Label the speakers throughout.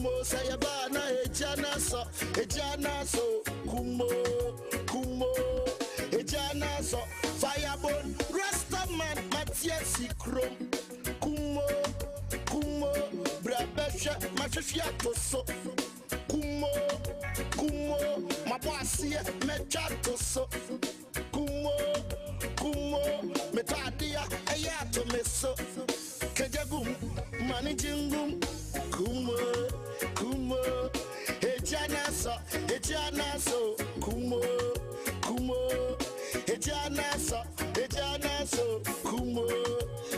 Speaker 1: Kumo sɛ yɛba na egya na sɔ, egya na sɔ. Kumo, kumo, egya na sɔ. Firebone, Rastaman, Matthias Krom. Kumo, kumo, bra bɛhwɛ, mahwehwɛ ato so. Kumo, kumo, mabɔ aseɛ, mɛtwa to so. Kumo, kumo, metɔ adeɛ, ɛyɛ ato me so. Kejagum, mani jingum. Kumo, kumo, egya na sɔ, egya na sɔ. Kumo, kumo, egya na sɔ, egya na sɔ. Kumo,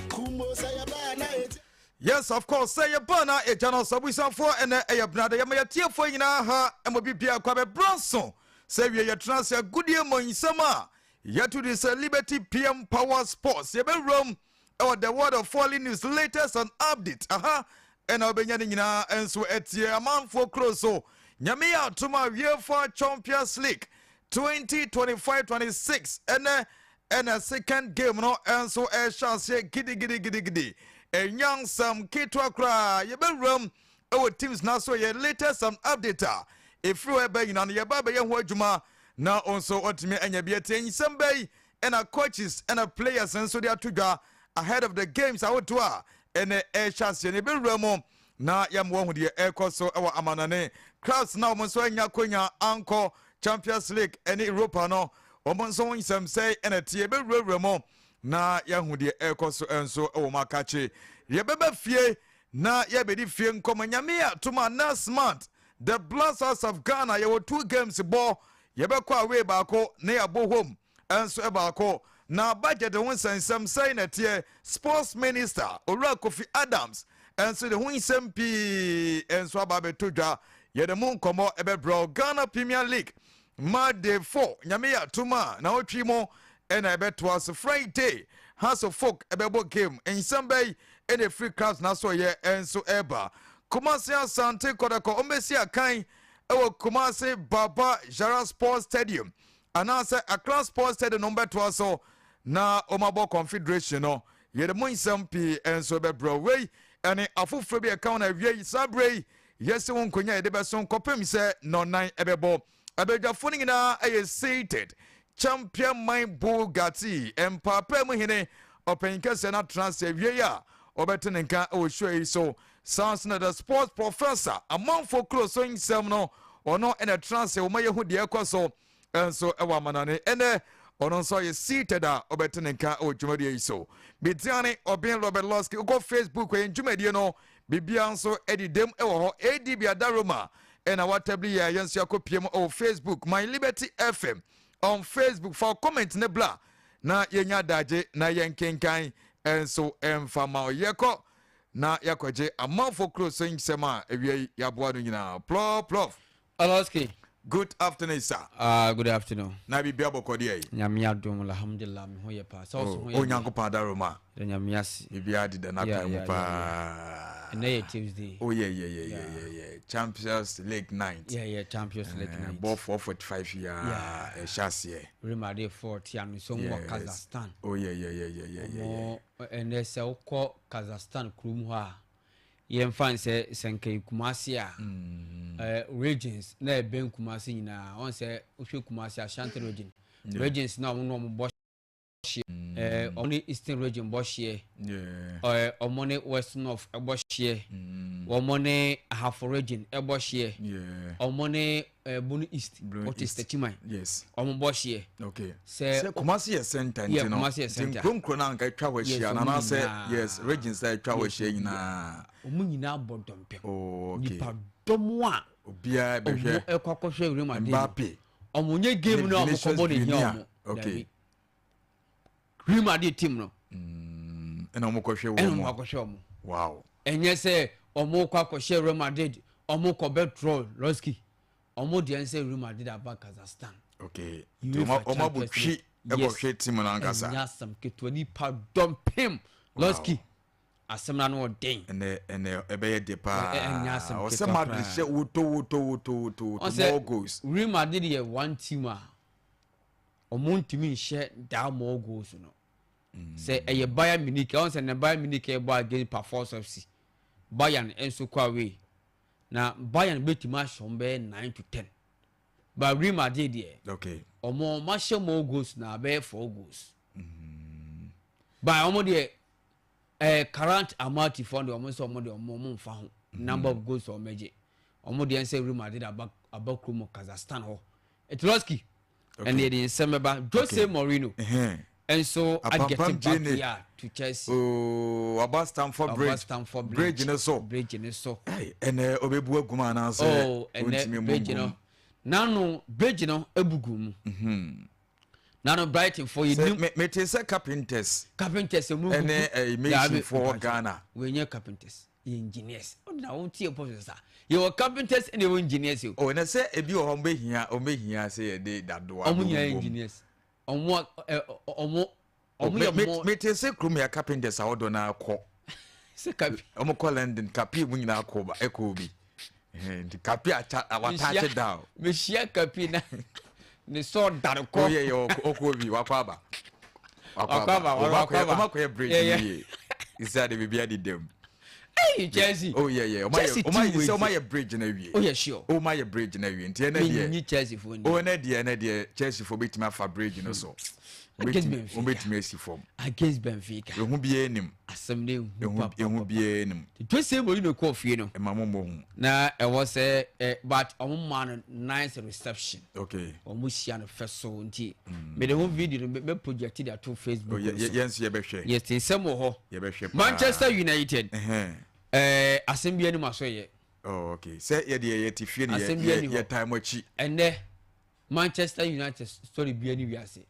Speaker 1: kumo, sɛ yɛba na egya.
Speaker 2: Yes, of course, sɛ yɛba na ɛgya no sɛ abusuafoɔ, ɛnɛ ɛyɛ benada. Yɛma yɛtiefoɔ nyinaa ha ɛma bibia kɔ bɛbrɛ so sɛ wie yɛtena ase agodie mmɔ nsɛm a yɛto de sɛ Liberty PM Power Sports. Yɛbɛwuram ɛwɔ the world of falling news, latest and update aha ɛna wobɛnya no nyinaa nso ɛtie amanfoɔ kuro so. Nyame yɛ atom a, UEFA Champions League 2025-26, ɛnɛ ɛna second game no nso ɛhyɛ aseɛ gidigidigidigidi. Ɛnya nsɛm ketewa koraa. Yɛbɛwuram ɛwɔ teams na so yɛ latest and update a ɛfiri hɔ ɛbɛ nyinaa no, yɛba bɛyɛ ho adwuma na nso ɔtumi anya bi atie. Nsɛm bɛyi ɛna coaches ɛna players nso de ato dwa ahead of the games ahodoɔ a ɛnɛ ɛhyɛ aseɛ no. Yɛbɛwura mu na yɛmmoa hu deɛ ɛrekɔ so ɛwɔ amanane clubs na wɔn nso anya konya ankɔ Champions League ɛne Europa no, wɔn nso ho nsɛmsɛe ɛna tie. Yɛbɛwurawura mu na yɛahu deɛ ɛrekɔ so nso ɛwɔ mu akakye. Yɛbɛba fie na yɛbɛdi fie nkɔmɔ. Nyame yɛ atom a, next month the Black Stars of Ghana yɛwɔ two games bɔ. Yɛbɛkɔ away baako na yɛabɔ home nso baako. Na budget ho nsɛnsɛm sɛn na ɛteɛ? Sports Minister Owura Kofi Adams nso de ho nsɛm pii nso aba abɛto dwa. Yɛde mu nkɔmmɔ ɛbɛbrɛ. Ghana Premier League match day 4, Nyame yɛ atom a, na ɔtwi mu ɛna ɛbɛtoa so. Friday Hearts of Oak ɛbɛbɔ game. Nsɛm bɛyi ɛna ɛfiri clubs na so yɛ ɛnso ɛba. Kumasi Asante Kɔtɔkɔ ɔmbɛsi akan ɛwɔ Kumasi Baba Yara Sports Stadium anaasɛ Accra Sports Stadium no mbɛtoa so na ɔmabɔ Confederation no. Yɛde mu nsɛm pii nso bɛbrɛ. Wei ɛne afoforɔ bi ɛka ho na awie yi. Saa berɛ yi yɛsi ho nkonnwa yɛde bɛso nkɔpem sɛ nɔnan ɛbɛbɔ. Abadwafoɔ no nyinaa ɛyɛ seated. Champion Man Bugatti mpaapaa mu hene ɔpanyin kɛseɛ no atena ase awie yi a ɔbɛte ne nka wɔ show yi so. Saa nso na the sports professor, amanfoɔ kuro so nsɛm no, ɔno ɛna tena ase wɔn ayɛ ho deɛ ɛkɔ so nso ɛwɔ amanane. Ɛnɛ ɔno nso ɔyɛ seated a ɔbɛte ne nka wɔ dwumadie yi so. Bitiane Ɔbɛn Robert Losky. Wokɔ Facebook, ɛyɛ dwumadie no biribiara nso ɛde dɛm ɛwɔ hɔ. Adb Adaroma ɛna watabli yɛ yɛn nso akɔ pie mu ɛwɔ Facebook, My Liberty FM on Facebook. Fa comment ne bla na yɛnya adagye na yɛn kenkan nso ɛmfa ma. Yɛkɔ na yɛakɔgye amanfo kuro so nsɛm a awia yi yɛaboa no nyinaa plɔplɔ.
Speaker 3: Aloski.
Speaker 2: Good afternoon, sir.
Speaker 3: Good afternoon.
Speaker 2: Na biribi abɔkɔdeɛ yi?
Speaker 3: Nyame adom, alhamdulillah, me ho yɛ paa. Sɛ ɔso ho yɛ?
Speaker 2: Onyankopɔn adaroma.
Speaker 3: Deɛ? Nyame ase.
Speaker 2: Biribiara deda n'akwan mu paa.
Speaker 3: Ɛnɛ yɛ Tuesday.
Speaker 2: Oh yeah, Champions League night.
Speaker 3: Yeah, Champions League night.
Speaker 2: Bɔ 4:45 yeah, ɛhyɛ aseɛ.
Speaker 3: Real Madrid 4 tia no so wɔ Kazakhstan.
Speaker 2: Oh yeah.
Speaker 3: Ɔmo ɛnɛ sɛ wokɔ Kazakhstan kurom hɔ a, yɛmfa n sɛ nka Kumase a, regions na ɛbɛn Kumase nyinaa ɔn sɛ wohwɛ Kumase, Ashanti Region regions na ɔmo na ɔmo bɔ hyeɛ, ɔmo ne Eastern Region bɔ hyeɛ, ɔmo ne West North ɛbɔ hyeɛ, ɔmo ne Ahafo Region ɛbɔ hyeɛ, ɔmo ne Bono East,
Speaker 2: Bono
Speaker 3: which is
Speaker 2: East.
Speaker 3: Techiman, ɔmo bɔ hyeɛ.
Speaker 2: Sɛ
Speaker 3: sɛ
Speaker 2: Kumasi yɛ center
Speaker 3: Yeah,
Speaker 2: nti no
Speaker 3: Kumasi yɛ
Speaker 2: nti
Speaker 3: center.
Speaker 2: nkuro nkuro no anka atwa hɔ ahyia
Speaker 3: ɔmo
Speaker 2: no anaasɛ
Speaker 3: nyinaa.
Speaker 2: Yes, regions a atwa hɔ ahyia nyinaa.
Speaker 3: Ɔmo nyinaa bɔ dɔmpem.
Speaker 2: Oh, okay.
Speaker 3: Nipa dɔm a
Speaker 2: obiara
Speaker 3: ɔmo
Speaker 2: bɛhwɛ
Speaker 3: ɛkɔ akɔhwɛ Real Madrid no.
Speaker 2: Mbappe.
Speaker 3: Ɔmo nye game
Speaker 2: ne
Speaker 3: no a ɔmo
Speaker 2: Vinicius
Speaker 3: kɔbɔ ne hia
Speaker 2: Junior.
Speaker 3: ɔmo. Dabi. Real Madrid team no
Speaker 2: ɛna ɔmo kɔhwɛ
Speaker 3: ɛna
Speaker 2: wɔ
Speaker 3: ɔmo
Speaker 2: mu.
Speaker 3: akɔhwɛ ɔmo. Ɛnyɛ sɛ ɔmo kɔ akɔhyɛ Real Madrid, ɔmo kɔ bɛ draw Losky. Ɔmo deɛ nsɛ Real Madrid aba Kazakhstan.
Speaker 2: Nti
Speaker 3: UEFA
Speaker 2: ɔmo abɔ
Speaker 3: Champions
Speaker 2: twi
Speaker 3: League.
Speaker 2: ɛkɔhwɛ team no ankasa.
Speaker 3: Ɛnyɛ asɛm ketewa, nipa dɔmpem Losky, asɛm na no ɔden.
Speaker 2: Ɛnɛ ɛbɛyɛ de paa.
Speaker 3: Ɛnyɛ asɛm
Speaker 2: ɔsɛ
Speaker 3: ketewa
Speaker 2: Madrid
Speaker 3: koraa.
Speaker 2: hyɛ woto woto woto woto woto
Speaker 3: Ɔsɛ
Speaker 2: more goals.
Speaker 3: Real Madrid yɛ one team a ɔmo ntumi nhyɛ daa more goals no. Sɛ ɛyɛ Bayern Munich, ɔn sɛ ne Bayern Munich ɛbɔ against Pafos FC, Bayern nso kɔ away. Na Bayern bɛtumi ahyɛ wɔn bɛyɛ 9 to 10, but Real Madrid deɛ, ɔmo ahyɛ more goals na abɛyɛ four goals. But ɔmo deɛ, current Almaty fɔ deɛ, ɔmo nso ɔmo deɛ ɔmo nfa ho number of goals ɔmo agye. Ɔmo deɛ nsɛ Real Madrid aba kurom Kazakhstan hɔ. Etiloski ɛna yɛde nsɛm bɛba. Jose Mourinho nso
Speaker 2: apampam
Speaker 3: a get back
Speaker 2: Gye
Speaker 3: here to Chelsea.
Speaker 2: Ooo, aba Stamford
Speaker 3: aba
Speaker 2: Bridge.
Speaker 3: Stamford Bridge.
Speaker 2: Bridge ne so.
Speaker 3: Bridge ne so.
Speaker 2: Ɛy, ɛnɛ ɔbɛbu agum anaasɛ
Speaker 3: Oh, ɛnɛ
Speaker 2: ɔntumi mu
Speaker 3: bridge no
Speaker 2: ngum?
Speaker 3: nano bridge no ebugu mu nano Brighton fo yɛ
Speaker 2: Sɛ
Speaker 3: nim.
Speaker 2: mete sɛ carpenters
Speaker 3: Carpenters emu
Speaker 2: ɛne ɛyi masonfoɔ Ghana.
Speaker 3: Wɔnyɛ carpenters, yɛ engineers. Ɔde na wɔn tie pɔ sa, yɛwɔ carpenters ɛna yɛwɔ engineers o.
Speaker 2: O na sɛ ebi wɔ hɔ ɔmbɛhia sɛ yɛde dadoa
Speaker 3: Ɔmo nyinaa yɛ
Speaker 2: bɛbobom.
Speaker 3: engineers. Ɔmo ɛ ɔmo yɛ mo.
Speaker 2: Mete sɛ kurom yɛ carpenters a wɔdɔ no akɔ
Speaker 3: sɛ kapi
Speaker 2: ɔmo kɔ London, kapi mu nyinaa kɔ ba ɛkɔ bi. Ɛhɛn, nti kapi acha wataakye down.
Speaker 3: Mehyia kapi na ne sɔ dare kɔ.
Speaker 2: Oyɛ yɛ ɔkɔ bi, wakɔ aba.
Speaker 3: Wakɔ aba, wakɔ aba.
Speaker 2: Ɔmo akɔyɛ bridge yie isa de biribi adi dɛm.
Speaker 3: Ɛyi Chelsea.
Speaker 2: Oh yeah, ɔmo ayɛ
Speaker 3: Chelsea
Speaker 2: ɔmo ayɛ
Speaker 3: team
Speaker 2: sɛ ɔmo
Speaker 3: wei
Speaker 2: ayɛ bridge na wie.
Speaker 3: O yɛ sure?
Speaker 2: Ɔmo ayɛ bridge na wie, nti ɛnɛ deɛ
Speaker 3: Menyi Chelsea fo ni.
Speaker 2: O ɛnɛ deɛ Chelsea fo bɛtumi afa bridge no so.
Speaker 3: Against Benfica.
Speaker 2: Wɔn bɛtumi asi fam.
Speaker 3: Against Benfica.
Speaker 2: Ehu biara nim.
Speaker 3: Asɛm ne ehu.
Speaker 2: Ehu
Speaker 3: Papa.
Speaker 2: Ehu biara nim.
Speaker 3: Jose Mourinho kɔɔ fie no,
Speaker 2: ɛma mo mbɔ hu.
Speaker 3: Na ɛwɔ sɛ but ɔmo maa no nice reception. Ɔmo hyia no fɛ so, nti mede ho video no mɛ project de ato
Speaker 2: O
Speaker 3: Facebook
Speaker 2: yɛ
Speaker 3: no
Speaker 2: yɛ
Speaker 3: so.
Speaker 2: Yɛn nso yɛbɛhwɛ.
Speaker 3: Yes, nsɛm wɔ hɔ.
Speaker 2: Yɛbɛhwɛ paa.
Speaker 3: Manchester United, asɛm bi anim aso yɛ.
Speaker 2: Oh okay, sɛ yɛde yɛ te fie no yɛ
Speaker 3: Asɛm bi
Speaker 2: yɛ
Speaker 3: ani hɔ.
Speaker 2: yɛ time akyi.
Speaker 3: Ɛnɛ Manchester United story bi ani wiase.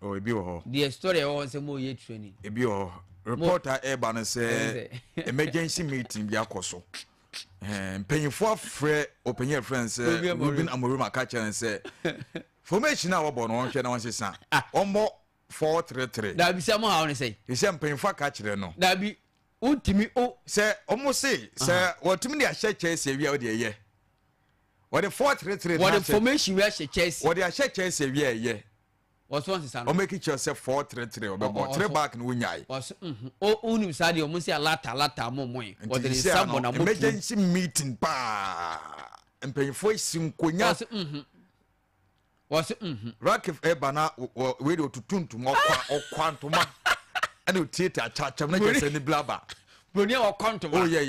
Speaker 2: Oh, ebi wɔ hɔ.
Speaker 3: Deɛ story a ɛwɔ hɔ sɛ mo yɛ training.
Speaker 2: Ebi wɔ hɔ, reporter ɛɛba no sɛ
Speaker 3: Ɛsɛ.
Speaker 2: emergency meeting bi akɔ so. Mpanyinfoɔ afrɛ ɔpanyin afrɛ no sɛ
Speaker 3: Ruben Amorim.
Speaker 2: Ruben Amorim aka kyerɛ no sɛ formation a wɔbɔ no, wɔnhwɛ na wɔnsesa, wɔmmɔ 4-3-3.
Speaker 3: Dabi, sɛ mo ha wɔn sɛ.
Speaker 2: Sɛ mpanyinfoɔ aka kyerɛ no.
Speaker 3: Dabi, wontumi o.
Speaker 2: Sɛ ɔmo se sɛ wɔtumi de ahyɛ Chelsea awia, wɔde ɛyɛ wɔde 4-3-3 na
Speaker 3: wɔde
Speaker 2: ahyɛ
Speaker 3: formation wi ahyɛ Chelsea.
Speaker 2: Wɔde ahyɛ Chelsea awia, ɛyɛ
Speaker 3: Wɔso wɔn sisa no.
Speaker 2: ɔmo eki kyerɛ sɛ 4-3-3 ɔbɛbɔ three back no, wonyae.
Speaker 3: Wɔso o wonim saa deɛ, ɔmo sɛ alata alata mo yi wɔde ne
Speaker 2: Nti
Speaker 3: nsa
Speaker 2: sɛ
Speaker 3: bɔ na
Speaker 2: no
Speaker 3: mo tuo.
Speaker 2: Emergency meeting paa, mpanyinfoɔ esi nkonya.
Speaker 3: Wɔso wɔso
Speaker 2: Rakif ɛba na wei de otutu ntoma, ɔkwa ntoma ɛna otiatia akyaakyam na kyerɛ sɛ ne blaba.
Speaker 3: Broni a wɔkɔ ntoma.
Speaker 2: Oh yeah,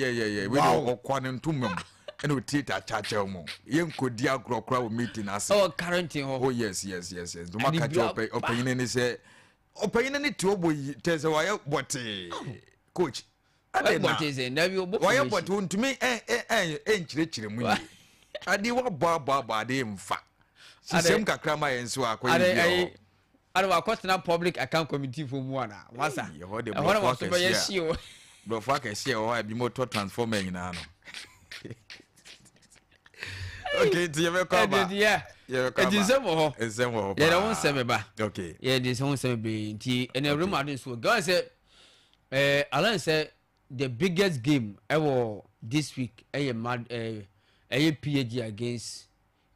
Speaker 2: wei de ɔkwa ne ntoma mu ɛna otiatia akyaakyam mu, yɛn nkodi agorɔ koraa wɔ meeting ase.
Speaker 3: Ɛwɔ Carrington hɔ.
Speaker 2: Oh yes, ntoma
Speaker 3: Ɛde
Speaker 2: ka kyerɛ
Speaker 3: bi aba.
Speaker 2: ɔpanyini ne sɛ ɔpanyini ne te ɔbɔ yi kyerɛ sɛ wayɛ bɔtee coach
Speaker 3: wɔyɛ
Speaker 2: ade na
Speaker 3: bɔtee sɛ dabi ɔbɔ
Speaker 2: wɔyɛ
Speaker 3: formation.
Speaker 2: bɔtee, ntumi ɛ ɛ ɛ ɛnkyerɛkyerɛ mu yie, ade wɔabɔ abɔ abɔ ade mfa sisɛm kakra ma yɛn nso akɔyɛ
Speaker 3: ade
Speaker 2: bi wɔ
Speaker 3: ayi
Speaker 2: hɔ.
Speaker 3: Ade wakɔtena public account committee fo mu ana wasa.
Speaker 2: Ei, ɛhɔ de
Speaker 3: ɛhɔ na
Speaker 2: borɔfo
Speaker 3: wɔso bɛyɛ
Speaker 2: akɛseɛ a.
Speaker 3: hye o.
Speaker 2: Borɔfo akɛseɛ wɔ hɔ a ebi mo tɔ transformer nyinaa no. Okay, nti yɛbɛkɔ aba.
Speaker 3: Ɛde deɛ
Speaker 2: Yɛbɛkɔ
Speaker 3: ɛdi
Speaker 2: aba.
Speaker 3: nsɛm wɔ hɔ.
Speaker 2: Nsɛm wɔ hɔ
Speaker 3: Yɛde
Speaker 2: paa.
Speaker 3: ho nsɛm bɛba. Yɛde nsɛm ho nsɛm bebree, nti ɛnɛ Real Madrid nso gɔn sɛ alan sɛ the biggest game ɛwɔ this week ɛyɛ mad ɛyɛ PSG against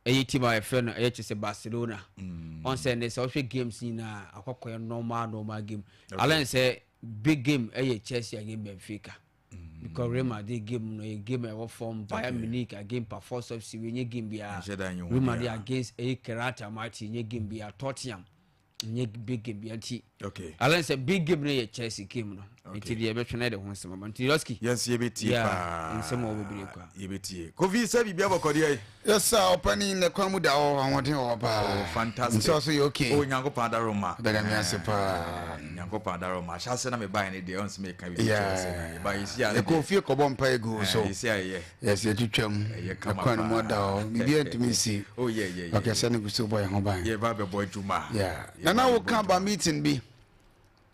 Speaker 3: ɛyɛ team a yɛfrɛ no ɛyɛ kyerɛ sɛ Barcelona. Ɔn sɛ ɛnɛ sɛ ɔhwɛ games nyinaa akɔkɔyɛ normal game. Alan sɛ big game ɛyɛ Chelsea against Benfica, because Real Madrid game no ɛyɛ game a ɛwɔ fam. Bayern Munich against Pafos FC wei nye game biara.
Speaker 2: Nhyɛ da nyɛ hu
Speaker 3: Real Madrid
Speaker 2: biara.
Speaker 3: against ɛyɛ Kairat Almaty nye game biara. Tottenham nye big game biara, nti alan sɛ big game no yɛ Chelsea game no, nti deɛ yɛbɛtwe no yɛde ho nsɛm aba, nti Lɔski.
Speaker 2: Yɛn nso yɛbɛtie paa.
Speaker 3: Nsɛm a wɔ bebree kwa.
Speaker 2: Yɛbɛtie. Kofi, sɛ biribi abɔkɔdeɛ yi.
Speaker 4: Yes sir, ɔpani ne kwan mu da hɔ, ahoɔden wɔ hɔ paa.
Speaker 2: Oh, fantastic.
Speaker 4: Nso so yɛ okay.
Speaker 2: Oh, Nyankopɔn adaroma.
Speaker 4: Bɛda me ase paa.
Speaker 2: Nyankopɔn adaroma. Ahyɛ ase na mebaeɛ no deɛ, ɔnso meka biribi kyerɛ sɛ ba yɛsi a
Speaker 4: Yɛkɔ fie kɔbɔ mpa egu so.
Speaker 2: Yɛsi a ɛyɛ.
Speaker 4: Yɛsɛ yɛtwitwam.
Speaker 2: Ɛyɛ kama
Speaker 4: Ɛkwan no mu
Speaker 2: paa.
Speaker 4: ada hɔ, biribiara ntumi nsi.
Speaker 2: Oh yeah.
Speaker 4: Okay, sɛ ne gu so bɔ yɛn ho ban.
Speaker 2: Yɛba bɛbɔ adwuma.
Speaker 4: Yeah.
Speaker 2: Yɛba
Speaker 4: Nana,
Speaker 2: bɛbɔ
Speaker 4: wo ka ba
Speaker 2: adwuma.
Speaker 4: meeting bi.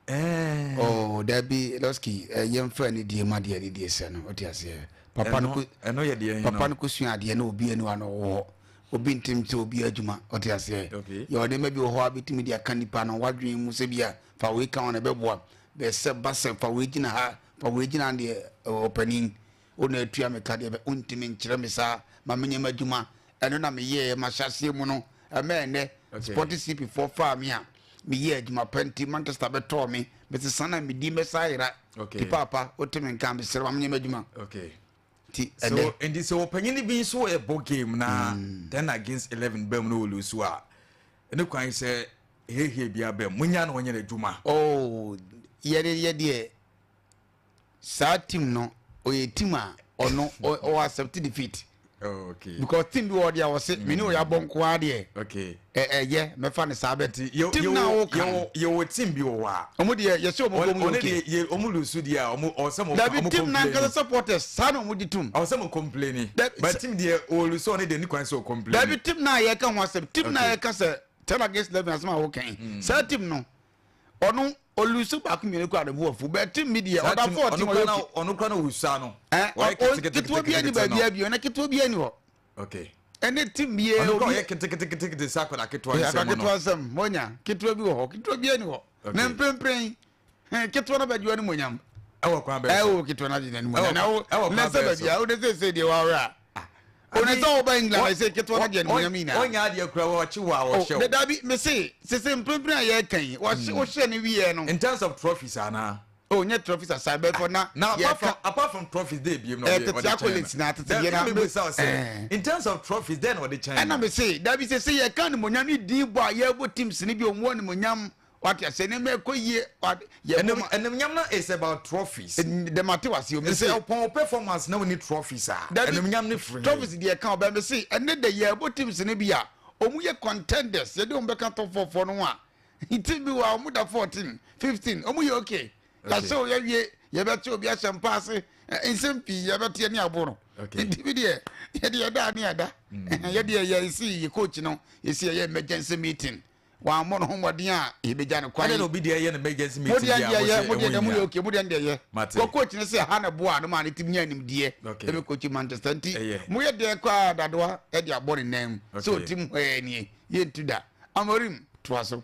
Speaker 4: Oh, dabi, Lɔski, yɛmfa ne die ma deɛ ne die sɛ no, wote aseɛ. Papa no
Speaker 2: Ɛno ɛno yɛ deɛ
Speaker 4: papa no kɔsua adeɛ na obi ani wa no wɔ hɔ. Obi ntim sɛ obi adwuma, wote aseɛ. Yɛ ɔde ma bi wɔ hɔ a bɛtumi de aka nipa no wadwene mu sɛ bi a fa wei ka ho na ɛbɛboa bɛsɛ ba sɛ fa wei gyina ha, fa wei gyina ha deɛ, ɔpanin wo na atua me ka deɛ wontumi nkyerɛ me saa ma menyɛ m'adwuma. Ɛno na meyɛɛ mahyɛaseɛ mu no, ɛmɛ ɛnɛ Sporting CP foɔ faa me a meyɛ adwuma pa nti Manchester bɛtɔɔ me, mesesa na medi mɛsa ayera. Ti paapa, wote me nka, mesrɛ ma menyɛ m'adwuma. Nti
Speaker 2: So
Speaker 4: ɛnɛ
Speaker 2: nti sɛ ɔpanyin bi nso ɛbɔ game na 10 against 11 bɛm no wɔlu so a, ɛne kwan sɛ hehie bia bɛm munya na ɔnyɛ n'adwuma.
Speaker 4: Oh, yɛde yɛdeɛ saa team no, ɔyɛ team a ɔno ɔ accept defeat because team bi wɔ deɛ wɔse mene ɔyɛ abɔ nkoa deɛ, ɛyɛ mɛfa ne saa bɛ
Speaker 2: nti yɛ
Speaker 4: team na wɔka no.
Speaker 2: Yɛwɔ team bi wɔ hɔ a
Speaker 4: ɔmo deɛ yɛsɛ ɔmo bɔ mu
Speaker 2: ɔne
Speaker 4: yɛ okay.
Speaker 2: deɛ yɛ ɔmo lose deɛ a, ɔmo ɔsɛ mo
Speaker 4: Dabi,
Speaker 2: ɔmo
Speaker 4: team na
Speaker 2: complain.
Speaker 4: nkasa supporters saa na ɔmo di tum.
Speaker 2: Ɔsɛ mo complain, but team deɛ ɔlose, ɔne deɛ ne kwan sɛ ɔcomplain.
Speaker 4: Dabi, team na yɛka ho asɛm, team na yɛka sɛ 10 against 11 asɛm a wɔka, saa team no, ɔno ɔlose baako mmienu kɔ adabu afu, bɛ team bi deɛ
Speaker 2: Saa
Speaker 4: ɔda
Speaker 2: team-
Speaker 4: 14
Speaker 2: ɔno
Speaker 4: ɔyɛ
Speaker 2: kora na
Speaker 4: okay.
Speaker 2: Ɔno kora na ɔwusa no
Speaker 4: Ɛ
Speaker 2: ɔyɛ
Speaker 4: ketewa bi ani baabi abi ɔna ketewa bi ani hɔ. Ɛne team bi
Speaker 2: Ɔno kora
Speaker 4: obi
Speaker 2: ɔyɛ keteketekete sɛ akɔda ketewa
Speaker 4: Ɔyɛ
Speaker 2: nsɛm
Speaker 4: aka
Speaker 2: no.
Speaker 4: Ketewa nsɛm monya ketewa bi wɔ hɔ, ketewa bi ani hɔ. Na mprempren ketewa no bɛgye w'anim onyam.
Speaker 2: Ɛwɔ kwan bɛɛ so.
Speaker 4: Ɛwɔ ketewa no agye n'anim
Speaker 2: Ɛwɔ
Speaker 4: onyam na wo
Speaker 2: ɛwɔ kwan
Speaker 4: na sɛ
Speaker 2: bɛɛ
Speaker 4: baabi
Speaker 2: so.
Speaker 4: a wode sɛsɛ deɛ wɔawerɛ a one sɛ woba England a, sɛ ketewa no agye animonyam nyinaa.
Speaker 2: Ɔnya adeɛ kora wɔkye wɔ a
Speaker 4: Oh,
Speaker 2: wɔhyɛ wo.
Speaker 4: Dabi, mese sese mprempren a yɛreka yi, wɔhye wohyɛ no wieɛ no.
Speaker 2: In terms of trophies ana?
Speaker 4: Oh, nyɛ trophies aside bɛfɔ na
Speaker 2: Na apart
Speaker 4: yɛka
Speaker 2: from apart from trophies de ebiem na
Speaker 4: Eh,
Speaker 2: ɔde
Speaker 4: tete
Speaker 2: ɔde kyɛn
Speaker 4: accolades
Speaker 2: no.
Speaker 4: na tete deɛ na
Speaker 2: Then mi bisa sɛ in terms of trophies then ɔde kyɛn
Speaker 4: Ɛna
Speaker 2: no.
Speaker 4: me se dabi, sɛ sɛ yɛka animonyam ne din bɔ a, yɛbɔ teams no bi ɔmu animonyam, wate asɛ nneɛma ɛkɔ yie yɛbɔ
Speaker 2: Ɛnumnyam no is about trophies.
Speaker 4: Dɛm ate wase o, me se
Speaker 2: Sɛ ɔpɔn performance na wɔni trophies a,
Speaker 4: Dabi,
Speaker 2: ɛnumnyam ne firi.
Speaker 4: Trophies deɛ ka ɔbɛn, me se ɛne de yɛbɔ teams no bi a ɔmu yɛ contenders, yɛde ɔmu bɛka top four foɔ no ho a, team bi wɔ a ɔmu da 14, 15, ɔmu yɛ okay. Yɛahyɛ o, yɛwie, yɛbɛte obi ahyɛ mpa ase, nsɛm pii yɛbɛteɛ ne abo no. Nti bi deɛ yɛde yɛda ne yɛda yɛde yɛ yɛsi yɛ coach no, yɛsi yɛyɛ emergency meeting, wɔammɔ no ho mmɔden a, yɛbɛgya no kwan.
Speaker 2: Ɛna na obi deɛ yɛ no emergency
Speaker 4: Mo
Speaker 2: meeting
Speaker 4: deɛ
Speaker 2: bi a
Speaker 4: deɛ yɛ
Speaker 2: mo
Speaker 4: mo
Speaker 2: sɛ
Speaker 4: deɛ
Speaker 2: ɛho
Speaker 4: deɛ mo yɛ
Speaker 2: hia.
Speaker 4: Okay, mo deɛ deɛ yɛ
Speaker 2: Mate.
Speaker 4: kɔ coach ne sɛ ha na boa no ma ne tim nya nimdeɛ ɛbɛ coach Manchester nti
Speaker 2: Ɛyɛ.
Speaker 4: mo yɛ deɛ kɔ a dadoa ɛde abɔ ne nan mu sɛ otim hɔ nie, yɛntu da. Amorim toa so.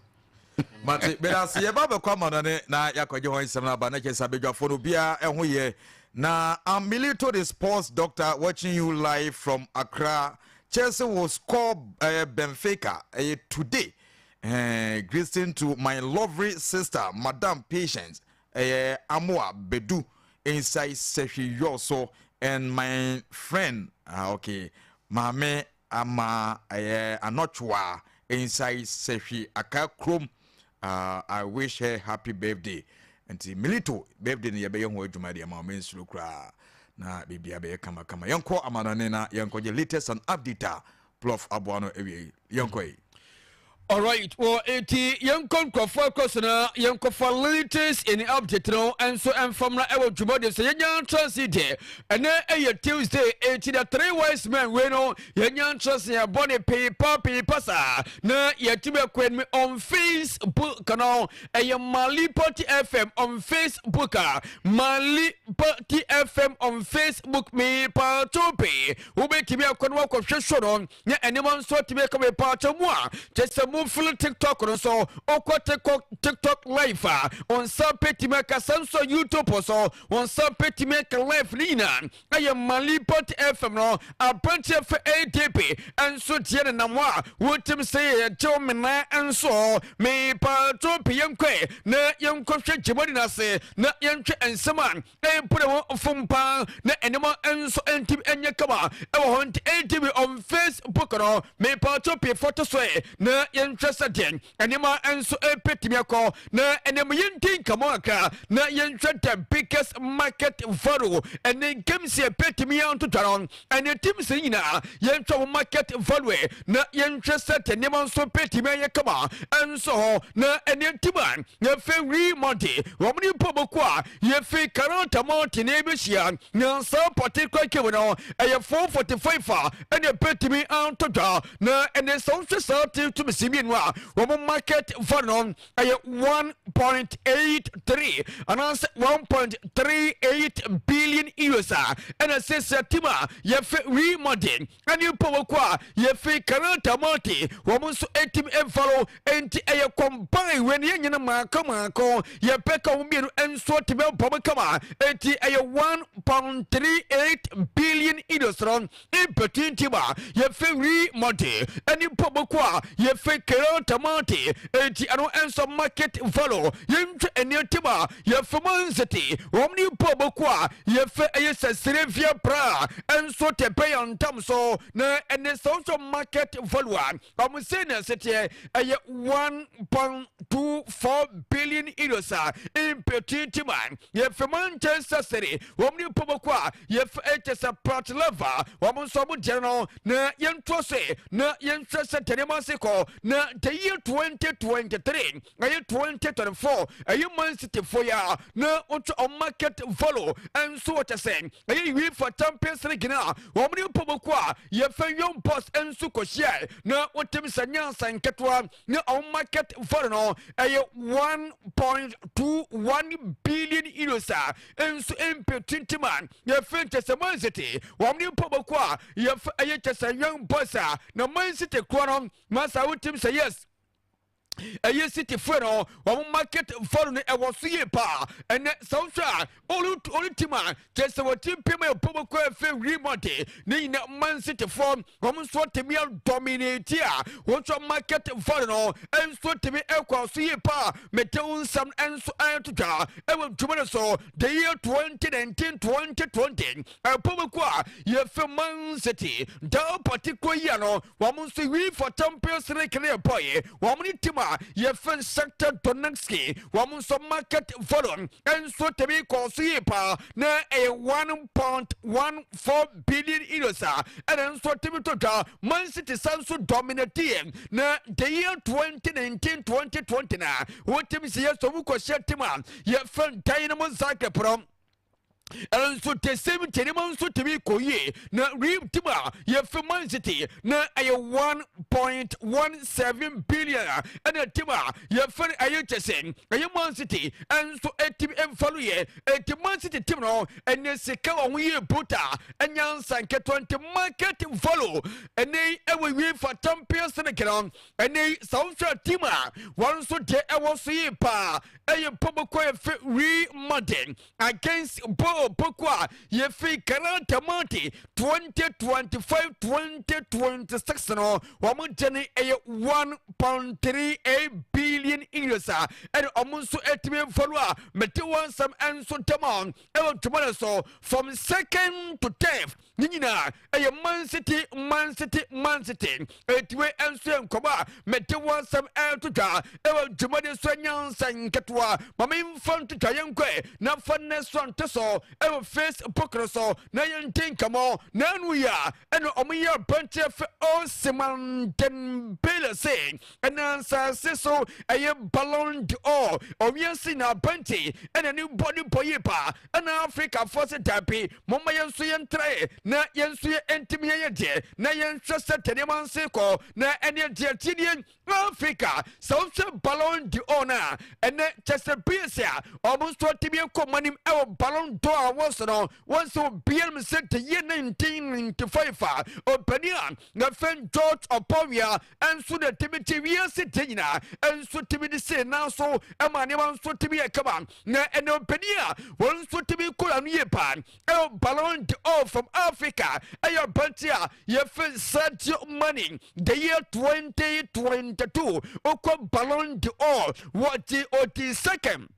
Speaker 2: Mate, bɛdase. Yɛba bɛkɔ amanɔne na yɛakɔgye hɔ nsɛm no aba na kyerɛ sɛ abadwafoɔ no obiara ɛho yɛ na Amilito the sports doctor watching you live from Accra. Chelsea will score Benfica today. Greeting to my lovely sister Madam Patience Amoa Bedu inside Sehwi Yoso and my friend okay, Maame Ama Anɔtwoa inside Sehwi Aka Krom. I wish her happy birthday. Nti Milito birthday no, yɛbɛyɛ ho adwuma deɛ ma ɔmɛ nsuro koraa na biribia bɛyɛ kamakama. Yɛnkɔ amanɔne na yɛnkɔgye latest and update a plof aboa no awie. Yɛnkɔ yi.
Speaker 3: Alright, well, eti yɛnkɔ nkurɔfoɔ akɔ so na yɛnkɔfa latest in update no nso ɛmfamra ɛwɔ dwumadie sɛ yɛnya ntrase deɛ ɛnɛ ɛyɛ Tuesday. Eti the three wise men wei no, yɛnya ntrase, yɛbɔ ne peepa peepa saa na yɛtumi akɔ anim. On Facebook no, ɛyɛ Mali Party FM on Facebook a, Mali Party FM on Facebook, meepa to pii wobɛtumi akɔ no wakɔhwɛ show no na ɛnneɛma nso atumi aka. Mepaatwa mu a kyɛ sɛ mofili TikTok no so, wokɔ TikTok live a, wo nsa pɛtumi aka nso. YouTube so, wo nsa pɛtumi aka live ne nyinaa ɛyɛ Mali Party FM no. Aberanteɛ fɛ ADP nso deɛ nenam hɔ a wotim sɛ yɛgyew mena nso. Mepaatwa pii, yɛnkɔe na yɛnkɔhwɛ gyemɔdi no ase na yɛntwɛ nsɛm a ɛmpo ne ho fom paa na ɛnneɛma nso ntim nyɛ kama ɛwɔ hɔ. Nti ATV on Facebook no, mepaatwo pii fɔto so ɛ na yɛnhwɛ sɛ deɛ nneɛma nso ɛpɛtumi akɔ na ɛnneɛma yɛnti nkamo kakra na yɛnhwɛ the biggest market value ɛne games ɛpɛtumi antotwa no ɛne teams nyinaa. Yɛnhwɛ wɔn market value na yɛnhwɛ sɛ deɛ nneɛma nso pɛtumi ayɛ kama ɛnso hɔ na ɛne team a yɛfɛ Real Madrid, wɔn ne mpo bɔkɔ a yɛfi Karata Mountain ebɛhyia nyansa particular game no ɛyɛ 4:45 a ɛne pɛtumi anto dwa na ɛne sɛ wohwɛ saa team tumi si mmienu a wɔn market value no ɛyɛ 1.83 anaasɛ €1.38 billion a ɛna sɛsɛ team a yɛfɛ Real Madrid ɛne mpɔwɔkɔ a yɛfi Karata Mountain, wɔn nso ɛtim ɛmfalo. Enti ɛyɛ combine wei ne yɛnyina maako maako, yɛpɛ ka wɔn mmienu nso te bɛ bɔm kama. Enti ɛyɛ €1.38 billion no in between team a yɛfɛ Real Madrid ɛne mpɔbɔkɔ a yɛfɛ.
Speaker 2: Kairat Almaty. Enti ɛno nso market value. Yɛntwa ɛneɛ team a yɛfɛ Man City wɔn ne bɔ bɔku a yɛfɛ ɛyɛ sɛ Slavia Prague nso te bɛyɛ ntam so na ɛne sɛ nso market value a wɔn sɛ na ɛsɛ ɛyɛ €1.24 billion a mpɛti team a yɛfɛ Manchester City wɔn ne bɔ bɔku a yɛfɛ ɛkyɛ sɛ Bratislava, wɔn nso wɔn gyere no. Na yɛntoa so na yɛnhwɛ sɛ tɛnɛma ase kɔ na the year 2023, ɛyɛ 2024, ɛyɛ Man City fo yi a na wɔtwa wɔn market value nso wɔkyɛ sɛ ɛyɛ UEFA Champions League na wɔn ne mpɔbɔku a yɛfɛ Young Boys nso kɔhyia na wɔtɛm sɛ nyansa nketewa na wɔn market value no ɛyɛ €1.21 billion a nso mpɛ a yɛfɛ kyɛ sɛ Man City wɔn ne mpɔbɔku a yɛfɛ ɛyɛ kyɛ sɛ Young Boys a na Man City kura no masa wotim sɛ yes, ɛyɛ City fo no wɔn market value no ɛwɔ so yie paa. Ɛnɛ sɛ wohwɛ a ɔre team a kyɛ sɛ wɔte mpem a ɛbɔ kɔ ɛfɛ Real Madrid ne nyina Man City foɔ wɔn nso tumi adominate a wɔn nso market value no nso tumi ɛkɔ so yie paa. Mete wo nsɛm nso ɛto dwa ɛwɔ dwuma no so. The year 2019 2020, ɛbɔ kɔ a yɛfɛ Man City daa particular year no, wɔn nso UEFA Champions League ne ɛbɔyɛ wɔn ne team a yɛfɛ Shakhtar Donetsk, wɔn nso market value nso tumi kɔɔ so yie paa na ɛyɛ €1.14 billion a ɛna nso tumi to dwa. Man City san nso dominate yɛ na the year 2019 2020 na wɔtumi si yɛ sɛ wɔn kɔhyɛ team a yɛfɛ Dynamo Zagreb no nso te same kyerɛma nso tumi kɔ yie na real team a yɛfɛ Man City na ɛyɛ 1.17 billion a ɛna team a yɛfɛ no ɛyɛ kyɛ sɛ ɛyɛ Man City nso ɛtumi ɛmfa no yɛ. Ɛti Man City team no ɛnɛ sika wɔn ho yie buta ɛnya nsa nketewa, nti market value ɛnɛ ɛwɔ UEFA Champions League no, ɛnɛ sɛ wohwɛ team a wɔn nso deɛ ɛwɔ so yie paa ɛyɛ pɔbɔkɔ yɛfɛ Real Madrid against Bo Boko a yɛfi Kairat Almaty 2025 2026 no, wɔn gye no ɛyɛ €1.38 billion a ɛne wɔn nso atumi mfa no a mete wɔn nsɛm nso ntam a ɛwɔ ntoma no so. From second to 10th ne nyinaa ɛyɛ Man City, Man City, Man City. Ɛtiwe nso yɛ nkɔmɔ a mete wɔn nsɛm ɛreto dwa ɛwɔ dwumadi so. Nyansa nketewa ma memfa nto dwa. Yɛnkɔɛ na fa ne so nto so ɛwɔ Facebook no so na yɛnti nkɔmɔ. Na ɛno yi a ɛna ɔmo yɛ aberanteɛ fɛ Ousmane Dembele se ɛna nsase so ɛyɛ Ballon d'Or ɔwiase na aberante ɛna ne bɔ ne bɔ yie paa, ɛna Afrikafoɔ sɛ dabi, momma yɛn nso yɛntrae na yɛn nso yɛ ntimi yɛyɛ deɛ na yɛnhwɛ sɛ tɛnneɛma nse kɔ na ɛneɛ deɛ tie. Africa, sɛ wohwɛ Ballon d'Or no a, ɛnɛ kyɛ sɛ ps a ɔmo nso atumi akɔ ɔmo anim ɛwɔ Ballon d'Or a wɔso no, wɔn sɛ obiara mu sɛ the year 1995 a ɔpanin a nafɛn George Oppong Weah nso na tumi te wiase te nyinaa nso tumi de se nan so ɛma nneɛma nso tumi yɛ kama. Na ɛnɛ ɔpanin a wɔn nso tumi kɔ ano yie paa ɛwɔ Ballon d'Or from Africa ɛyɛ aberante a yɛfɛ Sadio Mane. The year 2022 okɔ Ballon d'Or, wɔte ɔdi second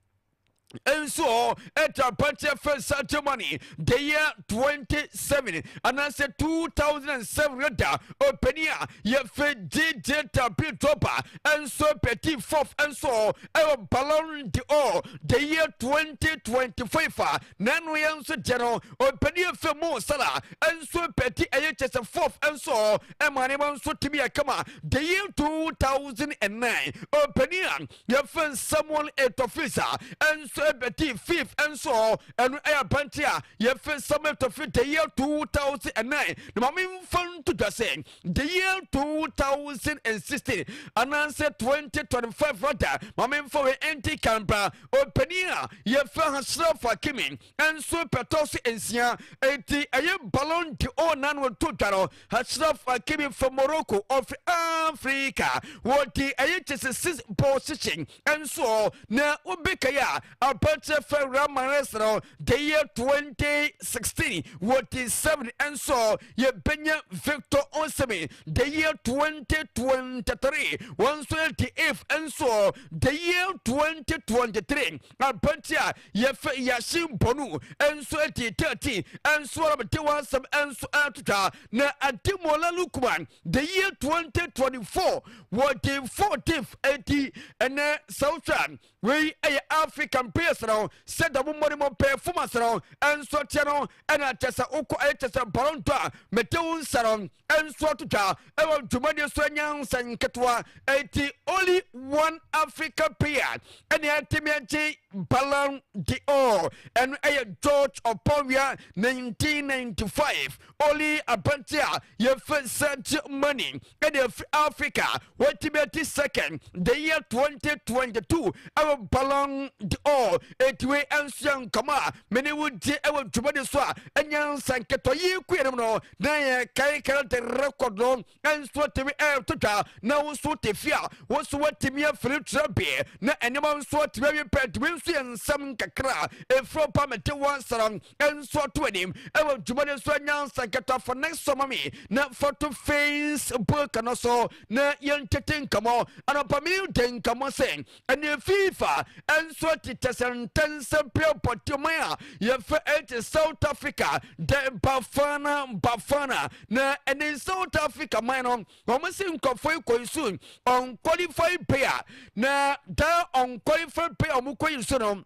Speaker 2: nso ɛta aberanteɛ fɛ Sadio Mane. The year 27 anaasɛ 2007 reda ɔpanin a yɛfɛ Didier Didier Drogba nso pɛti fourth nso ɛwɔ Ballon d'Or. The year 2025 a n'ano yɛ nso deɛ no, ɔpanin fɛ Mo Salah nso pɛti ɛyɛ kyɛ sɛ fourth nso ɛma ne ma nso tumi yɛ kama. The year 2009, ɔpanin a yɛfɛ Samuel Eto'o Fils a nso ɛbɛti fifth nso, ɛno ɛyɛ aberante a yɛfɛ Samuel Eto'o Fils the year 2009. Na maame nfa nto dwa sɛ the year 2016 anaasɛ 2025 rather, maame nfa wei ɛnti kambra, ɔpanin a yɛfɛ Achraf Hakimi nso pɛtɔ so nsia. Eti ɛyɛ Ballon d'Or nanu to dwa no, Achraf Hakimi from Morocco of Africa, wɔde ɛyɛ kyɛ sɛ six position nso na wobɛka yi a.
Speaker 5: Aberanteɛ fɛ Riyad Mahrez no, the year 2016 wɔdi 7 nso. Yɛbɛnya Victor Osimhen, the year 2023 wɔn nso yɛ di 8 nso. The year 2023, aberanteɛ a yɛfɛ Yasin Bonu nso di 13 nso. Ɔrɔmde wɔn asɛm nso atotwa na Ademola Lookman, the year 2024 wɔdi 14th. Eti ɛnɛ sɛ wohwɛ, wei ɛyɛ African players no sɛ dɛm mmɔde mo performance no ɛnso teɛ no, ɛna kyɛ sɛ wokɔ ɛyɛ kyɛ sɛ Ballon d'Or a mete wo nsa no ɛnso atotwa ɛwɔ dwumadie so. Ɛnya nketewa eti only one African player ɛna ɛtumi agye Ballon d'Or, ɛno ɛyɛ George Oppong Weah, 1995. Only abante a yɛfɛ Sadio Mane ɛde afiri Africa wɔtumi ati second, the year 2022 ɛwɔ Ballon d'Or. Etiwe nso yɛ nkɔmɔ a mene wo di ɛwɔ dwumadi so a ɛnya nsa nketɔ yi kuyɛ no no na yɛ kae kae de record no nso atumi ɛɛto dwa, na wo nso te fie a wo nso watumi afiri twerɛ bee na nneɛma nso atumi awi pɛ. Ntumi nso yɛ nsɛm nkakra efiri pa mete wɔn nsara nso ato anim ɛwɔ dwumadi so. Anya nsa nketɔ fa next sɔma mi na fa to Facebook no so na yɛntete nkɔmɔ. Anɔpa mi de nkɔmɔ sɛ ɛne FIFA nso te kyɛ sɛ ntɛnsɛm pɛ pɔtɛman a yɛfɛ ɛte South Africa, the Bafana Bafana, na ɛne South Africa man no, wɔn si nkɔfo yi kɔ yi so unqualified player, na daa unqualified player wɔn kɔ yi so no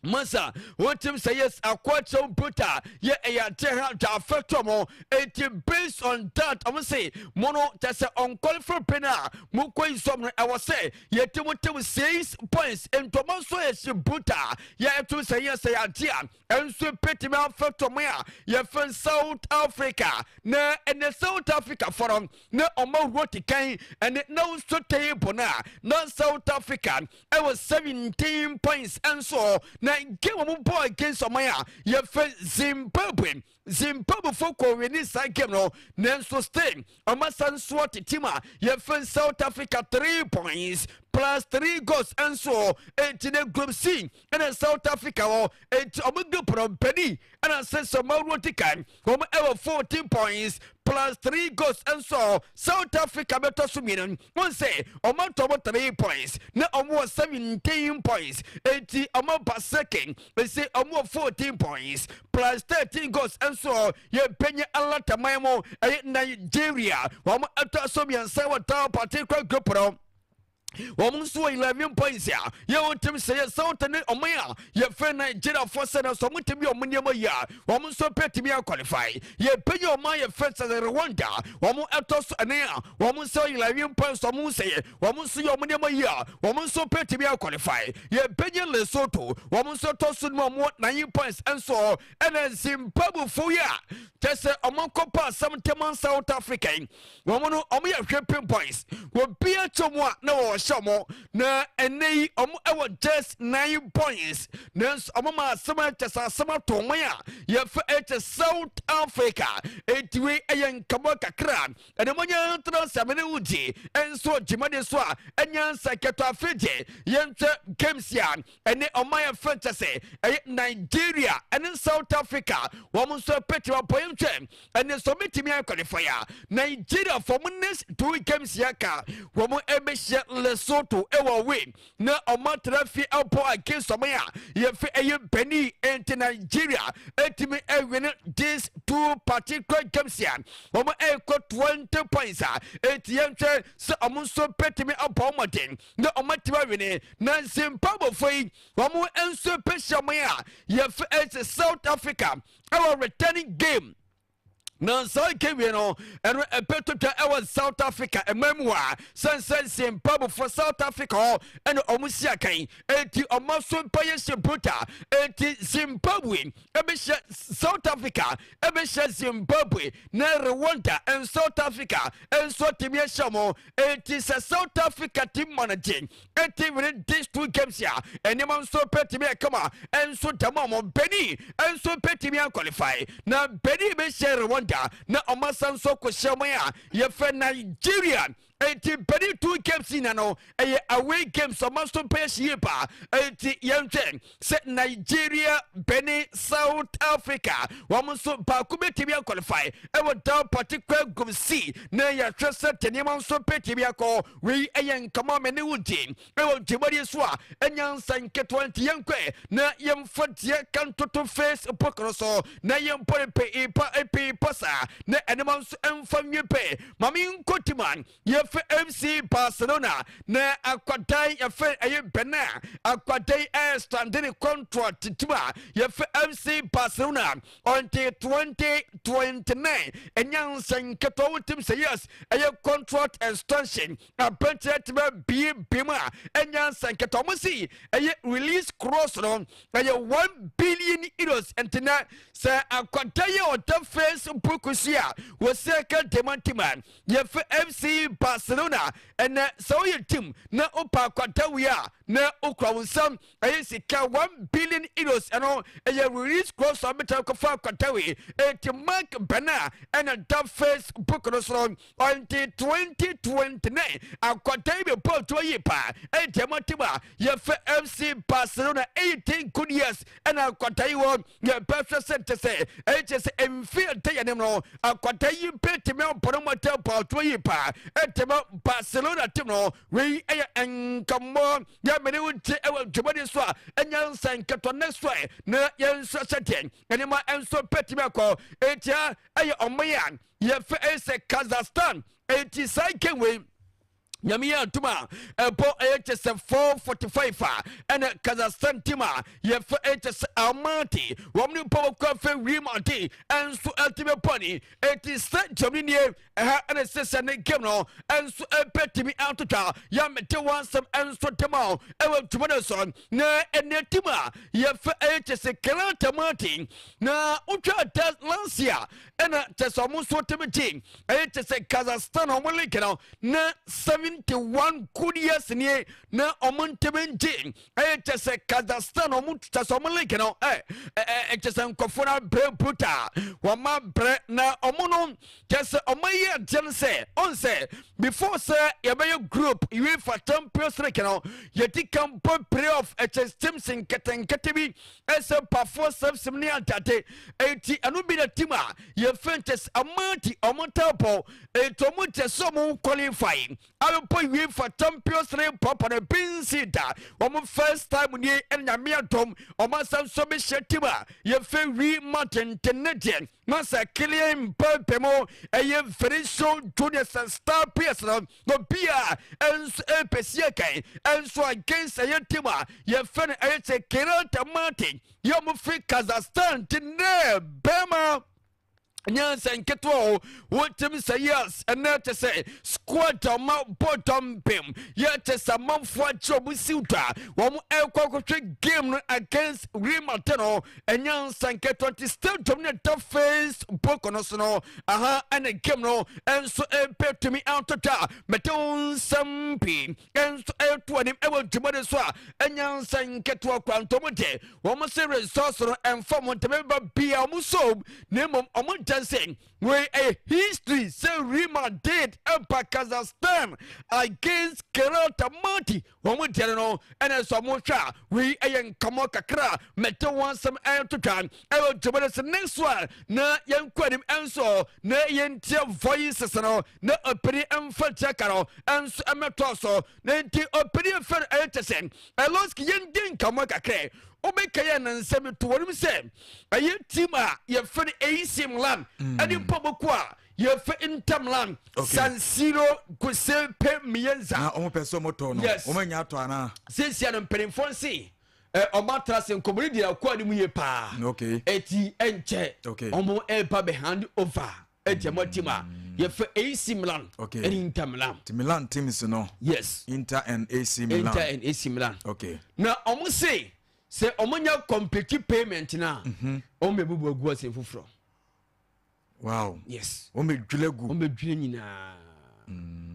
Speaker 5: masa wotim sɛ yes, akɔkyɛw bruta yɛ ɛyɛ ade ha da afɛtɔ mo. Eti based on that, ɔmo se mo no kyɛ sɛ unqualified player no a mo kɔ yi so no, ɛwɔ sɛ yɛte mo tem 6 points. Ntɔmɔ nso yɛ si bruta yɛ ɛtum sɛ yɛ sɛ yɛ ade a ɛnso petumi afɛtɔ mo a yɛfɛ South Africa. Na ɛnɛ South Africa fɔrɔ na ɔmo awuro kan ɛne na nso table no a na South Africa ɛwɔ 17 points nso, na game ɔmo bɔ against ɔman a yɛfɛ Zimbabwe, Zimbabwe fo kɔ wini saa game no, nanso still ɔmo asan nso ate team a yɛfɛ South Africa 3 points plus three goals nso. Eti ne Group C ɛna South Africa wɔ, eti ɔmo group no mpani ɛna sɛ ɔmo awuro ti kan, wɔn ɛwɔ 14 points plus three goals nso. South Africa bɛtɔ so mmienu, wɔn sɛ ɔmo atɔ ɔmo 3 points na ɔmo wɔ 17 points, eti ɔmo ba second, esi ɔmo wɔ 14 points plus 13 goals nso. Yɛpɛnyɛ alataman mu ɛyɛ Nigeria, wɔn ɛtɔ so mmiɛnsa wɔ taa particular group no, wɔn nso wɔ 11 points a yɛwɔ tim sɛ yɛ South ne ɔman a yɛfrɛ Nigeriafoɔ sɛ no sɛ ɔmo tumi ɔmo nneɛma yi a, wɔn nso pɛ tumi aqualify. Yɛpɛgya ɔman yɛfrɛ sɛ Rwanda, wɔn ɛtɔ so ɛne a wɔn nso 11 points, wɔn nso yɛ wɔn nso yɛ ɔmo nneɛma yi a, wɔn nso pɛ tumi aqualify. Yɛpɛgya Lesotho, wɔn nso ɛtɔ so no ɔmo 9 points nso, ɛna Zimbabwefoɔ yi a kyɛ sɛ ɔmo akɔpa asɛm tɛm South Africa yi, wɔn no wɔn yɛ whipping boys, obi atwa mu a na wɔhyɛ wɔn, na ɛnɛ yi wɔn wɔ just 9 points, nanso wɔn ma asɛm akyɛ sɛ asɛm ato wɔn a yɛfɛ ɛkyɛ South Africa. Etiwe ɛyɛ nkabɔ kakra ɛna mo nyɛ ntena nsɛm ne wogye nso dwumadi so a ɛnyɛ nsa kɛtɔ. Afei yɛntwɛ games a ɛne ɔman yɛ fɛ kyɛ sɛ ɛyɛ Nigeria ɛne South Africa, wɔn nso pɛtɛ wɔn yɛntwɛ ɛne nso ɔbɛtumi aqualify a Nigeria for wɔn next two games yɛka wɔn ɛbɛhyia Lesotho ɛwɔ away na ɔmo atena fie ɛbɔ against ɔmo a yɛfɛ ɛyɛ Benin. Ɛnti Nigeria ɛtumi ɛwin these two particular games a wɔn ɛkɔ 20 points a, ɛnti yɛntwɛ sɛ ɔmo nso pɛtumi abɔ ɔmo den na ɔmo atumi awin. Na Zimbabwefoɔ yi, wɔn nso pɛhyia ɔmo a yɛfɛ ɛsɛ South Africa ɛwɔ returning game, na saa nkewie no ɛno ɛbɛtotwa ɛwɔ South Africa ɛman mu a sɛnsɛn Zimbabwefoɔ South Africa hɔ ɛna ɔmo si akan, eti ɔmo so mpa yɛ hyɛ bruta. Eti Zimbabwe ɛbɛhyɛ South Africa, ɛbɛhyɛ Zimbabwe, na Rwanda ɛn South Africa ɛnso tumi ahyɛ mo. Eti sɛ South Africa team manager ɛti win these two games a, nneɛma nso pɛtumi ɛkama ɛnso dɛm a ɔmo Benin ɛnso pɛtumi aqualify, na Benin bɛhyɛ Rwanda na ɔmo asan nso kɔhyɛ ɔmo a yɛfɛ Nigeria. Enti Benin two games nyina no ɛyɛ away games, ɔma nso mpɛ yɛ yie paa. Enti yɛnhwɛ sɛ Nigeria, Benin, South Africa wɔn nso baako bɛtumi aqualify ɛwɔ that particular group C, na yɛhwɛ sɛ te nneɛma nso bɛtumi akɔ. Wei ɛyɛ nkɔmɔ me ne wo di ɛwɔ dwumadie so a ɛnya nsa nketewa, nti yɛnkɔ na yɛmfa deɛ ka ntoto Facebook no so na yɛmpɔ no pii pa pii pa saa na ɛnema nso ɛmfa nwie pɛ. Maame nkɔ tim a yɛfɛ FC Barcelona na akwadan yɛfɛ ɛyɛ bɛnɛ a akwadan ɛyɛ standing contract tim a yɛfɛ FC Barcelona until 2029. Ɛnya nsa nketewa, wotim sɛ yes, ɛyɛ contract extension. Aberanteɛ tumi bie biem a ɛnya nsa nketewa. Ɔmo si ɛyɛ release clause no ɛyɛ €1 billion, nti na sɛ akwada yi a ɔda Facebook si a wɔsi ɛka dema team a yɛfɛ FC Barcelona. Ɛnɛ sɛ woyɛ team na wopa akwada wie a na wokura wo nsam ɛyɛ sika €1 billion, ɛno ɛyɛ release clause a bɛtɛ kɔfa akwada wei. Eti Mark Bena ɛna da Facebook no so until 2029. Akwada yi bɛ bɔ adwuma yie paa ɛnti ɛma team a yɛfɛ FC Barcelona. 18 good years ɛna akwada yi wɔ. Yɛbɛhwɛ sɛ nte sɛ ɛkyɛ sɛ mfe ɛda yɛn anim no akwada yi bɛtumi abɔ no mmɔden bɔ adwuma yie paa ɛnti ma Barcelona team no. Wei ɛyɛ nkammɔ yɛmene wo nti ɛwɔ dwumadi so a ɛnya nsa nkɛtɔ ne so na yɛnso sɛdeɛ nneɛma nso bɛtumi akɔ. Ɛntia ɛyɛ ɔman a yɛfɛ ɛsɛ Kazakhstan. Ɛnti saa game wei, Nyame yɛ atom a, ɛbɔ ɛyɛ kyɛ sɛ 4:45 a ɛna Kazakhstan team a yɛfɛ ɛyɛ kyɛ sɛ Almaty wɔn ne bɔ wɔkɔ afɛ Real Madrid ɛnso ɛtumi bɔ ne. Ɛnti stadium no nie, ɛha ɛna sɛ sɛ ne game no ɛnso ɛbɛtumi atotwa. Yɛmete wɔn asɛm ɛnso dem a ɛwɔ dwuma no so na ɛnɛ team a yɛfɛ ɛyɛ kyɛ sɛ Kairat Almaty na wotwa da lansia ɛna kyɛ sɛ ɔmo nso tumi gye ɛyɛ kyɛ sɛ Kazakhstan ɔmo league no na 71 good years nie na ɔmo ntumi ngye ɛyɛ kyɛ sɛ Kazakhstan ɔmo kyɛ sɛ ɔmo league no ɛ ɛ kyɛ sɛ nkɔfoɔ no abrɛ brutal, wɔn abrɛ na ɔmo no kyɛ sɛ ɔmo ayi adeɛ no sɛ ɔn sɛ before sɛ yɛbɛyɛ group UEFA Champions League no, yɛdi kan bɔ playoff ɛkyɛ teams nketenkete bi ɛsɛ mpafoɔ sɛmsɛm ne adade. Eti ɛno bi na team a yɛfɛ nkyɛ sɛ Almaty ɔmo ta bɔ. Eti ɔmo kyɛ sɛ ɔmo qualify abɛbɔ UEFA Champions League pɔpɔ no binsi da. Wɔn first time nie, ɛna Nyame adɔm ɔmo asan so bɛhyɛ team a yɛfɛ Real Madrid ne deɛ masa Kylian Mbappe mo ɛyɛ Vinicius Junior sɛ star players no obi a ɛnso ɛpɛsi ɛkan ɛnso against ɛyɛ team a yɛfɛ no ɛyɛ sɛ Kairat Almaty yɛ ɔmo firi Kazakhstan. Ti nɛ bɛrima nyansa nketewa o, wotim sɛ yes, ɛnɛ kyɛ sɛ squad ɔma bɔ dɔmpem yɛ kyɛ sɛ amanfoɔ akyerɛ ɔmo siw da wɔn ɛkɔ akɔhwɛ game no against Real Madrid no. Ɛnya nsa nketewa nti stadium no ɛda Facebook no so no aha ɛna game no ɛnso ɛbɛtumi atotwa. Mɛte wo nsɛm pii ɛnso ɛto anim ɛwɔ dwumadi so a ɛnya nsa nketewa kora ntɔm deɛ wɔn se results no ɛmfa mo ntɛmɛ ba bia wɔn so, na mmom wɔn nkyɛn sɛ wei ɛyɛ history sɛ Real Madrid ɛba Kazakhstan against Kairat Almaty. Wɔn deɛ no ɛna sɛ wɔn hwɛ a wei ɛyɛ nkɔmɔ kakra. Mɛte wɔn asɛm ɛnto ɛwɔ dwuma no sɛ next one na yɛnkɔ anim ɛnso na yɛntie voices no na ɔpani ɛmfa nkyɛ ka no ɛnso ɛmɛtɔ so. Na nti ɔpani ɛfɛ no ɛyɛ kyɛ sɛ Ɛlɔski yɛndi nkɔmɔ kakra. Wobɛka yɛ ne nsɛm to wɔnom sɛ ɛyɛ team a yɛfɛ no AC Milan ɛne mpɔbɔku a yɛfɛ Inter Milan, San Siro, Giuseppe Meazza.
Speaker 2: Na ɔmo pɛ sɛ ɔmo tɔ no.
Speaker 5: Yes.
Speaker 2: Ɔmo anya atɔ anaa?
Speaker 5: Seesia no mpanimfoɔ nse ɔmo atena se nkɔmɔ no di akɔ anim yie paa. Eti ɛnkyɛ ɔmo ɛreba bɛ hand over ɛgya mo team a yɛfɛ AC Milan ɛne Inter Milan.
Speaker 2: Ti Milan teams no.
Speaker 5: Yes.
Speaker 2: Inter and AC Milan.
Speaker 5: Inter and AC Milan. Na ɔmo se sɛ ɔmo nya complete payment na ɔmo bɛ bubu agu ɔsɛn foforɔ. Yes.
Speaker 2: Wɔn bɛ dwilɛ gu.
Speaker 5: Ɔmo bɛ dwilɛ nyinaa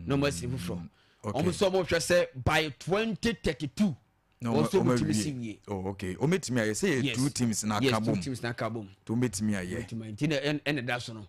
Speaker 5: na ɔmo asi foforɔ. Ɔmo sɛ ɔmo hwɛ sɛ by 2032.
Speaker 3: Wɔn nso wɔn tumi si wie.
Speaker 2: Oh okay, wɔn bɛtumi ayɛ sɛ yɛ two teams na aka bom.
Speaker 3: Yes, two teams na aka bom.
Speaker 2: To wɔn bɛtumi ayɛ.
Speaker 3: Wɔn tumi nti na ɛna da so no.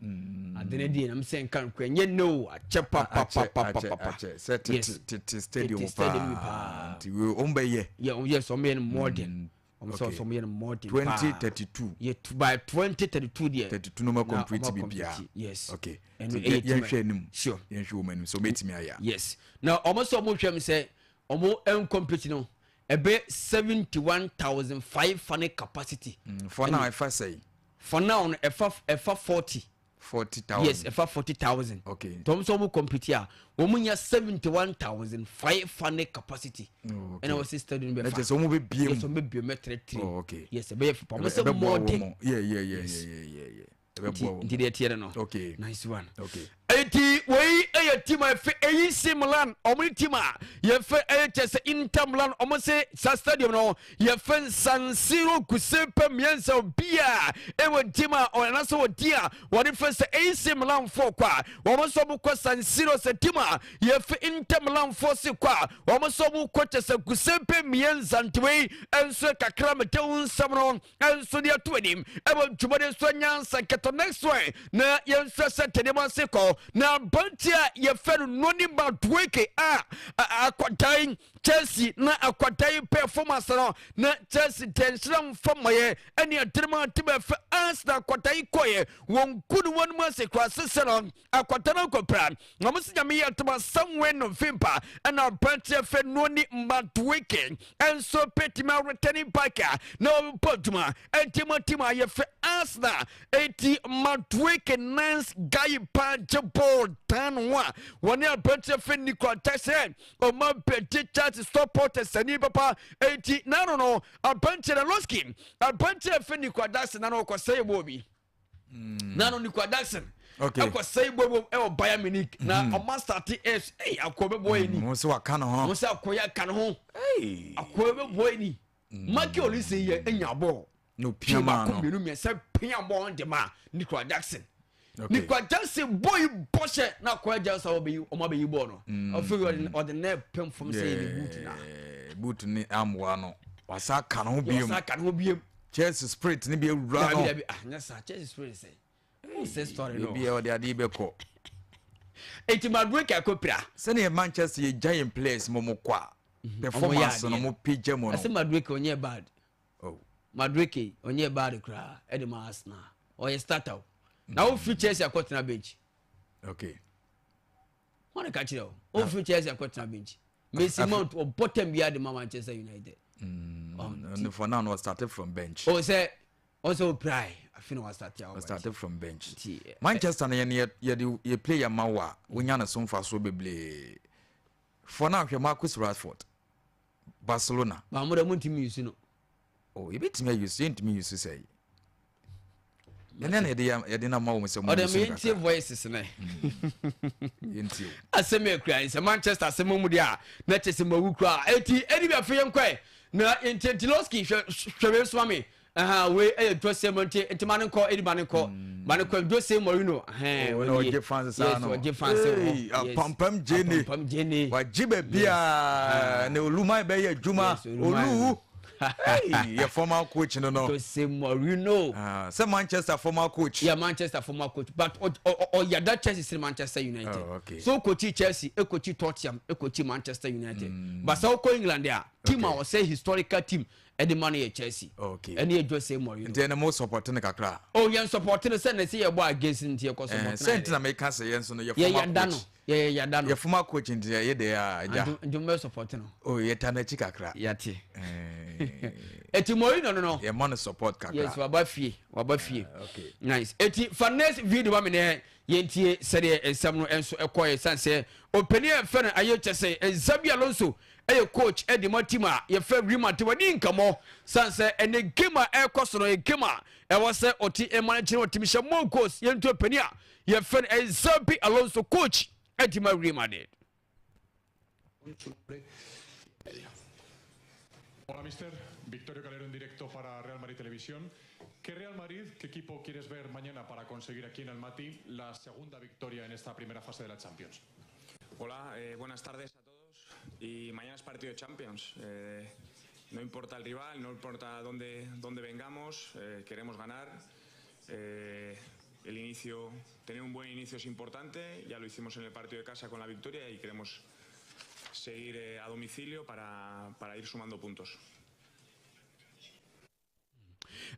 Speaker 3: Ade ne deɛ nam sɛ nka nkura nyɛ no akyɛ papapapapa.
Speaker 2: Akyɛ sɛ tete tete stadium paa nti wɔn bɛyɛ.
Speaker 3: Yɛ yes wɔn bɛyɛ no modern. Wɔn sɛ wɔn yɛ no modern
Speaker 2: paa. 2032.
Speaker 3: Yɛ by 2032 deɛ.
Speaker 2: 32 no ma complete biribiara.
Speaker 3: Yes.
Speaker 2: Okay. Ɛno ɛyɛ yɛnhwɛ anim. Sure. Yɛnhwɛ wɔn anim sɛ wɔn bɛtumi ayɛ.
Speaker 3: Yes. Na wɔn sɛ wɔn hwɛ mu sɛ. Ɔmo ncompete no ɛbɛ 71,500 capacity.
Speaker 2: Mm, for now ɛfa sɛyi.
Speaker 3: For now no ɛfa ɛfa 40.
Speaker 2: 40,000.
Speaker 3: Yes, ɛfa 40,000.
Speaker 2: Okay.
Speaker 3: Tɔm sɛ ɔmo compete a wɔn nya 71,500 capacity.
Speaker 2: Oh, okay.
Speaker 3: Ɛna wɔsi stadium bɛ fa.
Speaker 2: Ɛkyɛ sɛ ɔmo bɛ bie mu.
Speaker 3: Yes, ɔmo bɛ bie mu ɛtɛrɛtɛrɛ.
Speaker 2: Oh, okay.
Speaker 3: Yes, ɛbɛyɛ fɛ pa. Ɔmo sɛ mɔden.
Speaker 2: Yeah.
Speaker 3: Nti deɛ ɛteɛ no no.
Speaker 2: Okay.
Speaker 3: Nice one.
Speaker 2: Okay.
Speaker 5: Eti wei yɛ team a yɛfɛ AC Milan ɔmo ne team a yɛfɛ ɛyɛ kyɛ sɛ Inter Milan ɔmo se saa stadium no yɛfɛ San Siro Giuseppe Meazza obi a ɛwɔ team a ɔnasɛ ɔdi a wɔde fɛ sɛ AC Milan foɔ kɔ a wɔn nso ɔmo kɔ San Siro sɛ team a yɛfɛ Inter Milan foɔ se kɔ a wɔn nso ɔmo kɔ kyɛ sɛ Giuseppe Meazza nti wei nso kakra mede wo nsɛm no nso de ato anim ɛwɔ dwumadi nso nyansa nkɛtɔ next one na yɛnhwɛ sɛ tɛnɛma ase kɔ na aberanteɛ a yɛfɛ no Noni Madueke a akwadan Chelsea na akwadan performance no na Chelsea dɛnhyerɛ mfa mmayɛ ɛne adirima atim ɛfɛ Arsenal akwadan kɔyɛ wɔn gu ne wɔn mu ase kora sesɛ no Akwata no nkɔpra na wɔn si nyame yɛ toma somewhere November ɛna aberanteɛ fɛ Noni Madueke nso pɛtumi aretɛne back a na ɔbɛbɔ adwuma ɛnti mo team a yɛfɛ Arsenal eti Madueke nice guy paa gye bɔɔl dan ho a wɔne aberanteɛ fɛ Nicola Jackson ɔma bɛgye Chelsea supporters ani papa eti n'ano no aberanteɛ na Losky aberanteɛ fɛ Nicola Jackson n'ano ɔkɔsɛe bɔɔl bi Mm. na no Nicola Jackson ɛkɔ sɛyi bɔ ɛwɔ Bayern Munich na mm. ɔma starte ɛs ɛy akɔ bɛ bɔ ɛni.
Speaker 2: Mo sɛ waka ne ho.
Speaker 3: Mo sɛ akɔ yɛ aka ne ho. Akɔ bɛ bɔ ɛni. Michael Olise yɛ enya bɔɔl.
Speaker 2: No pia maa no.
Speaker 3: Baako mmienu mmiɛnsa pia bɔɔl de ma Nicola Jackson. Nicola Jackson bɔ yi bɔ hyɛ na akɔ agya sɛ ɔbɛyi ɔmo abɛyi bɔɔl no. Ɔfɛ ɔde nɛ pɛm fam sɛ yɛ ne boot na.
Speaker 2: Boot ne amoa no wasa ka ne ho biem.
Speaker 3: Wasa ka ne ho biem.
Speaker 2: Chelsea spirit ne bi awura no.
Speaker 3: Dabi dabi ah nyɛ saa Chelsea spirit sɛ. O sɛ story no.
Speaker 2: Ebi ɔde adeɛ bɛkɔ.
Speaker 3: Eti Madueke akɔpira.
Speaker 2: Sɛdeɛ Manchester yɛ giant players mo mo kɔ a. Mhm. Performance no mo pagya mu no.
Speaker 3: Ɛsɛ Madueke ɔnyɛ bad.
Speaker 2: Oh.
Speaker 3: Madueke ɔnyɛ bad koraa ɛde ma Arsenal ɔyɛ starter o. Na wo firi Chelsea akɔtena bench.
Speaker 2: Okay.
Speaker 3: Wɔn ka kyerɛ o. O firi Chelsea akɔtena bench. Mason Mount ɔbɔ tɛm biara de ma Manchester United.
Speaker 2: Mm, for now, no started from bench.
Speaker 3: Oh, sɛ ɔsɛ ɔpirae afi na wastate a
Speaker 2: started from bench. Ti, eh, Manchester no yɛ yɛde yɛ player ma wo a wonya ne so mfasoɔ bebree. For now hwɛ Marcus Rashford Barcelona.
Speaker 3: Baamu dɛ mo ntumi yi su no.
Speaker 2: Oh, yɛbɛtumi ayi so yɛntumi yi so sɛ yi ɛnɛ na yɛde yɛde na ma wɔn sɛ
Speaker 3: mo ɔdɛ mi yɛntie voices nɛ
Speaker 2: hmm. yɛntie
Speaker 3: o asɛm yɛ kura nsɛ Manchester asɛm mu deɛ a na kyɛ sɛ mawu kura eti ɛni bi afei yɛn kɔɛ na yɛntie Tiloski hwɛ hwɛ wei soma mi ɛhan wei ɛyɛ Jose Mourinho nti ma ne nkɔ ɛdi ma ne nkɔ hmm. ma ne nkɔ Jose Mourinho ɛhɛn
Speaker 2: oh, wei ɔgye fans saa no
Speaker 3: yes ɔgye fans wɔ
Speaker 2: yes apampam gyene
Speaker 3: apampam gyene
Speaker 2: wagye baabi a na oluman bɛyɛ adwuma olu. Hey, yɛ former coach no no.
Speaker 3: Jose Mourinho.
Speaker 2: Ah, sɛ Manchester former coach.
Speaker 3: Yeah, Manchester former coach. But ɔyada Chelsea sɛ Manchester United.
Speaker 2: Oh, okay.
Speaker 3: So coachi Chelsea, ekochi Tottenham, ekochi Manchester United. But sɛ wokɔ England a, team a ɔsɛ historical team ɛde ma no yɛ Chelsea.
Speaker 2: Okay.
Speaker 3: Ɛne yɛ Jose Mourinho.
Speaker 2: Nti ɛna mo support no kakra.
Speaker 3: Oh, yɛn support no sɛ na ɛsɛ yɛbɔ against nti yɛkɔ support no.
Speaker 2: Sɛ nti na meka sɛ yɛn nso no yɛ former coach.
Speaker 3: Yɛyɛ yada no.
Speaker 2: Yɛ former coach nti yɛ de a agya.
Speaker 3: Nti mo bɛ support no.
Speaker 2: Oh yɛ ta n'akyi kakra.
Speaker 3: Yate. Eti Mourinho no no.
Speaker 2: Yɛ ma no support kakra.
Speaker 3: Yes waba fie waba fie.
Speaker 2: Okay.
Speaker 3: Nice. Eti fa next video ma mi nɛ yɛntie sɛdeɛ nsɛm no nso ɛkɔɛ san sɛ ɔpanin a yɛfɛ no ayɛ kyɛ sɛ Xabi Alonso ɛyɛ coach ɛde ma team a yɛfɛ Real Madrid wadi nkɔmmɔ san sɛ ɛnɛ game a ɛrekɔ so no yɛ game a ɛwɔ sɛ ɔte ɛma no kyerɛ ɔtumi hyɛ more goals yɛntu ɔpanin a Yɛfrɛ no Xabi Alonso coach de ma Real Madrid.
Speaker 6: Hola, mister. Victorio Calero en directo para Real Madrid Televisión. ¿Qué Real Madrid, qué equipo quieres ver mañana para conseguir aquí en Almaty la segunda victoria en esta primera fase de la Champions?
Speaker 7: Hola, eh, buenas tardes a todos. Y mañana es partido de Champions. Eh, No importa el rival, no importa dónde vengamos, queremos ganar. El inicio, tener un buen inicio es importante, ya lo hicimos en el partido de casa con la victoria y queremos seguir a domicilio para ir sumando puntos.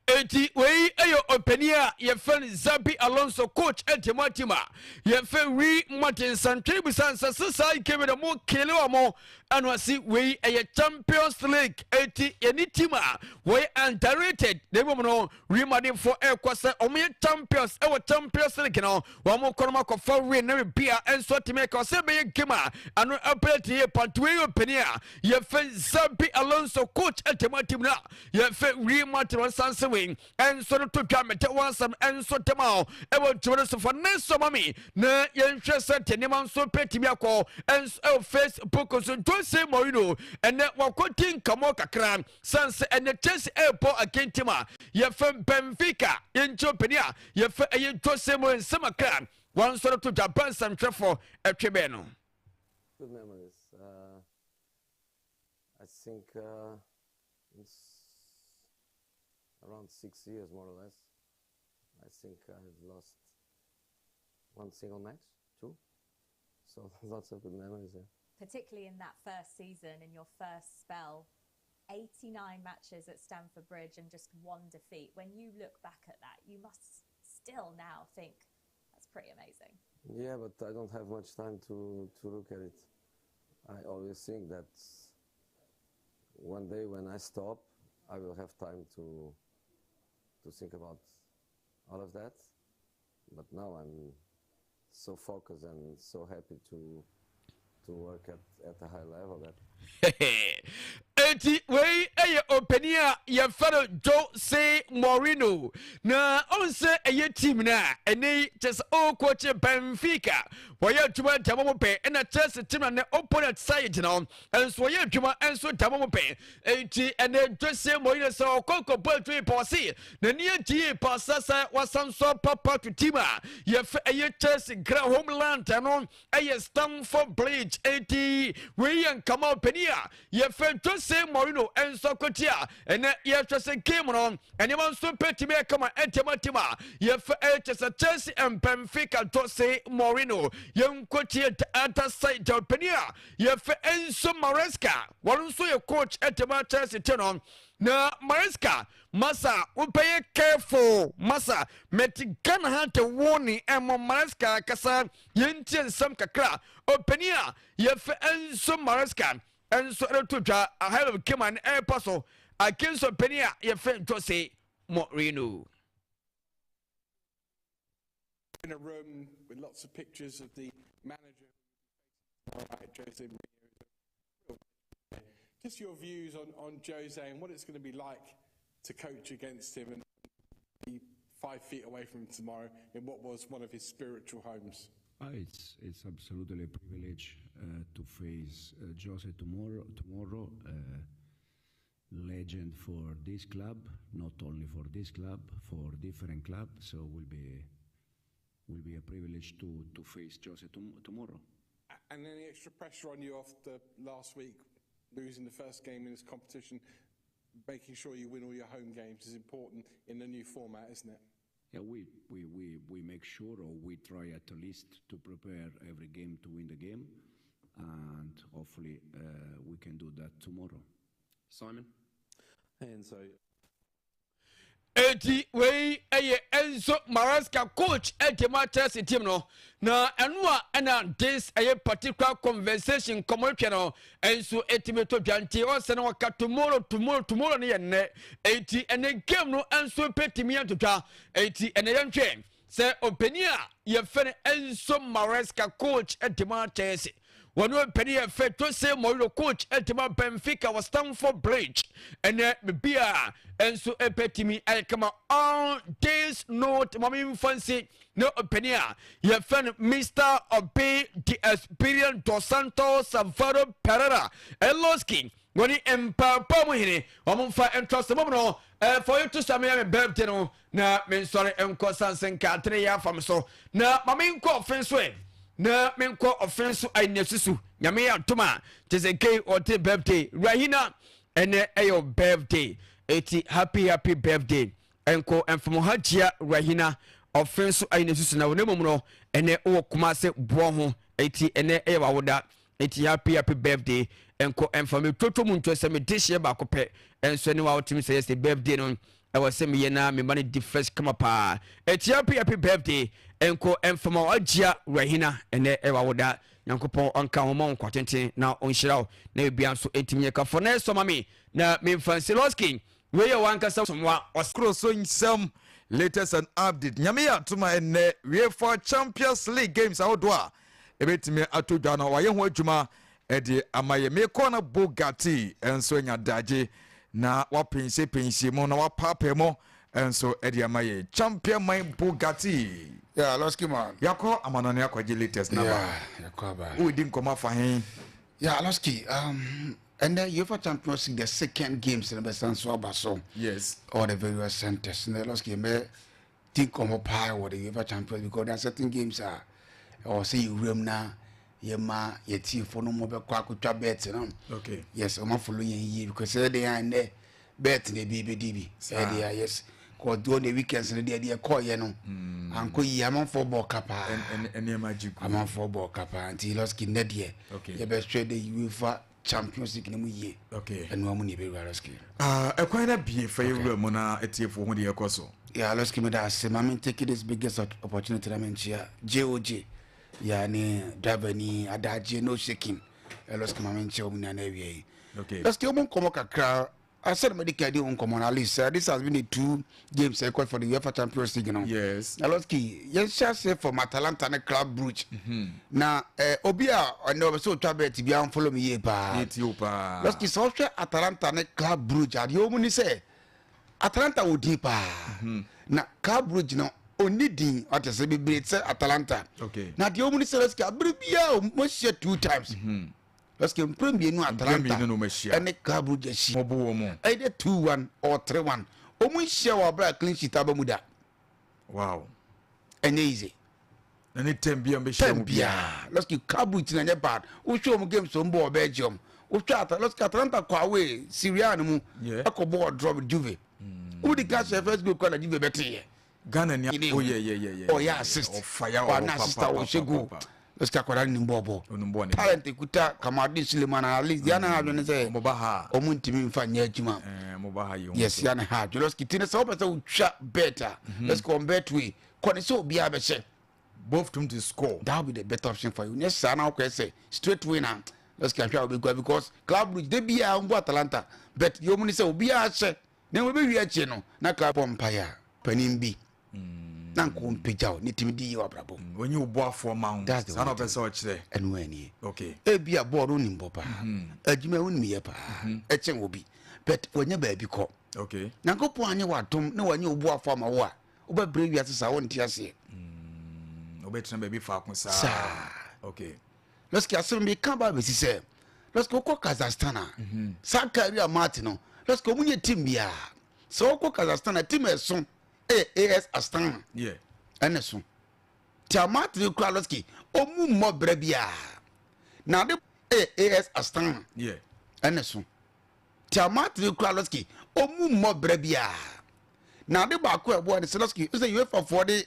Speaker 5: Enti wei yɛ ɔpanin a yɛfrɛ no Xabi Alonso, coach ɛde team a yɛfrɛ Real Madrid. Nsantwene bisa nsɛ sɛ saa game no mo kele wɔn ɛno ase. Wei ɛyɛ Champions League, eti yɛne team a wɔyɛ underrated, na mmom no Real Madrid fo ɛrekɔ sɛ wɔn yɛ champions ɛwɔ Champions League no. Wɔn kɔ no akɔfa win na bia nso atumi ɛka sɛ ɛbɛyɛ game a ano ɛbɛyɛ te yɛ pantu. Wei yɛ ɔpanin a yɛfrɛ Xabi Alonso, coach ɛde mu team no a yɛfrɛ Real Madrid. Wɔn sanse wei ɛnso no to dwa mɛtɛ wɔn asɛm ɛnso tɛm a ɛwɔ ntoma no so fa ne nso ma mi na yɛnhwɛ sɛ te nneɛma nso pɛtumi akɔ ɛnso ɛwɔ Facebook nso. Jose Mourinho ɛnɛ wakɔdi nkɔmɔ kakra sanse ɛnɛ Chelsea ɛrebɔ against team a yɛfɛ Benfica. Yɛnkyɛn panin a yɛfɛ ɛyɛ Jose Mourinho, nsɛm akra wɔn nso no to dwa bansɛmtwerɛfoɔ ɛtwe bɛn no.
Speaker 8: Good memories. I think it's around 6 years, more or less. I think I've lost one single match, two. So lots of good memories there.
Speaker 9: Particularly in that first season, in your first spell, 89 matches at Stamford Bridge and just one defeat. When you look back at that, you must still now think that's pretty amazing.
Speaker 8: Yeah, but I don't have much time to look at it. I always think that one day when I stop, I will have time to think about all of that. But now I'm so focused and so happy to work at a high level that
Speaker 5: Eti wei yɛ ɔpanin a yɛfɛ no Jose Mourinho, na ɔn sɛ ɛyɛ team no a ɛnɛ yi kyɛ sɛ ɔrekɔkye Benfica, wɔyɛ adwuma dama mo pɛ, ɛna Chelsea team na ne opponent side no nso wɔyɛ adwuma nso dama mo pɛ. Eti ɛnɛ Jose Mourinho sɛ ɔkɔ nkɔbɔ adwuma yi pɔɔse n'ani agye yie paasa sɛ wasan so papa to team a yɛfɛ ɛyɛ Chelsea gra homeland no ɛyɛ Stamford Bridge. Eti wei yɛ nkama ɔpanin a yɛfɛ Jose Mourinho nso akɔti a ɛnɛ yɛhwɛ sɛ game no nneɛma nso pɛtumi ɛkama ɛntɛm a yɛfɛ ɛkyɛ sɛ Chelsea and Benfica. Jose Mourinho, yɛnkɔtie the other side, ɔpanin a yɛfɛ Enzo Maresca, wɔn nso yɛ coach ɛtɛm a Chelsea te no. Na Maresca, masa, wobɛyɛ careful masa, mɛte Ghana ha te warning ɛmɔ Maresca kasa. Yɛntie nsɛm kakra ɔpanin a yɛfɛ Enzo Maresca nso ɛreto dwa ahead of game a ne ɛrepa so against ɔpanin a yɛfɛ Jose Mourinho.
Speaker 10: In a room with lots of pictures of the manager, right, Jose Mourinho. Just your views on Jose and what it's going to be like to coach against him and be 5 feet away from him tomorrow in what was one of his spiritual homes.
Speaker 11: It's absolutely a privilege to face Jose tomorrow. Tomorrow, legend for this club, not only for this club, for different club. So will be a privilege to face Jose tomorrow.
Speaker 10: And any extra pressure on you after last week, losing the first game in this competition? Making sure you win all your home games is important in the new format, isn't it?
Speaker 11: Yeah, we make sure, or we try at least to prepare every game to win the game, and hopefully we can do that tomorrow.
Speaker 12: Simon?
Speaker 13: And so
Speaker 5: Eti wei ɛyɛ Enzo Maresca, coach ɛde ma Chelsea team no, na ɛno a ɛna this ɛyɛ particular conversation nkɔmɔtwɛ no ɛnso ɛtumi to dwa. Nti ɔsɛ no wɔka tomorrow, tomorrow, tomorrow no yɛ nnɛ. Eti ɛnɛ game no ɛnso pɛtumi atotwa. Eti ɛnɛ yɛnhwɛ sɛ ɔpanin a yɛfɛ no Enzo Maresca, coach ɛde ma Chelsea, wɔne ɔpanin yɛfɛ Jose Mourinho, coach ɛde ma Benfica, wɔ Stamford Bridge ɛnɛ bibi a ɛnso ɛpɛtumi ayɛ kama. On this note, mame mfa nsi ne ɔpanin a yɛfɛ no Mr Obi the Experience Dos Santos Salvador Pereira Eloski, wɔne mpaapa mu hene, wɔn mfa ntrasɛmɔ mu no ɛfɔ yi to sɛ meyɛ me birthday no na mensɔre nkɔ sanse nkaatene yɛ afam so na ma menkɔ ɔfen so ɛ na menkɔ ɔfen so ayina susu. Nyame yɛ atom a kyɛ sɛ kei ɔte birthday Rahina. Ɛnɛ ɛyɛ wo birthday eti happy happy birthday ɛnkɔ ɛmfam Hajia Rahina ɔfe nso ayi ne susu na wo ne mmom no ɛnɛ wowɔ Kumase boɔ ho eti ɛnɛ ɛyɛ w'awoda eti happy happy birthday ɛnkɔ ɛmfam metwotwo mu ntwo sɛ me dehyeɛ baako pɛ ɛnso ɛne wa wotumi sɛ yɛ sɛ birthday no ɛwɔ sɛ meyɛ na mema no di fresh kama paa eti happy happy birthday ɛnkɔ ɛmfam Hajia Rahina ɛnɛ ɛyɛ w'awoda Nyankopɔn ɔnka ho ma wo nkwa tenten na ɔnhyira wo na biribiara nso ɛntumi nyɛ ka fɔ na ɛsɔ ma me na memfa nsi Losky wei yɛ w'ankasa somwa ɔs.
Speaker 2: Kuro so nsɛm latest and update Nyame yɛ atom a ɛnnɛ UEFA Champions League games ahodoɔ a ɛbɛtumi atɔ dwa no wayɛ ho adwuma de ama yɛ mekɔ na Bugatti nso anya daagye na wapensiapensie mu na wapaapaa mu nso de ama yɛ champion man Bugatti.
Speaker 4: Yeah, Losky man.
Speaker 2: Yakɔ amanɔne akɔgye latest naba.
Speaker 4: Yeah, yakɔ aba.
Speaker 2: Wodi nkɔmɔ afa he?
Speaker 4: Yeah, Losky, and the UEFA Champions League, the second games in the so aba so.
Speaker 2: Yes.
Speaker 4: All the various centers. And the Losky, me think nkɔmɔ paa wɔ the UEFA Champions because there are certain games a ɛwɔ sɛ yɛwura mu na yɛma yɛtiefo no mɔbɛkɔ akotwa bet no.
Speaker 2: Okay.
Speaker 4: Yes, ɔma follow yɛn yie because ɛyɛ de yɛn ndɛ bet na ebi ebedi bi. Ɛyɛ de yɛ yes. Kɔ duo the weekends no deɛ deɛ kɔɔyɛ no. Ankɔ yie amanfoɔ bɔ ɔka paa.
Speaker 2: Nneɛma gye gu.
Speaker 4: Amanfoɔ bɔ ɔka paa nti Losky nnɛ deɛ.
Speaker 2: Okay.
Speaker 4: Yɛbɛhwɛ the UEFA Champions League no mu yie.
Speaker 2: Okay.
Speaker 4: Ɛnoa mu na yɛbɛwura Losky.
Speaker 2: Ɛkwan na bie fa yɛwura mu na atiefoɔ ho deɛ ɛkɔ so.
Speaker 4: Yeah, Losky me da ase ma me take this biggest opportunity na me nkyia JOJ. Yeah, ne driver ni adagye no shaking. Losky ma me nkyia wɔn nyinaa na awia yi.
Speaker 2: Okay.
Speaker 4: Losky wɔn nkɔmɔ kakra. I said medical di wɔn nkɔmɔ na at least this has been the two games I called for the UEFA Champions League no.
Speaker 2: Yes.
Speaker 4: Na Losky yɛn hyɛ ase from Atalanta ne Club Brugge. Na obi a ɔne ɔbɛ sɛ otwa bet bi an follow me yie paa.
Speaker 2: Yɛ tie o paa.
Speaker 4: Losky sɛ ɔhwɛ Atalanta ne Club Brugge adeɛ wɔn ni sɛ Atalanta wɔ din paa. Na Club Brugge no ɔnni din ɔte sɛ bebree sɛ Atalanta.
Speaker 2: Okay.
Speaker 4: Na deɛ wɔn ni sɛ Losky abere biara wɔn ahyia two times. Losky mpere mmienu Atalanta
Speaker 2: mmienu na wɔn ahyia.
Speaker 4: ɛne Club Brugge ahyia.
Speaker 2: Wɔn bo wɔn mu.
Speaker 4: Either 2-1 or 3-1. Wɔn nhyia wɔ abere a clean sheet aba mu da.
Speaker 2: Wow.
Speaker 4: Ɛnyɛ easy.
Speaker 2: Na ne tɛm bia mbɛhyia
Speaker 4: Tɛm
Speaker 2: mu
Speaker 4: biara. Losky Club Brugge na ɛnyɛ bad. Wohwɛ wɔn games wɔn bɔ wɔ Belgium. Wohwɛ Atalanta Losky Atalanta kɔ away Serie A no mu.
Speaker 2: Yeah.
Speaker 4: Ɛkɔ bɔ draw with Juve. Wodi ka hyɛ first goal kɔ na Juve bɛte yɛ.
Speaker 2: Ghana ni
Speaker 4: Ine
Speaker 2: oh yeah yeah yeah yeah.
Speaker 4: Ɔyɛ assist.
Speaker 2: Ɔfa ya
Speaker 4: Ɔna assist a ɔhyɛ goal. Losky akwadaa no nim bɔɔl bɔ.
Speaker 2: Onim bɔɔl ne.
Speaker 4: Talent ekuta Kamaldeen Suleiman at least deɛ ana adwene sɛ
Speaker 2: Ɔmo ba ha.
Speaker 4: ɔmo ntumi nfa nyɛ adwuma.
Speaker 2: Ɔmo ba ha yi.
Speaker 4: Yes, ya ne ha. Losky ti ne sɛ wopɛ sɛ wotwa bet a. Losky on bet way. Kɔ ne sɛ obiara bɛhyɛ.
Speaker 2: Both team to score.
Speaker 4: That will be the better option for you. Nyɛ saa na wokɔɛ sɛ straight win a Losky ahwɛ a wobɛgua because Club Brugge de biara mbɔ Atalanta but deɛ ɔmu ne sɛ obiara hyɛ na wɔbɛwie akyire no na club bɔ mpaeɛ a panin bi na nka ɔmpagya wo ne tumi di yie wɔ abrabɔ mu.
Speaker 2: Onye wo boafoɔ ma wo.
Speaker 4: That's the
Speaker 2: Saa na
Speaker 4: way
Speaker 2: ɔpɛ sɛ ɔkyerɛ.
Speaker 4: Ɛno anie.
Speaker 2: Okay.
Speaker 4: Ebi a bɔɔl no nim bɔ paa. Adwuma wo nim yɛ paa. Ɛkyɛn obi. But wɔnyɛ baabi kɔ.
Speaker 2: Okay.
Speaker 4: Nyankopɔn anyɛ w'adom na wanyɛ wo boafoɔ ama wo a wobɛbrɛ wiase saa wonte aseɛ.
Speaker 2: Wobɛtena baabi faako saa.
Speaker 4: Saa.
Speaker 2: Okay.
Speaker 4: Lɔski asɛm bi ka ba bɛsi sɛ Lɔski wokɔ Kazakhstan a saa Kairat Almaty no Lɔski ɔmo nyɛ team biara. Sɛ wokɔ Kazakhstan a team ɛso ɛyɛ AS Astana.
Speaker 2: Yeah.
Speaker 4: Ɛna so. Ti Almaty no kura Lɔski ɔmo mmɔ brɛ biara. Na ade ɛyɛ AS Astana.
Speaker 2: Yeah.
Speaker 4: Ɛna so. Ti Almaty no kura Lɔski ɔmo mmɔ brɛ biara. Na ade baako a ɛboa ne sɛ Lɔski sɛ UEFA foɔ de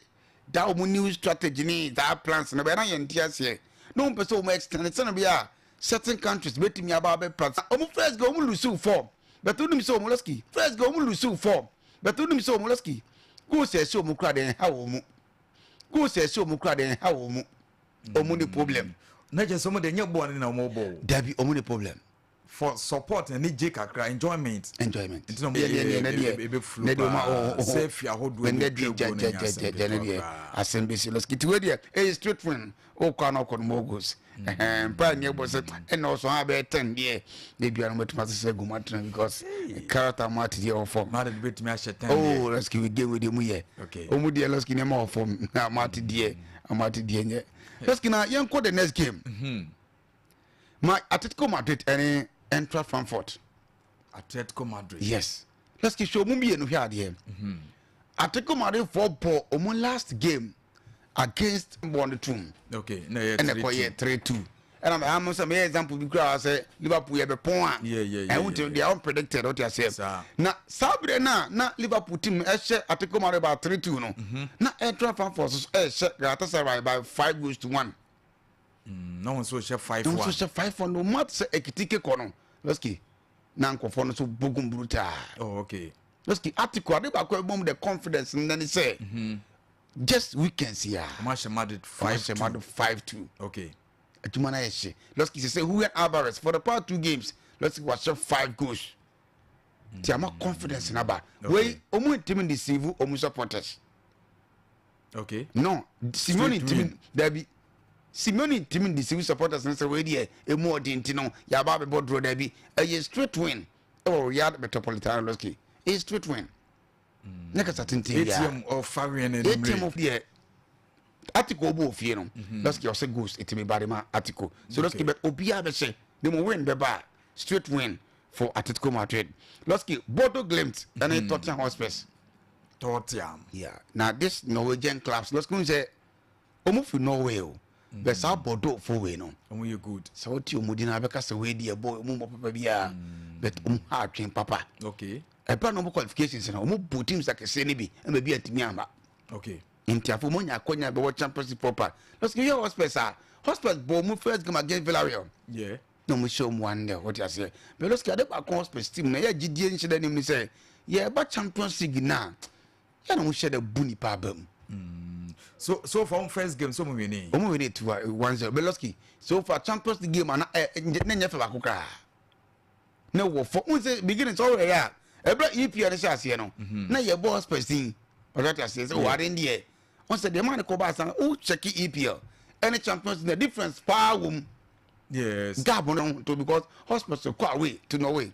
Speaker 4: da ɔmo new strategy ne daa plans no bɛyɛ na yɛn ti aseɛ na wɔn pɛ sɛ wɔn extend sɛnɛ bi a certain countries betumi aba abɛ plans wɔn first game wɔn lose four but wɔn nim sɛ wɔn Lɔski first game wɔn lose four but wɔn nim sɛ wɔn Lɔski goals ɛsɛ wɔn kura deɛ ɛha wɔn mu goals ɛsɛ wɔn kura deɛ ɛha wɔn mu wɔn ni problem.
Speaker 2: Na kyerɛ sɛ wɔn de nyɛ bɔɔl ne na wɔn bɔ o.
Speaker 4: Dabi wɔn ni problem.
Speaker 2: For support na ne gye kakra enjoyment.
Speaker 4: Enjoyment.
Speaker 2: Nti na wɔn yɛ ebe flu paa sɛ fi ahodoɔ
Speaker 4: ne twa guo ne nya asɛm ketewa koraa. Asɛm besi Lɔski ti wei deɛ ɛyɛ straight win okɔ ano ɔkɔ no more goals. Mpa nyɛ bɔ sɛ ɛna ɔsɔn ha bɛyɛ 10 deɛ ne bia no mɛtumi asesɛ gu mu atena because character mu ate deɛ wɔ fam.
Speaker 2: Maa de bɛtumi ahyɛ 10
Speaker 4: deɛ. Oh Lɔski we game wei deɛ mu yɛ.
Speaker 2: Okay.
Speaker 4: Ɔmu deɛ Lɔski nneɛma wɔ fam na mo ate deɛ ɔmo ate deɛ nyɛ. Lɔski na yɛn kɔ the next game. Ma Atletico Madrid ɛne Eintracht Frankfurt.
Speaker 2: Atletico Madrid.
Speaker 4: Yes. Lɔski hwɛ ɔmu mmienu hwɛ adeɛ. Atletico Madrid fɔ bɔ ɔmu last game against bɔ ne tum.
Speaker 2: Okay. Na yɛ
Speaker 4: ɛna kɔ yɛ 3-2. Ɛna mɛ amu sɛ meyɛ example bi koraa sɛ Liverpool yɛ bɛ pɔn a. Ɛho ti they are unpredicted ɔte aseɛ. Na saa berɛ no a na Liverpool team ɛhyɛ Atletico Madrid by 3-2 no. Na Eintracht Frankfurt nso ɛhyɛ Galatasaray by 5 goals to 1.
Speaker 2: Na wɔn nso hyɛ 5-1.
Speaker 4: Na wɔn nso hyɛ 5-1 no mat sɛ Ekitike kɔ no. Lɔski na nkɔfoɔ no nso bogum brutal.
Speaker 2: Oh, okay.
Speaker 4: Lɔski article ade baako ɛbɔ mu the confidence no ne sɛ. Just weekends ya.
Speaker 2: Wɔn ahyɛ Madrid 5-2.
Speaker 4: Wɔn ahyɛ Madrid 5-2.
Speaker 2: Okay.
Speaker 4: Adwuma no ayɛ hye. Lɔski sɛ Julian Alvarez for the past two games Lɔski wahyɛ five goals. Ti ama confidence na ba. Wei ɔmu ntumi deceive ɔmu supporters.
Speaker 2: Okay.
Speaker 4: No, Simeone ntumi dabi. Simeone ntumi deceive supporters ne sɛ wei deɛ emu ɔden ti no yaba abɛbɔ draw, dabi. Ɛyɛ straight win ɛwɔ Riyadh Metropolitano. Lɔski ɛyɛ straight win. Ne kasa tenten
Speaker 2: bia. ATM ɔfa win ne
Speaker 4: ATM of deɛ Atletico ɔbɔ ofie no. Lɔski ɔsɛ goals etimi ba de ma Atletico. So Lɔski bɛ obiara bɛhyɛ ne mu win bɛba, straight win for Atletico Madrid. Lɔski, Bodo Glimt ɛne Tottenham Hotspurs.
Speaker 2: Tottenham.
Speaker 4: Yeah. Na this Norwegian clubs, Lɔski n sɛ ɔmo fi Norway o. Bɛ saa Bodo fo wei no.
Speaker 2: Ɔmo yɛ good.
Speaker 4: Sɛ wote ɔmo din na abɛka sɛ wei deɛ bɔ ɔmo mbɔ papa biara. But ɔmo ha atwen papa. Ɛbɛn na ɔmo qualifications no, ɔmo bu teams akɛseɛ no bi ɛma bi atumi ama. Nti afɔ ɔmo nya akɔnya bɛwɔ Champions League proper. Lɔski yɛ Hotspurs a Hotspurs bɔ ɔmo first game against Villarreal. Na ɔmo hyɛ ɔmo 1-0, wɔte aseɛ. Bɛ Lɔski ade baako Hotspurs team na yɛ gyidie nhyɛ dɛ nim ni sɛ yɛba Champions League na yɛ na ɔmo hyɛ dɛ bu nipa aba mu.
Speaker 2: So far first game so mo win.
Speaker 4: Ɔmo win 2-1-0. Bɛ Lɔski so far Champions League game ana ɛ ne nyɛ fɛ baako koraa ne wɔ fɔ n sɛ beginning sɛ ɔwɔ yɛ a ɛbrɛ EPL hyɛ aseɛ no na yɛ bɔ Hotspurs din ɔdɔ te aseɛ sɛ wɔade deɛ ɔn sɛ deɛ maa ne kɔ ba asan o check EPL ɛne Champions League na difference paa wɔ mu. Gap no to because Hotspurs kɔ away to Norway.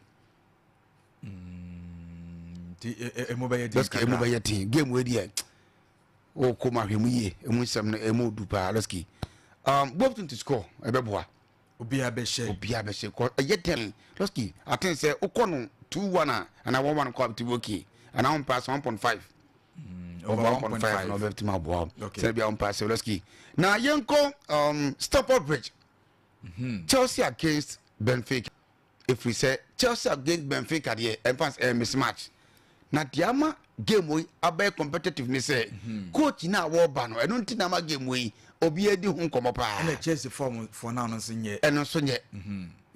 Speaker 2: Nti emu bɛyɛ den
Speaker 4: kakra. Emu bɛyɛ den. Game wei deɛ o kɔ mu ahwɛ mu yie, emu nsɛm no emu du paa. Lɔski, both team to score ɛbɛboa.
Speaker 2: Obiara bɛhyɛ.
Speaker 4: Obiara bɛhyɛ kɔ ɛyɛ den. Lɔski aten sɛ wokɔ no 2-1 a ana 1-1 kɔ abiti okay ana wɔn pass 1.5 over 1.5 na ɔbɛtumi aboa wo sɛ bia wɔn pass. Lɔski, na yɛnkɔ Stamford Bridge, Chelsea against Benfica. Efiri sɛ Chelsea against Benfica deɛ ɛnfa ɛyɛ mismatch na deɛ ama game yi abɛyɛ competitive ni sɛ coach na wɔreba no, ɛno nti na ama game yi obiara di ho nkɔmɔ paa.
Speaker 2: Ɛna Chelsea form for now no nso nyɛ.
Speaker 4: Ɛno nso nyɛ.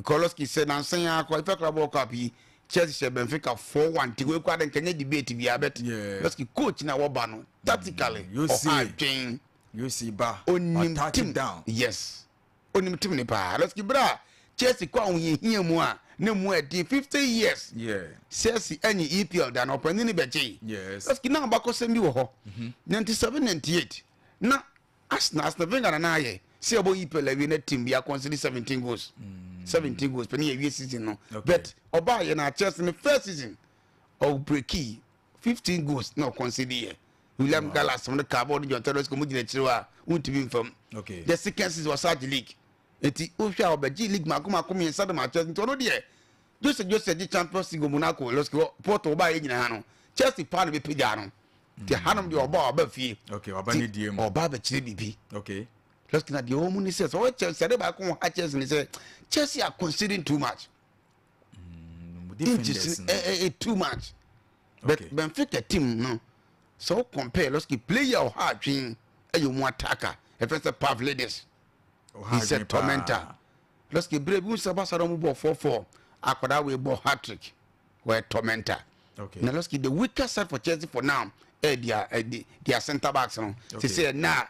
Speaker 4: Kɔlɔski sɛ nansan akɔ ife Club World Cup yi, Chelsea hyɛ Benfica 4-1 ti wei kɔ ade nkɛnyɛ debate bi abɛt. Lɔski, coach na wɔba no tactically ɔha adwen.
Speaker 2: Yosi ba.
Speaker 4: Onim team, yes, onim team ne paa. Lɔski, bere a Chelsea kɔ ahohiahia mu a ne mu ɛdi 50 years Chelsea ɛnyi EPL da na ɔpanyin ne bɛgye. Lɔski, na abakɔsɛm bi wɔ hɔ, 97-98 na Arsenal, Arsene Wenger na n'ayɛ sɛ ɛbɔ EPL awie na team bi aconcede 17 goals, 17 goals pɛ ne yɛ wie season no. But ɔbaa yɛ na Chelsea ne first season ɔbreaki 15 goals na ɔconcede yɛ William Gallas no ka bɔɔl no John Terry mo gyina akyire hɔ a wontumi nfam. The second season ɔsa gye league, eti wohwɛ a ɔbɛgye league mako mako mmiɛnsa de ma Chelsea. Nti ɔno deɛ Jose Jose gye Champions League wɔ Monaco. Lɔski hɔ Porto ɔbaa yɛ nyinaa no Chelsea paa na bɛpagya no nti hanom deɛ ɔba ɔba fie.
Speaker 2: Ɔba ne die mu.
Speaker 4: Ɔba abɛkyerɛ biribi. Lɔski, na deɛ ɔwɔ mu ni sɛ ɔyɛ Chelsea ade baako wɔ ha Chelsea ni sɛ Chelsea are conceding too much. Inches too much. But Benfica team no, sɛ wo compare, Lɔski, player ɔha adwen ɛyɛ mu attacker ɛfɛ sɛ Pavlidis. He's a tormentor. Lɔski, bere bi nsa basa no bɔ 4-4, akwadaa wei bɔ hat-trick, wɔyɛ tormentor. Na Lɔski, the weaker side for Chelsea for now ɛyɛ their centre backs no. Sise ɛna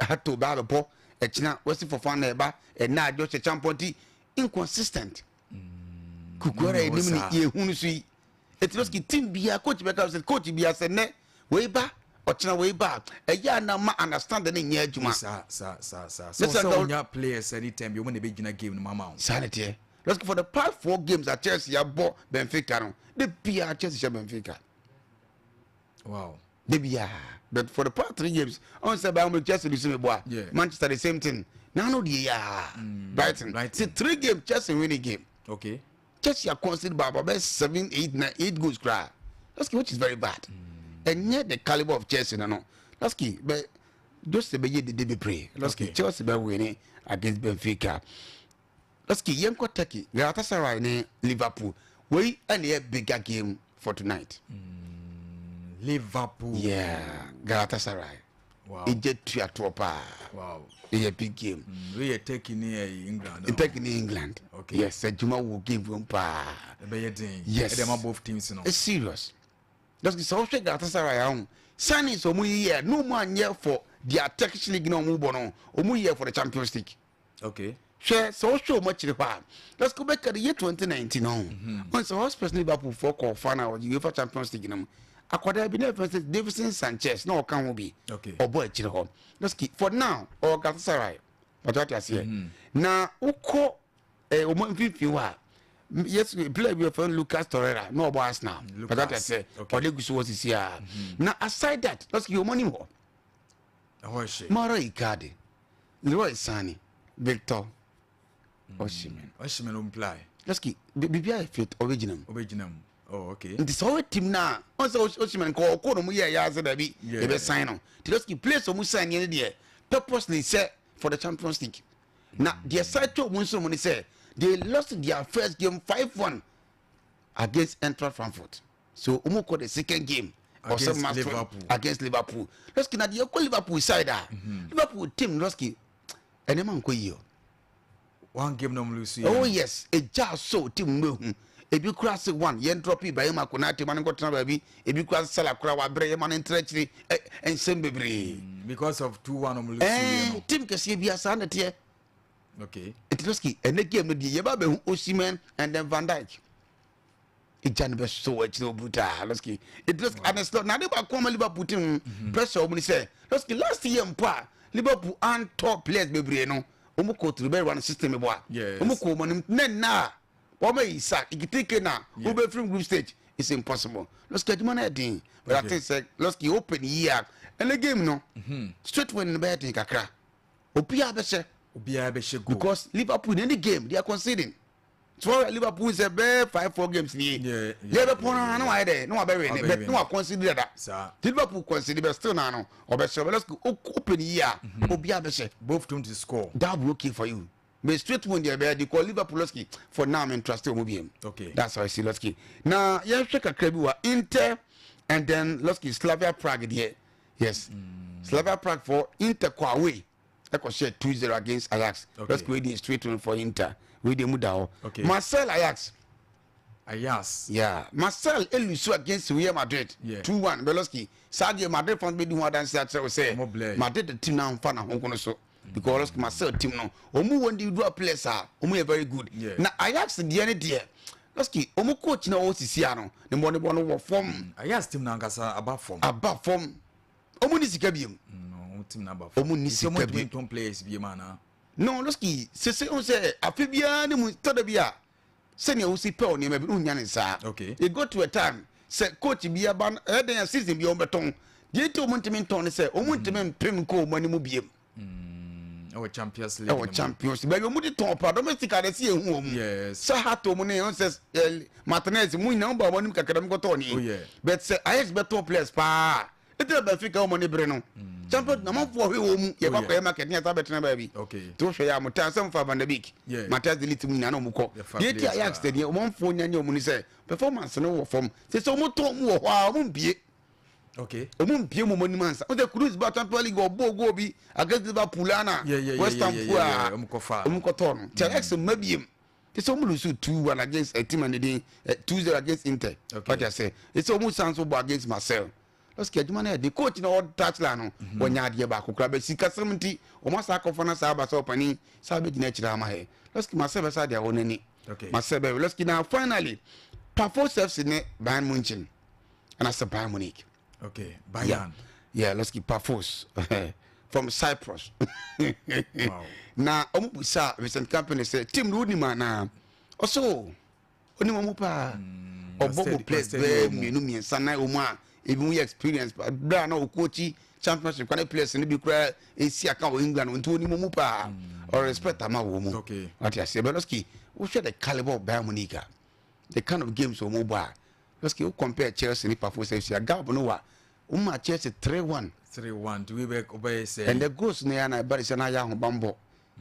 Speaker 4: Hato ba abɛbɔ ɛkyina Wesley Fofana ɛba ɛna Josh Acheampong ti inconsistent. Kukuara anim ni yɛhu no so yi eti Lɔski team bia coach bɛka sɛ coach bia sɛ nɛ wei ba ɔkyena wei ba ɛyɛ anama understand ne nyɛ adwuma.
Speaker 2: Saa saa saa saa sɛ sɛ wonya players anytime bi ɔmo na ɛbɛgyina game no mama wo.
Speaker 4: Saa ne teɛ. Lɔski, for the past four games a Chelsea abɔ Benfica no de bia Chelsea hyɛ Benfica. De bia, but for the past three games ɔn sɛ Bayern Munich, Chelsea lose mi bɔ a Manchester the same thing nanu deɛ yaa Brighton ti three games Chelsea win the game. Chelsea are conceded by about seven, eight, nine, eight goals koraa, Lɔski, which is very bad. Ɛnyɛ the calibre of Chelsea no. Lɔski, bɛ Jose bɛyɛ dede bebree. Lɔski, Chelsea bɛ win against Benfica. Lɔski, yɛnkɔ Turkey, Galatasaray ne Liverpool. Wei ɛna yɛ bigger game for tonight.
Speaker 2: Liverpool.
Speaker 4: Yeah, Galatasaray.
Speaker 2: Wow.
Speaker 4: Ɛgya tua toɔ paa.
Speaker 2: Wow.
Speaker 4: Ɛyɛ big game.
Speaker 2: Wei yɛ Turkey ne ɛyi England. No?
Speaker 4: Turkey ne England.
Speaker 2: Okay.
Speaker 4: Yes, adwuma wɔ game wɔ mu paa.
Speaker 2: Ɛbɛyɛ den.
Speaker 4: Yes.
Speaker 2: Ɛde ama both teams no.
Speaker 4: It's serious. Lɔski, sɛ wohwɛ Galatasaray ahụ, signings ɔmo yi yɛ, no mu anyɛ for their Turkish league na ɔmo bɔ no, ɔmo yɛ for the Champions League.
Speaker 2: Okay.
Speaker 4: Hwɛ, sɛ wohwɛ wɔn akyiri hɔ a, let's go back at the year 2019 no. Wɔn sɛ Hotspurs ne Liverpool foɔ kɔɔ final wɔ UEFA Champions League no mu. Akwadaa bi na ɛfɛ sɛ Davison Sanchez na ɔka ho bi.
Speaker 2: Okay.
Speaker 4: Ɔbɔ akyiri hɔ. Let's keep for now ɔwɔ Galatasaray. Pàtó ate aseɛ. Na wokɔ wɔn mfimfini hɔ a, yes, player bi wɔfrɛ no Lucas Torreira na ɔbɔ Arsenal. Pàtó ate aseɛ.
Speaker 2: Okay.
Speaker 4: Ɔde gu so wɔ sisi a. Na aside that, let's keep wɔn anim hɔ.
Speaker 2: Ɛhɔ ɛhyɛ.
Speaker 4: Mauro Icardi, Leroy Sane, Victor Osimhen.
Speaker 2: Osimhen o mply.
Speaker 4: Lɔski, biribi ayɛ fit, ɔbɛgyina mu.
Speaker 2: Ɔbɛgyina mu. Oh, okay.
Speaker 4: Nti sɛ ɔyɛ team na ɔn sɛ Osimhen nka ɔkɔ no mu yɛ ɛyɛ ase dabi, yɛbɛ sign no. Nti lɔski players ɔmo sign yɛn deɛ purposely sɛ for the Champions League. Na deɛ side to ɔmo nso mu ni sɛ they lost their first game 5-1 against Eintracht Frankfurt. So ɔmo kɔ the second game
Speaker 2: against Liverpool.
Speaker 4: Against Liverpool. Lɔski, na deɛ kɔ Liverpool side a, Liverpool team, lɔski, ɛnɛma nkɔ yie o.
Speaker 2: One game na ɔmo lose yɛ.
Speaker 4: Oh yes, egya so team no ehu. Ebi kura se one yɛn drop Ibrahima Konate ma ne nkɔtena baabi. Ebi kura Salah kura wabrɛ yɛ ma ne ntena akyiri, ɛ nsɛm bebree.
Speaker 2: Because of 2-1 ɔmo lose yɛ no.
Speaker 4: Team kɛseɛ bi asa na teɛ.
Speaker 2: Okay.
Speaker 4: Nti lɔski, ɛnɛ game no deɛ yɛba bɛhu Osimhen and then Van Dijk. Egya no bɛ so akyire o brutal. Lɔski, it lɔski and it's not na ade baako ama Liverpool team pressure wɔn ni sɛ, lɔski, last year mpo a Liverpool antɔ players bebree no, wɔn kɔ turu bɛ run system bɔ a wɔn kɔ wɔn anim ne nna a wɔn ayi sa Ekitike na wɔn bɛ firi group stage, it's impossible. Lɔski, adwuma no yɛ den, but I think sɛ, lɔski, open yie a, ɛnɛ game no straight win no bɛyɛ den kakra, obiara bɛhyɛ.
Speaker 2: Obiara bɛhyɛ goal.
Speaker 4: Because Liverpool in any game they are conceding. So Liverpool sɛ bɛɛ 5-4 games ni ye yɛ bɛ pɔn na wayɛ dɛ na wabɛ win but na wa concede dada. Liverpool concede but still na no ɔbɛ hyɛ. Ɔbɛ lɔski, open yie a, obiara bɛ hyɛ.
Speaker 2: Both teams to score.
Speaker 4: That will be okay for you, but straight win deɛ bɛyɛ de kɔ Liverpool. Lɔski, for now I'm interested wɔn bi yɛm. That's how I see. Lɔski, na yɛn hwɛ kakra bi wa Inter and then, lɔski, Slavia Prague deɛ, yes, Slavia Prague for Inter kɔ away ɛkɔ hyɛ 2-0 against Ajax. Lɔski, wey dey straight win for Inter, wey dey mu da hɔ. Marseille, Ajax.
Speaker 2: Ajax.
Speaker 4: Yeah, Marseille e lose against Real Madrid 2-1. Beloski, saa deɛ Madrid fans bɛ di ho adanse akyerɛ wo sɛ Madrid team na nfa na ho nkono so, because lɔski, Marseille team no, wɔn wɔ individual players a wɔn yɛ very good. Na Ajax deɛ ne deɛ, lɔski, wɔn coach na wɔwɔ sisi ano ne bɔ ne bɔ no wɔ fam.
Speaker 2: Ajax team na ankasa aba fam.
Speaker 4: Aba fam, wɔn ni sika biem.
Speaker 2: Wɔn team na aba fam.
Speaker 4: Wɔn ni sika biem.
Speaker 2: Wɔn ntɔn players biem ana?
Speaker 4: No, lɔski, sese n sɛ afe biara ne mu tɔdɔ bi a sɛnea wosi pɛ wɔ nneɛma bi no nya ne saa. It go to a time sɛ coach bi aba no, ɛyɛ den a season bi wɔn bɛtɔn deɛ nti wɔn ntumi ntɔn ne sɛ wɔn ntumi mpem nkɔ wɔn anim biem.
Speaker 2: Ɛwɔ Champions League.
Speaker 4: Ɛwɔ Champions League baabi wɔn de tɔn pa domestic ade si ehu wɔn. Sɛ hato mu ne wɔn sɛ Martinez mu nyinaa wɔn ba wɔn anim kakra mu kɔtɔ ne. But sɛ Ajax bɛtɔn players paa eti na Benfica wɔn ani bere no Champions na amanfoɔ hwɛ wɔn mu yɛ kɔ akɔyɛ market ne yɛ sa bɛtena baabi tí wɔhwɛ yɛ a mo taa sɛ mo fa Van de Beek, Matthias de Ligt mu nyinaa na wɔn kɔ deɛ ti Ajax deɛ wɔn nya nyɛ wɔn ni sɛ performance no wɔ fam sɛ wɔn tɔn mu wɔ hɔ a, wɔn mpie wɔn mpie mu wɔn anim ansa wɔn sɛ Kudus ba Champions League ɔbɔ goal bi against Liverpool ana West Ham po a wɔn kɔ tɔn no ti Ajax mma biem te sɛ wɔn lose 2-1 against a team and din 2-0 against Inter. Ɔte ase sɛ wɔn san so bɔ against Marseille. Lɔski, adwuma no yɛ de coach na ɔwɔ touchline no, wɔnya adeɛ baako koraa bɛ sikasɛm nti wɔn asa akɔfa no saa aba sɛ ɔpanin saa bɛgyina akyire ama hɛ. Lɔski, Marseille bɛsa deɛ wɔn ani Marseille bɛ. Lɔski, na finally Pafos FC ne Bayern Munchen ɛna sɛ Bayern Munich.
Speaker 2: Okay, Bayern.
Speaker 4: Yeah, Lɔski, Pafos from Cyprus. Na wɔn busa Vincent Kompany sɛ team no wonim anaa, ɔso onim ɔmo paa, ɔbɔ bɔ players bɛɛ mmienu mmiɛnsa na ɔmo a ebi mu yɛ experience bere a na ɔkɔɔkyi championship kwan players no bi koraa esi aka wɔ England nti onim ɔmo paa, ɔ respect ama wɔ mu. Wate aseɛ? Bɛlɔski, wohwɛ the calibre of Bayern Munich a, the kind of games ɔmo bɔ a, lɔski, wo compare Chelsea ne Pafos FC a, gap no wa wɔn ma Chelsea 3-1.
Speaker 2: 3-1 do we bɛ ɔbɛyɛ sɛ.
Speaker 4: And the goals no yɛ na ɛba de sɛ na ayɛ ahobanbɔ.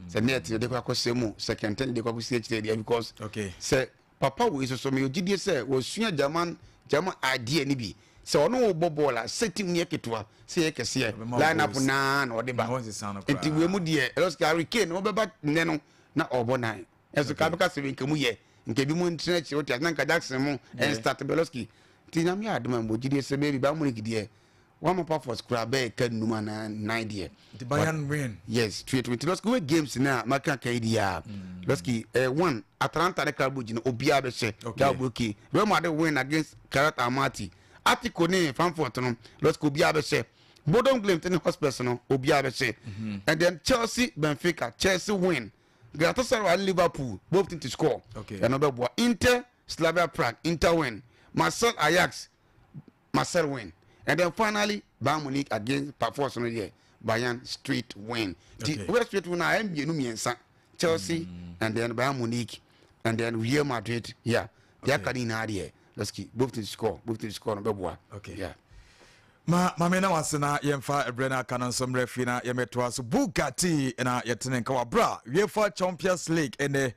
Speaker 4: Sɛ net na ɛde kɔ akɔsɛ mu, sɛ kɛntɛn de kɔ akɔsi akyire deɛ, because sɛ papa wei soso meyɛ gyidie sɛ wɔsua German German idea no bi sɛ ɔne wo bɔ bɔɔl a, sɛ team no yɛ ketewa sɛ yɛ kɛseɛ, line up naa na ɔde ba. Nti wei mu deɛ, ɛlɔsika Harry Kane wɔbɛba nnɛ no na ɔbɔ nan ɛso ka bɛka sɛ nka mu yɛ nka bi mu ntena akyire, wote ase, na nka Jackson mu ɛnstart Belosky. Nti Nyame yɛ adom a, mbɔ gyidie sɛ baabi Bayern Munich deɛ wama Pafos koraa bɛyɛ ka num anaa nnan deɛ.
Speaker 2: Nti Bayern win.
Speaker 4: Yes, tuye tumi. Nti Lɔski wɛ games na maka kan yi deɛ a, Lɔski one Atalanta ne Club Brugge no obiara bɛhyɛ. That will be okay. Real Madrid win against Kairat Almaty. Atletico ne Frankfurt no, Lɔski obiara bɛhyɛ. Bodom Glimt ne Hotspurs no, obiara bɛhyɛ. And then Chelsea Benfica, Chelsea win. Galatasaray ne Liverpool, both team to score. Ɛno bɛboa. Inter Slavia Prague, Inter win. Marseille Ajax, Marseille win. And then finally Bayern Munich against Pafos no yɛ Bayern straight win. Ti wobɛ straight win a, ɛyɛ mmienu mmiɛnsa. Chelsea and then Bayern Munich and then Real Madrid. Yeah. Deɛ aka ne nyinaa deɛ, let's keep both teams score, both teams score no bɛboa. Yeah.
Speaker 2: Ma mame na wase na yɛmfa ɛberɛ no aka no nso mmerɛ fie na yɛmɛtoa so. Bugatti na yɛtene nka wabrɛ a UEFA Champions League ɛnɛ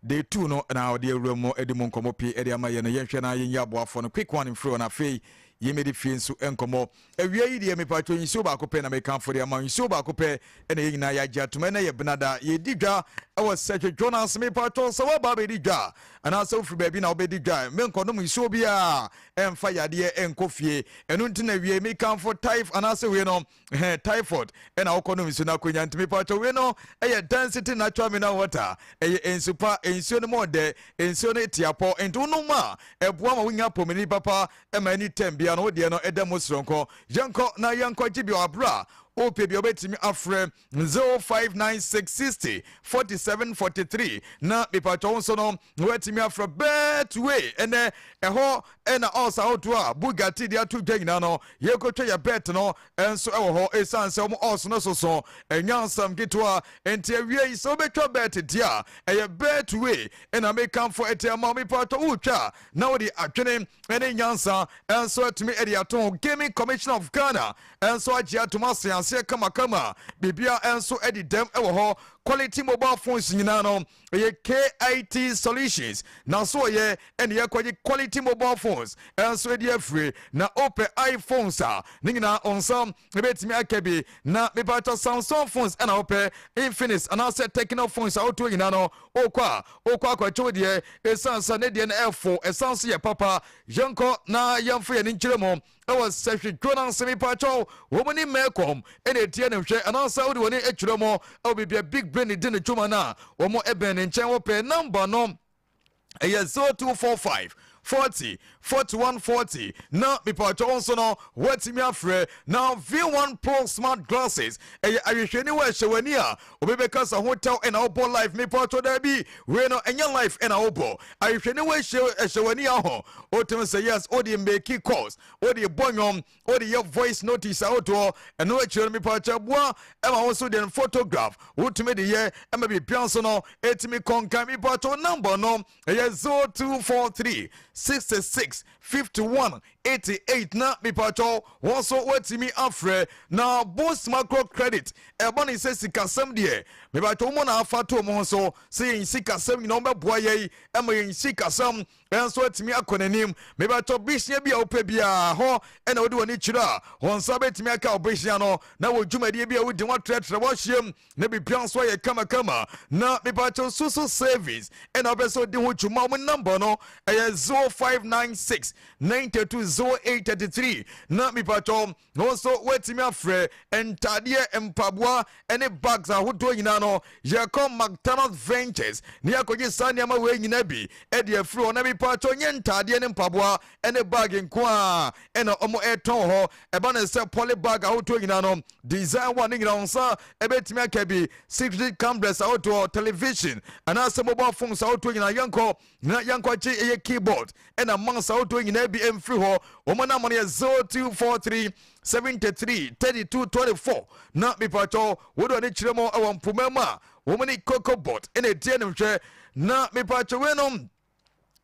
Speaker 2: day 2 no na ɔde awura mu de mu nkɔmmɔ pii de ama yɛ no. Yɛnhwɛ na yɛnyi aboafoɔ no quick one mfiri hɔ na afei yɛmmɛdi fie nso nkɔmmɔ. Awia yi deɛ, mepatwɔ, nsuo baako pɛ na mekamfo de ama. Nsuo baako pɛ ɛna yɛn nyinaa yɛagye atom. Ɛnɛ yɛ benada, yɛdi dwa ɛwɔ Sɛhwɛ Jonas. Mepatwɔ, sɛ woaba bɛdi dwa anaasɛ wofiri baabi na wobɛdi dwa, menkɔnom nsuo biara ɛmfa yadeɛ ɛnkɔ fie. Ɛno nti na wie mekamfo typh anaasɛ wei no typhoid ɛna wokɔnom nsuo no akɔnya. Nti mepatwɔ, wei no ɛyɛ Density Natural Mineral Water. Ɛyɛ nsu pa, nsuo no mu ɔdɛ, nsuo no tiapɔ, nti wonom a ɛboa ma wonya apɔmuden papa. Ɛma ani tɛm bia no wodeɛ no ɛda mu soronko. Yɛnkɔ na yɛnkɔ gye bi. Ɔaberɛ a wopɛ bi a, wobɛtumi afrɛ 0596 60 47 43 na mepatwɔ wo nso no woatumi afrɛ Betway. Ɛnɛ ɛhɔ ɛna ɔsa ahodoɔ a Bugatti de ato dwa nyinaa no, yɛkɔtwa yɛ bet no ɛnso ɛwɔ hɔ. Ɛsiane sɛ wɔn ɔs no soso, ɛnya nsɛm ketewa nti awie yi sɛ wobɛtwa bet deɛ a, ɛyɛ Betway ɛna mekamfo ɛte ama. Mepatwɔ, wotwa na wode adwene ne nyansa nso atumi de ato ho. Gaming Commission of Ghana nso agye atom ase aseɛ kamakama, biribia nso de dɛm wɔ hɔ. Quality mobile phones nyinaa no, ɛyɛ KIT Solutions na so ɔyɛ ɛne yɛkɔgye quality mobile phones nso de afiri. Na wopɛ iPhones a, ne nyinaa ɔnsa ɛbɛtumi aka bi. Na mepatɔ Samsung phones ɛna wopɛ Infinix anaasɛ Tecno phones a wotoɔ nyinaa no, wokɔ a wokɔ akɔkyɛw deɛ, ɛsiane sɛ ne deɛ no ɛfo, ɛsan so yɛ papa. Yɛnkɔ na yɛmfa yɛn nkyerɛ mu ɛwɔ sɛhwedwo no ase. Mepatwɛw, wɔn ne mɛkɔm ɛna ɛtie ne hwɛ anaasɛ wode wɔne akyerɛ mu ɛwɔ baabi a Big Brain di ne dwuma no a wɔn ɛbɛn ne nkyɛn. Wɔpɛ number no, ɛyɛ 0245 40 41 40 na mepatwɛ wo nso no woatumi afrɛ. Na V1 Pro smart glasses ɛyɛ ahwehwɛni wɔ ɛhyɛ w'ani a obi bɛka sɛ hotel ɛna wobɔ life. Mepatwɛ, daa bi wei no ɛnyɛ life ɛna wobɔ. Ahwehwɛni wɔ ɛhyɛ w'ani aho, wotumi sɛ yes, wode make calls, wode bɔ nnwom, wode yɛ voice notice ahodoɔ. Ɛno akyirɛ no, mepatwɛ, boa ɛma wo nso deɛ photograph wotumi de yɛ ɛma biribia nso no ɛtumi kɔnkan. Mepatwɛ, number no ɛyɛ 0243 66 51 88 na mepatwɛ wɔn nso woatumi afrɛ. Na Boost Micro Credit, ɛbɔ ne sɛ sikasɛm deɛ, mepatwɛ, wo mu na afa to mu ho so sɛ yɛn sikasɛm nyina wɔbɛboa yɛi ɛma yɛn sikasɛm ɛnso atumi akɔ n'anim. Mebɛtɔ bisia bi a wopɛ biara hɔ ɛna wode w'ani kyerɛ a, wɔn nsa bɛtumi aka wo bisia no na wɔ dwumadie bi a wodi watrɛtrɛ wɔahyiam na biribia nso ayɛ kamakama. Na mepakyɛw, susu savings ɛna wopɛ sɛ wodi ho dwuma, wɔn number no ɛyɛ 0596 92 0833 na mepakyɛw na wɔn nso woatumi afrɛ. Ntadeɛ, mpaboa ne bags ahodoɔ nyinaa no, yɛkɔ McDonald Ventures ne yɛakɔgye saa nneɛma wei nyinaa bi de afiri hɔ. Na mepatɔ nyɛ ntadeɛ ne mpaboa ne bag nko a ɛna ɔmo ɛtɔn wɔ hɔ. Ɛba ne sɛ poly bag ahodoɔ nyinaa no, design one ne nyinaa wɔn nsa ɛbɛtumi aka bi. Secret cameras ahodoɔ, television anaasɛ mobile phones ahodoɔ nyinaa, yɛnkɔ na yɛnkɔgye ɛyɛ keyboard ɛna mouse ahodoɔ nyinaa bi mfiri hɔ. Wɔn nam no yɛ 0243 73 32 24 na mipatwɔ wode ɔne kyerɛ mu ɛwɔ mpoma mu a wɔn ne coco bot ɛna ɛtie no hwɛ. Na mipatwɔ, wei no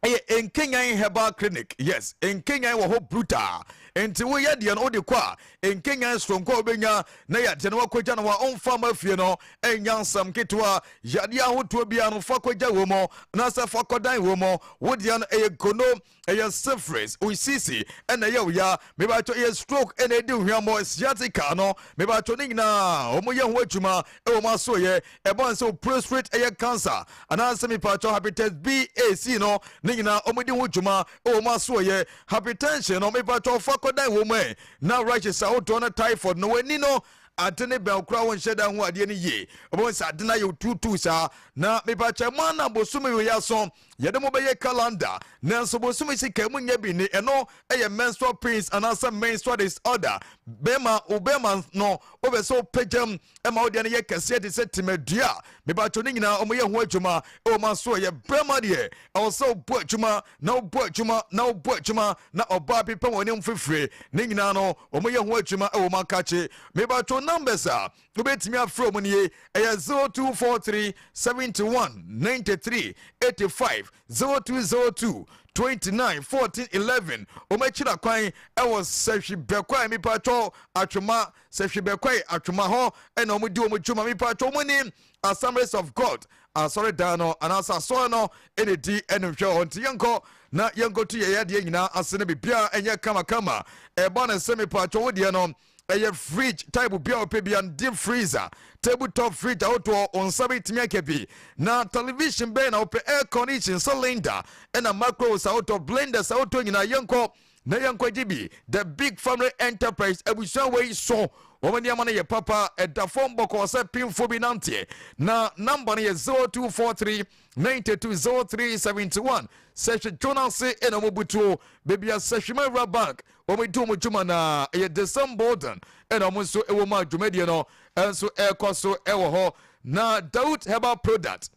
Speaker 2: ɛyɛ Nkenyan Herbal Clinic. Yes, Nkenyan wɔ hɔ brutal. Nti woyɛ deɛ no wode kɔ a, nkenyan soronko a wobɛnya na yadeɛ no wakɔgya no hɔ a ɔmfa ma fie no ɛnyɛ asɛm ketewa. Yadeɛ ahodoɔ biara no fa kɔgya wɔ mu anaasɛ fa kɔdan wɔ mu. Wo deɛ no ɛyɛ gono, ɛyɛ syphilis, wo sisi ɛna ɛyɛ wo ya, mebatɔ ɛyɛ stroke ɛna ɛdi hweammɔ, sciatica no mebatɔ ne nyinaa wɔn yɛ ho adwuma ɛwɔ mu asoyɛ. Ɛbɔn sɛ wo prostate ɛyɛ cancer anaasɛ mepatɔ hepatitis B A C no ne nyinaa wɔn di ho dwuma ɛwɔ mu asoyɛ. Hypertension no mepatɔ fa kɔdan wɔ mu ɛ na rashes ahodoɔ no, typhoid no, w'ani no ade ne bɛn koraa wɔnhyɛ da ho adeɛ no yie, wɔn sɛ ade no ayɛ tuutuu saa. Na mepakyɛ mo ana bosome wei aso yɛde mo bɛyɛ calendar, nanso bosome sika mu nyɛ bi ne ɛno ɛyɛ menstrual pains anaasɛ menstrual disorder. Bɛrima wo bɛrima no wobɛ sɛ wopɛgyam ɛma wodeɛ no yɛ kɛseɛ te sɛ timadua, mepakyɛ ne nyinaa wɔn yɛ ho adwuma ɛwɔ ma so. Ɛyɛ bɛrima deɛ ɛwɔ sɛ wobɔ adwuma na wobɔ adwuma na wobɔ adwuma na ɔbaa pepa wɔn anim fifire ne nyinaa no wɔn yɛ ho adwuma ɛwɔ mu akakye. Mebatwo numbers a wobɛtumi afrɛ wɔn nie, ɛyɛ 0243 71 93 85, 0202 29 14 11. Wɔn akyira kwan ɛwɔ Sɛhwi Bɛkwae, mipatwɔ Atwoma, Sɛhwi Bɛkwae Atwoma hɔ ɛna wɔn di wɔn dwuma. Mipatwɔ wɔn ni Assemblies of God asɔredan no anaasɛ asɔre no ɛna di ɛno hwɛ hɔ. Nti yɛnkɔ na yɛnkɔtu yɛyɛ adeɛ nyinaa ase no biribiara ɛnyɛ kamakama. Ɛba no sɛ mepatwɔ wo deɛ no ɛyɛ fridge type bi a wopɛ bia, deep freezer, table top fridge ahodoɔ, wo nsa bɛtumi aka bi. Na television bɛn na wopɛ, air condition, cylinder ɛna microwaves ahodoɔ, blenders ahodoɔ nyinaa, yɛnkɔ na yɛnkɔgye bi. The Big Family Enterprise abusua wei so wɔn nneɛma no yɛ papa, ɛda fam bɔkɔɔ sɛ pimfo bi nanteɛ. Na namba no yɛ 0243 92 03 71. Sɛhwɛ Jonas ɛna wɔn butuo baabi a Sɛhwima Wura Bank wɔn di wɔn dwuma, na ɛyɛ the same building ɛna wɔn nso ɛwɔ mu a dwumadie no nso ɛrekɔ so ɛwɔ hɔ. Na Daud Herbal Product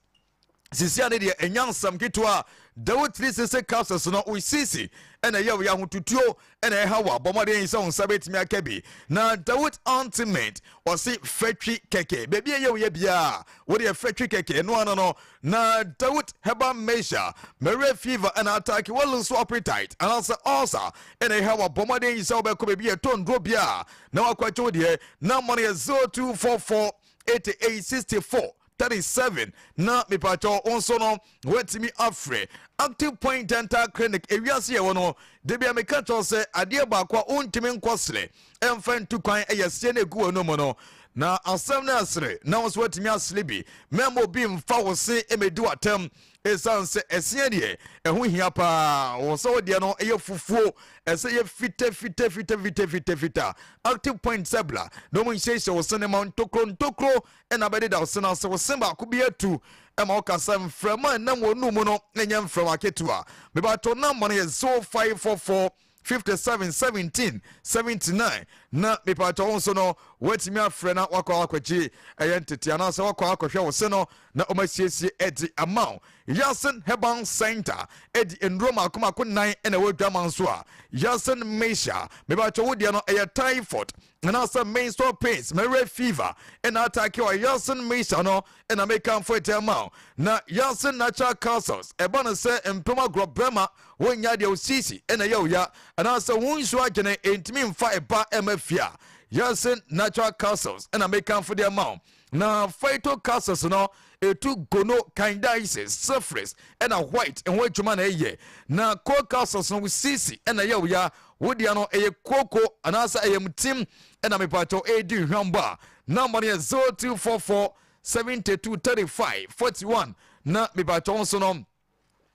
Speaker 2: sisia ne deɛ ɛnya nsɛm ketewa. Daud 360 capsules no, osisi ɛna ɛyɛ ɔyɛ ahotutuo ɛna ɛha wɔ abɔmmɔden sɛ wo nsa bɛtumi aka bi. Na Daud Ultimate ɔse fɛtwi kɛkɛ, baabi a ɛyɛ woyɛ biara wode fɛtwi kɛkɛ ɛno ano no. Na Daud Herbal Mixture, malaria fever ɛna attack, wɔn nso appetite anaasɛ ulcer ɛna ɛha wɔ abɔmmɔden sɛ wobɛkɔ baabi a ɛtɔ nduro biara na wakɔakye wo deɛ. Na mmɔ no yɛ 0244 88 64 37. Na mepatwɔ wo nso no woatumi afrɛ Active Point Dental Clinic. Ewiase yɛwɔ no de bia meka kyerɛw sɛ adeɛ baako a wontumi nkɔ serɛ ɛmfa ntu kwan ɛyɛ seɛ no ɛgu w'anum no. Na asɛm no ɛsere na wo nso woatumi asere bi. Mɛma obi mfa wo se ɛmɛdi w'atɛm, ɛsiane sɛ ɛseɛ deɛ ɛho hia paa wɔ sɛ wodeɛ no ɛyɛ fufuo, ɛsɛ yɛ fita fita fita fita fita fita. Active Point sɛ bla na ɔmu nhyehyɛ wo se ne ma ntokuro ntokuro ɛna bɛdeda wo se no ase. Wo se baako bi atu ɛma woka sɛ mframa a ɛnam wɔn mu no ɛnyɛ mframa ketewa. Mebatɔ namba no yɛ 0544 57 17 79. Na mepatɔ wo nso no woatumi afrɛ na wakɔ akɔgye ɛyɛ ntete anaasɛ wakɔ akɔhwɛ wo se no na ɔmasiesie ɛde ama wo. Yasin Herbal Center ɛdi nnuro mako mako nan ɛna ɛwɔ dwama nso a Yasin Mesha. Mebatɔ wo deɛ no ɛyɛ typhoid anaasɛ menstrual pains, malaria fever ɛna attack wɔ, Yasin Mesha no ɛna mekamfo ɛde ama wo. Na Yasin Natural Castles, ɛba no sɛ mpem agorɔ bɛrima wonya deɛ osisi ɛna ɛyɛ wo ya anaasɛ wo nsuo adwene ɛntumi mfa ɛba ɛma fie a, Yasin Natural Castles ɛna mekamfo de ama wo. Na Phyto Castles no ɛtu gono, candidiasis, syphilis ɛna white ɛho adwuma na ɛyɛ. Na co castles no, sisi ɛna ɛyɛ wo ya, wo deɛ no ɛyɛ koko anaasɛ ɛyɛ mtim ɛna mepatɔ ɛredi hwambɔ a, namba no yɛ 0244 72 35 41. Na mepatɔ nso no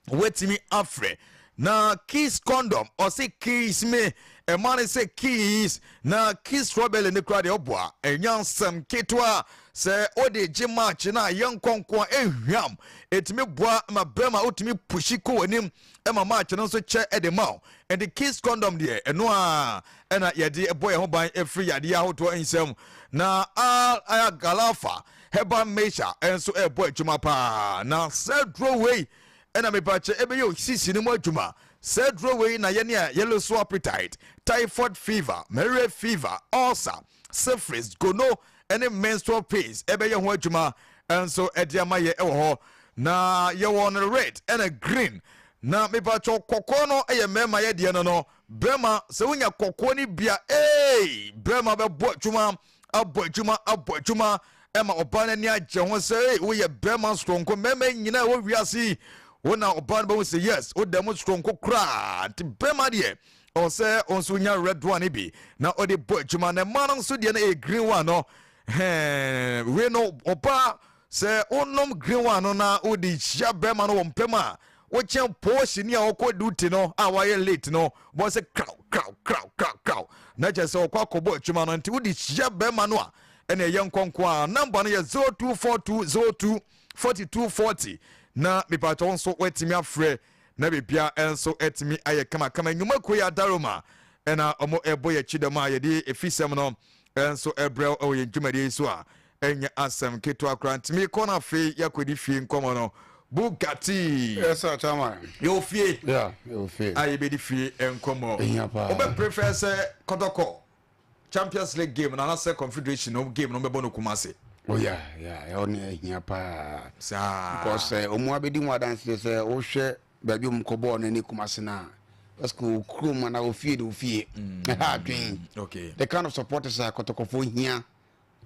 Speaker 2: watumi afrɛ. Na Kiss condom, ɔse kiss me, ɛma ne sɛ kiss. Na Kiss strawberry ne kora deɛ ɔboa, ɛnya nsɛm ketewa sɛ wode gye match no a yɛ nkɔnko a ɛhwam, ɛtumi boa ma bɛrima wotumi pushi kɔ w'anim ɛma match no nso kyɛ ɛde ma wo. Ɛnti Kiss condom deɛ ɛno a ɛna yɛde bɔ yɛn ho ban ɛfiri yadeɛ ahodoɔ nsɛm. Na Al Galafa Herbal Mixture ɛnso ɛrebɔ adwuma paa. Na sɛ duro wei ɛna mepakyɛ ɛbɛyɛ osisi no mu adwuma. Sɛ duro wei na yɛne a yɛlose so appetite, typhoid fever, malaria fever, ulcer, syphilis, gono ɛne menstrual pains ɛbɛyɛ ho adwuma ɛnso ɛde ama yɛ ɛwɔ hɔ. Na yɛwɔ no red ɛna green. Na mepakyɛw kɔkɔɔ no yɛ mmarima yɛ deɛ no no bɛrima sɛ wonya kɔkɔɔ no bia ee bɛrima bɛbɔ adwuma abɔ adwuma abɔ adwuma ɛma ɔbaa no ani agye ho sɛ ee woyɛ bɛrima soronko mmarima nyinaa ɛwɔ wiase yi wo na ɔbaa no bɛhu sɛ yes woda mu soronko koraa nti bɛrima deɛ ɔwɔ sɛ wo nso wonya red one bi na ɔde bɔ adwuma na mmaa no nso deɛ no ɛyɛ green one no hɛn wei no ɔbaa Sɛ wonom green one no na wode hyia bɛrima no wɔ mpam a, wokyɛn poosini a ɔkɔ duty no a wayɛ late no, bɔ sɛ kraw kraw kraw kraw kraw na kyerɛ sɛ ɔkɔ akɔbɔ adwuma no. Nti wode hyia bɛrima no a, ɛna ɛyɛ nkɔnko a. Namba no yɛ 024202 4240 na mepatwa wo nso woatumi afrɛ na biribia nso atumi ayɛ kamakama. Nnwumakuo yɛ adaroma ɛna ɔmo ɛbɔ yɛn akyi dɛm a yɛde efisɛm no nso ɛbrɛ wɔ yɛn dwumadie yi so a Ɛnyɛ asɛm ketewa koraa nti mekɔ no afei yɛakɔdi fie nkɔmmɔ no. Bugatti!
Speaker 4: Yes sir, chairman.
Speaker 2: Yɛwɔ fie.
Speaker 4: Yeah, yɛwɔ fie.
Speaker 2: A yɛbɛdi fie nkɔmmɔ.
Speaker 4: Ehia paa.
Speaker 2: Wobɛ prefer sɛ Kɔtɔkɔ Champions League game no anaasɛ Confederation no game no bɛbɔ no Kumasi?
Speaker 4: Oh yeah, yeah, ɛhɔ no ehia paa.
Speaker 2: Saa.
Speaker 4: Because eh, wɔn abɛdi ho adanseɛ sɛ wohwɛ baabi a wɔn kɔ bɔɔl no ne Kumasi no a, parce que wɔ kurom anaa wɔ fie de wɔ fie. Ɛha adwen.
Speaker 2: Okay.
Speaker 4: The kind of supporters a Kɔtɔkɔfoɔ hia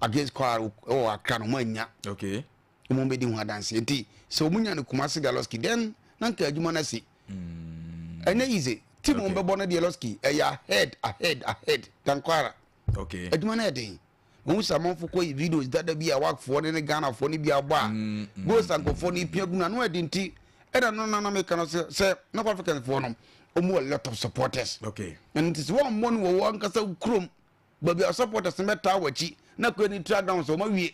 Speaker 4: against Kwara wɔ Accra no wɔn anya.
Speaker 2: Okay.
Speaker 4: Wɔn bɛdi ho adanse nti sɛ wɔn nya no Kumasi Galoski then na nka adwuma no asi. Ɛnyɛ easy. Team wɔn bɛbɔ no deɛ Loski ɛyɛ ahead ahead ahead than Kwara.
Speaker 2: Okay.
Speaker 4: Adwuma no yɛ den. Wɔn sɛ amanfo kɔ yi videos dada bi a wakfoɔ ne ne Ghanafoɔ ne bi abɔ a goals ankɔfoɔ no pia gu no ano ɛde nti ɛna no nana meka no sɛ sɛ North Africans foɔ no wɔn wɔ lot of supporters.
Speaker 2: Okay.
Speaker 4: Ɛno nti sɛ wɔn mmɔ no wɔ wɔn ankasa kurom baabi a supporters no bɛtaa w'akyi na kɔ ani tra ground sɛ wɔn awie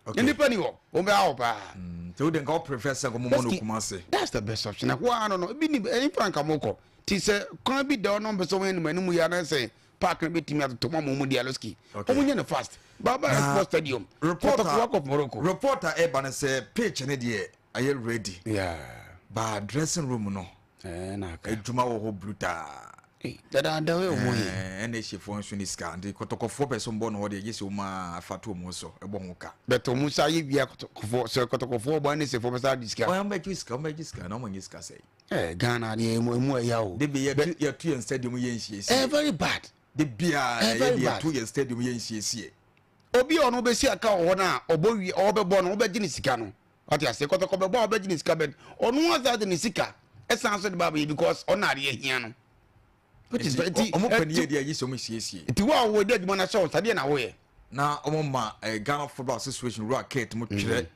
Speaker 2: okay.
Speaker 4: nipa ni hɔ wɔn bɛ awɔ paa.
Speaker 2: Sɛ wode nka wo prefer sɛ nkɔmɔ mɔ no Kumasi.
Speaker 4: That's the best option ɛhɔ ara no no ebi ni ɛyin fa nka mo kɔ ti sɛ kwan bi da hɔ na wɔn pɛ sɛ wɔn yɛ anim anim yɛ anasɛ park no bɛtumi atoto mu ama wɔn di aloski wɔn nyɛ no fast baba sports stadium
Speaker 2: reporter
Speaker 4: of Morocco.
Speaker 2: Reporter ɛba no sɛ pitch ne deɛ ayɛ ready.
Speaker 4: Yeah.
Speaker 2: Ba dressing room no.
Speaker 4: Ɛɛ na aka.
Speaker 2: Adwuma wɔ hɔ brutaa.
Speaker 4: Dadaada yɛ ɔmo yɛ.
Speaker 2: Ɛna ehyefoɔ nso ne sika nti kɔtɔkɔfoɔ pɛ so mbɔ no hɔ deɛ gye sɛ ɔmo afa to ɔmo so ɛbɔ ho ka.
Speaker 4: Bɛtɛ ɔmo sa ayɛ wia kɔtɔkɔfoɔ sɛ kɔtɔkɔfoɔ bɔ ɛne sefoɔ bɛsa adi sika.
Speaker 2: Ɔmo bɛgye sika ɔmo bɛgye sika na ɔmo nye sika sɛ.
Speaker 4: Ɛɛ Ghana deɛ emu emu ɛya o.
Speaker 2: Debi yɛtu yɛtu yɛn stadium yɛ nsiesie.
Speaker 4: Ɛɛ very bad.
Speaker 2: Debi a yɛ yɛtu yɛn stadium yɛ nsiesie.
Speaker 4: Obi a ɔno bɛsi aka wɔ hɔ no a ɔbɔ wie ɔbɛbɔ no wobɛgye ne sika no wate ase kɔtɔkɔ bɛbɔ a wobɛgye ne sika bɛ ɔno asa de ne sika ɛsan so de ba abɛyɛ because ɔno adeɛ hia no which is very
Speaker 2: ɔmo pɛ ne yɛ deɛ ayi sɛ ɔmo siesie.
Speaker 4: Nti wo a wɔde adwuma no ahyɛ wo nsa deɛ na woyɛ.
Speaker 2: Na ɔmo ma eh, Ghana Football Association wura Kate mo twerɛ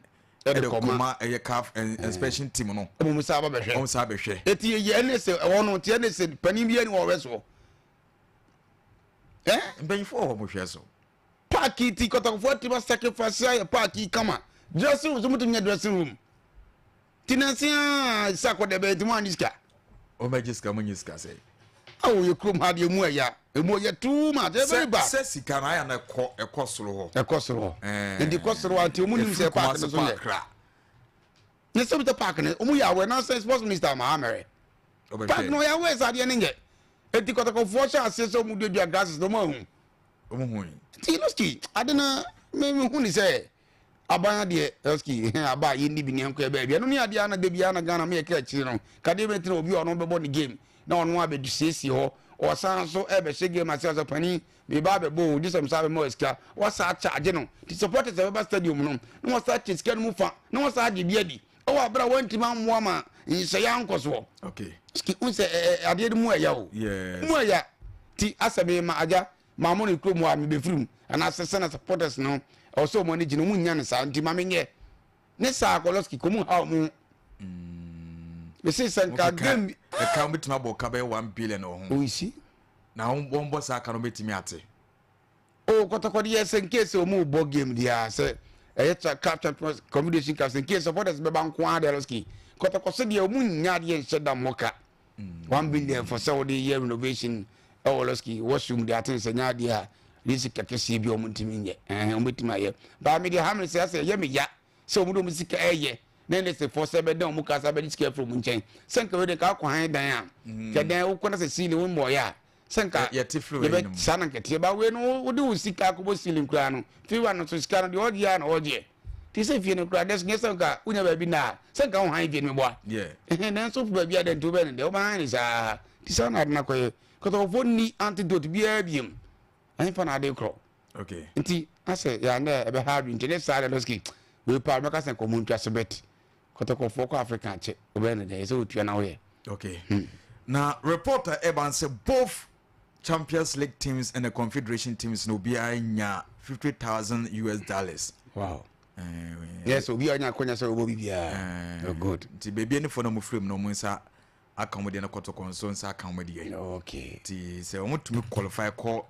Speaker 2: ɛde kɔma ɛyɛ CAF inspection team no.
Speaker 4: Ɔmo saa ba bɛhwɛ.
Speaker 2: Ɔmo saa bɛhwɛ.
Speaker 4: Eti yɛ ɛne sɛ ɛwɔ no ti ɛne sɛ panin bi ɛne wɔ ɔwɛ soɔ.
Speaker 2: Eh? Mpanyinfoɔ wɔ hɔ mo hwɛ so.
Speaker 4: Park yi ti kɔtɔkɔfoɔ atumi asacrifice ayɛ park yi kama. Dressing room so mo tumi nyɛ dressing room. Ti na se aa sɛ akɔ dɛ bɛyɛ ti mo anyi sika.
Speaker 2: Wɔn bɛ gye sika mo nyi sika sɛ.
Speaker 4: Awo yɛ kurom ha deɛ emu ɛya emu ɛyɛ too much ɛyɛ very bad.
Speaker 2: Sɛ sika na ayɛ na ɛkɔ ɛkɔ soro hɔ.
Speaker 4: Ɛkɔ soro hɔ. Nti kɔ soro hɔ nti ɔmo nim sɛ park no so yɛ. Ne sɛ bi park no ɔmo yɛ awɛ na sɛ sports minister ama amɛrɛ. Park no ɔyɛ awɛ sɛ adeɛ no nyɛ. Eti kɔtɔkɔfoɔ hyɛ aseɛ sɛ ɔmo duadua grasses na ɔmo ahu.
Speaker 2: Ɔmo hu yi.
Speaker 4: Nti Losky ade no me me hu ne sɛ aban adeɛ Losky hɛn aba a yɛnni bi ne yɛnkɔ yɛ baabi ɛno ne adeɛ a na da biara na Ghana meyɛ ka akyire no kadeɛ bɛtena obi a ɔno bɛbɔ ne game na ɔno abɛdi siesie hɔ ɔsan so ɛbɛhyɛ game ase ɔsɛ panin meba abɛbɔ o gye sɛ msa bɛma sika wasa akyagye no nti supporters a bɛba stadium no na wasa akyɛ sika no mu fa na wasa agye bi adi ɛwɔ abere a wantumi ammoa ma nhyehyɛeɛ ankɔ soɔ
Speaker 2: okay.
Speaker 4: n sɛ adeɛ no mu ɛya o mu ɛya ti asɛ me ma agya maa mo ne kurom hɔ a mebɛfiri mu anaasɛ sɛ na supporters no ɛwɔ sɛ ɔmo ani gye no ɔmo nnya no saa nti ma menyɛ ne saa kɔlɔski kɔmu ha ɔmo mese sɛ nka game
Speaker 2: ɛka wobɛtumi abɔ ka bɛyɛ 1 billion wɔ ho
Speaker 4: oisi
Speaker 2: na wɔmbɔ saa ka no wobɛtumi ate
Speaker 4: O kɔtɔkɔ deɛ sɛ nkase ɔmo bɔ game deɛ a sɛ ɛyɛ cup champions confederation cup sɛ nkase supporters bɛba nko ara deɛ lɔski kɔtɔkɔ so deɛ ɔmo nya adeɛ nhyɛ da mmɔ ka 1 billion for sɛ wɔde yɛ renovation ɛwɔ lɔski washroom deɛ aten sɛ nya adeɛ a de sika kɛseɛ bi a ɔmo ntumi nyɛ ɛhɛn ɔmo bɛtumi ayɛ baa mi deɛ ha mi sɛ asɛ ɛyɛ mi ya sɛ ɔmo de ɔmo sika ɛyɛ na ɛne sɛ fɔ sɛ bɛdan ɔmo kasa bɛde sika afiri ɔmo nkyɛn sɛ nka wei de nka akɔ han dan a kɛ dan wokɔ na sɛ ceiling wo mmɔɔyɛ a sɛ nka
Speaker 2: yɛte firi wei
Speaker 4: yɛbɛ saa na nkɛteɛ ba wei no wode wo sika akɔbɔ ceiling koraa no firi wa no so sika no deɛ ɔgyeɛ a na ɔgyeɛ. Te sɛ fie no koraa dɛ nyɛ sɛ nka wonya baabi nna a sɛ nka wo han fie no meboa. Ɛhɛn nanso wopɛ baabi a dɛ nti wobɛyɛ no dɛ wobɛhan no saa. Nti saa na ade no akɔyɛ. Kɔtɔkɔfoɔ nni antidote biara biom. Ɛhefa na ade korɔ?
Speaker 2: Okay.
Speaker 4: Nti asɛ yɛ anɛ ɛbɛha adwene nti ne saa deɛ lɔski wei paa mɛka sɛ nkɔmmɔ ntwa so bet kɔtɔkɔfoɔ kɔ Africa akyɛ wobɛyɛ no dɛ ɛsɛ wotua na woyɛ.
Speaker 2: Okay. Na report a ɛba sɛ both Champions League teams and the Confederation teams no obiara nya 50,000 US dollars.
Speaker 4: Wow. Yes, obiara nya akonya sɛ ɔbɔ biribiara. Oh, good.
Speaker 2: Nti baabi anifo na wɔn firi mu na wɔn nsa aka wɔn deɛ no kɔtɔkɔ nso nsa aka wɔn deɛ.
Speaker 4: Okay.
Speaker 2: Nti sɛ wɔn tumi qualify kɔ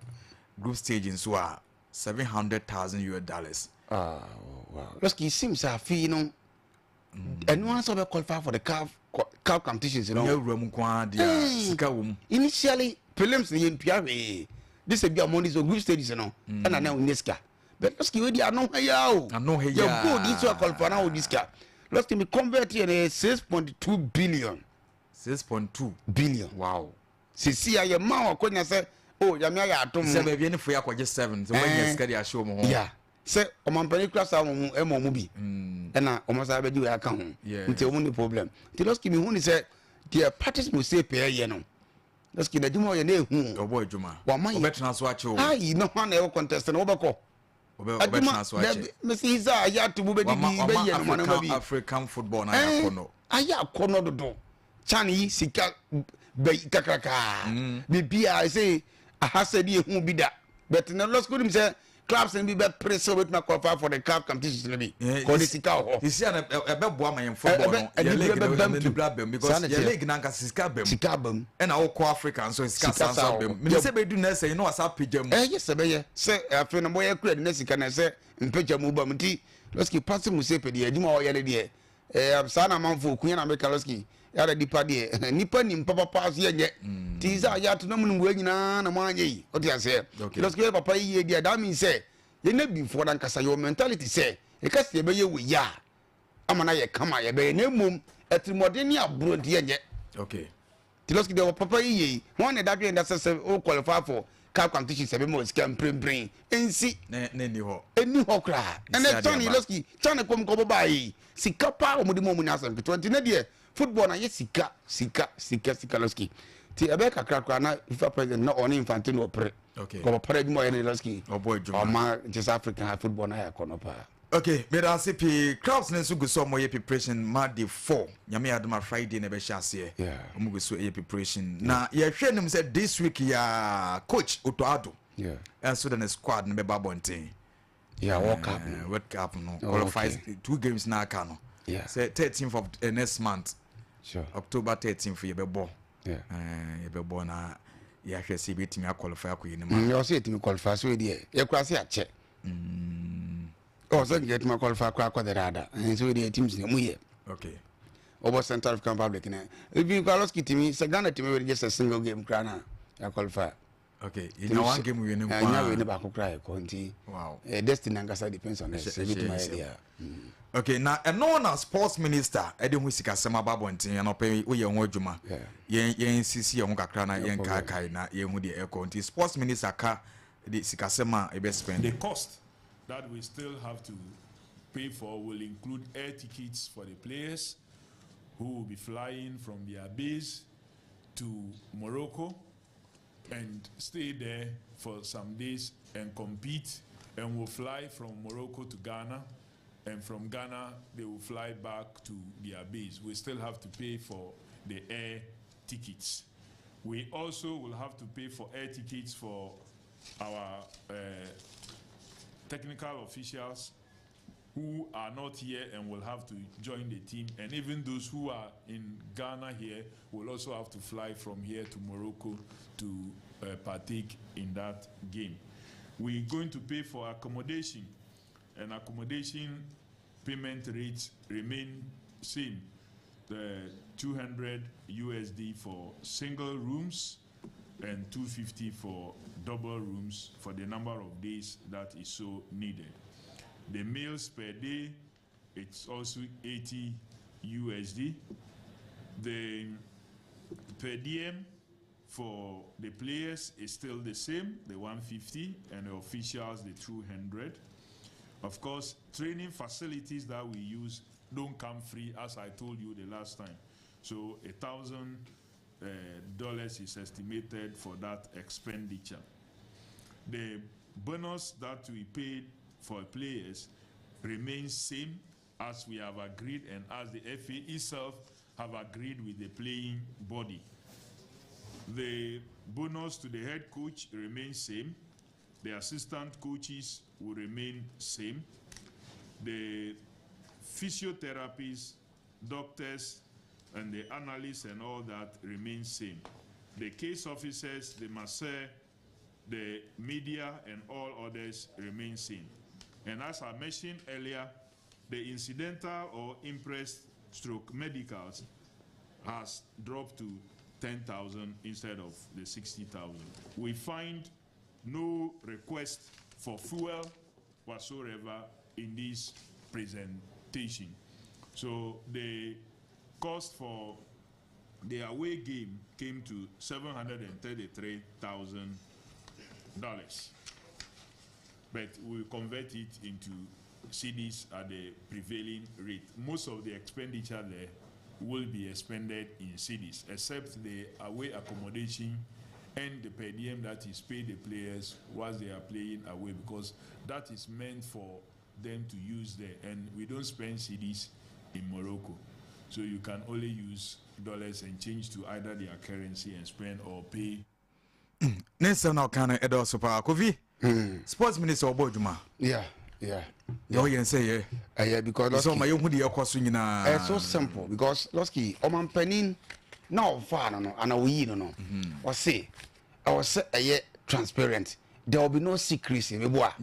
Speaker 2: group stage nso a 700,000 US dollars.
Speaker 4: Ah, wow. Lɔski, it seems afei no ɛno ara sɛ ɔbɛ qualify for the CAF CAF competitions no.
Speaker 2: Nyɛ wura mu nko ara deɛ a sika wɔ mu.
Speaker 4: Initially prelims no yɛn ntua hwee de sɛ bi a wɔn de so group stages no ɛna na wɔn nyɛ sika but lɔski wei di ano ha ya o.
Speaker 2: Ano ha ya.
Speaker 4: Yɛ goal di so qualify na wɔn di sika lɔski mi convert yɛ no yɛ 6.2 billion.
Speaker 2: 6.2
Speaker 4: billion.
Speaker 2: Wow.
Speaker 4: Sisi a yɛ maa wɔn akɔnya sɛ o yame ayɛ atom.
Speaker 2: Sɛ baabi ɛne fo yɛ akɔgye seven sɛ wɔn anya sika de ahyɛ wɔn ho.
Speaker 4: Yeah sɛ ɔmampanin kura saa wɔn mu ɛma wɔn bi ɛna wɔn san bɛgye wei aka ho nti wɔn ni problem nti lɔski mi hu ni sɛ deɛ Patrice Motsepe yɛ no lɔski n'adwuma ɔyɛ n'ehu
Speaker 2: ɔbɔ adwuma
Speaker 4: wama yɛ
Speaker 2: ɔbɛtena so akyɛ o
Speaker 4: ayi na hɔn na ɛwɔ contest no wɔbɛkɔ
Speaker 2: ɔbɛtena so akyɛ
Speaker 4: mesi isa ayɛ ato mu bɛdi bi bɛyɛ no ma bi
Speaker 2: African football na ayɛ akɔnɔ
Speaker 4: ayɛ akɔnɔ dodo chan yi sika bɛ kakraka biribiara sɛ aha sɛ de ehu bi da but na lɔski onim sɛ clubs no bi bɛ pere sɛ obetumi qualify for the club competitions no bi kɔ de sika wɔ hɔ.
Speaker 2: Sisi a ɛbɛ boa ma yɛn football no yɛ league no ɛni bla bɛm because yɛ league na nka sika bɛm.
Speaker 4: Sika bɛm.
Speaker 2: Ɛna wokɔ Africa nso sika san so bɛm. Mene sɛ bɛdu na ɛsɛ yi na wasa apagya mu.
Speaker 4: Ɛyɛ sɛ bɛyɛ sɛ afei no bɔyɛ kura de na sika na ɛsɛ mpagya mu ba mu nti lɔski Patrice Motsepe deɛ adwuma a ɔyɛ no deɛ ɛɛ saa na amanfo okunya na meka lɔski yàrá nipa deɛ nipa nim papapa so yɛ nyɛ nti sɛ ayɛ ato na mu nim wei nyinaa na mo anyɛ yi ɔte aseɛ lɔski yɛ papa yi yie deɛ that means sɛ yɛn abifoɔ nankasa yɛ mentality sɛ ɛka sɛ yɛbɛyɛ wei yɛ a ama na yɛ kama yɛbɛyɛ na mmom ɛtirimɔden ne aburo nti yɛnyɛ nti lɔski deɛ papa yi yie wɔn na ɛda dwen da sɛ sɛ o qualify for CAF competition sɛ bɛma sika mprempren nsi
Speaker 2: ɛni hɔ
Speaker 4: ɛni hɔ koraa ɛnɛ kyɛn lɔski kyɛn kɔm kɔbɔ baa yi sika paa wɔn de mu wɔn nyɛ asɛm ketewa nti ne deɛ football na yɛ sika sika sika sika lɔski ti ɛbɛyɛ kakra koraa na FIFA president na ɔne Infantino ɔpere kɔbɔ pɛrɛ adwuma ɔyɛ ne lɔski
Speaker 2: ɔbɔ adwuma
Speaker 4: ɔma nkyɛ sɛ African football na yɛ akɔnɔ paa.
Speaker 2: Okay, meda ase pii. Crowds ne nso gu so a wɔyɛ preparation ma day four. Nyame yɛ adom a Friday na ɛbɛhyɛ aseɛ. Wɔn gu so yɛ preparation. Na yɛhwɛ anim sɛ this week yɛ coach Otto Addo ɛnso de ne squad no bɛba abɔnten.
Speaker 4: Yeah, World Cup no.
Speaker 2: World Cup no. Qualifies two games na aka no. Sɛ 13th of next month. October 13th yɛbɛbɔ. Yɛbɛbɔ na yɛahwɛ sɛ yɛbɛtumi aqualify akɔ yɛn anim.
Speaker 4: Ɔsɛ yɛtumi qualify so deɛ yɛkura se akyɛ. Ɔ sɛ nka yɛtumi qualify kora akɔ dadaada nso deɛ teams na mu yɛ. Ɔbɔ Central African Republic na ebi kora lɔski timi sɛ Ghana timi wɛrɛ just a single game kora na yɛ qualify.
Speaker 2: Okay, yɛnya one game wie ne nko
Speaker 4: nya wei ne baako kora yɛ kɔ nti destiny ankasa depends on us ebi tuma yɛ deɛ.
Speaker 2: Okay, na ɛno na sports minister ɛde ho sikasɛm aba abɔnten ɛnɔpɛ woyɛ ho adwuma yɛn yɛn sisi yɛn ho kakra na yɛn kaakae na yɛn ho deɛ ɛkɔ nti sports minister ka de sikasɛm a ɛbɛ spend.
Speaker 12: The cost that we still have to pay for will include air tickets for the players who will be flying from their base to Morocco and stay there for some days and compete, and will fly from Morocco to Ghana, and from Ghana they will fly back to their base. We still have to pay for the air tickets. We also will have to pay for air tickets for our technical officials who are not here and will have to join the team, and even those who are in Ghana here will also have to fly from here to Morocco to partake in that game. We're going to pay for accommodation, and accommodation payment rates remain same. The 200 USD for single rooms and 250 for double rooms for the number of days that is so needed. The meals per day, it's also 80 USD. The per diem for the players is still the same, the 150, and the officials, the 200. Of course, training facilities that we use don't come free, as I told you the last time. So $1,000 is estimated for that expenditure. The bonus that we paid for players remains same as we have agreed and as the FA itself have agreed with the playing body. The bonus to the head coach remains same. The assistant coaches will remain same. The physiotherapists, doctors, and the analysts and all that remain same. The case officers, the masseur, the media, and all others remain same. And as I mentioned earlier, the incidental or imprest stroke medicals has dropped to 10,000 instead of the 60,000. We find no request for fuel whatsoever in this presentation. So the cost for the away game came to $733,000. But we convert it into cedis at the prevailing rate. Most of the expenditure there will be expended in cedis, except the away accommodation and the per diem that is paid the players whilst they are playing away, because that is meant for them to use there. And we don't spend cedis in Morocco. So you can only use dollars and change to either their currency and spend or pay.
Speaker 2: Ne nsɛm na ɔka no ɛdɔɔso paa Kofi. Sports minister ɔbɔ adwuma.
Speaker 4: Yeah.
Speaker 2: Deɛ ɔyɛ nsɛ yɛ.
Speaker 4: Ɛyɛ because
Speaker 2: sɛ ɔma yɛhu deɛ ɛkɔ so nyinaa.
Speaker 4: Ɛyɛ so simple because Lɔski, ɔmampanin na ɔfaa no ana oyii no, ɔse ɛwɔ sɛ ɛyɛ transparent, there will be no secrecy meboa.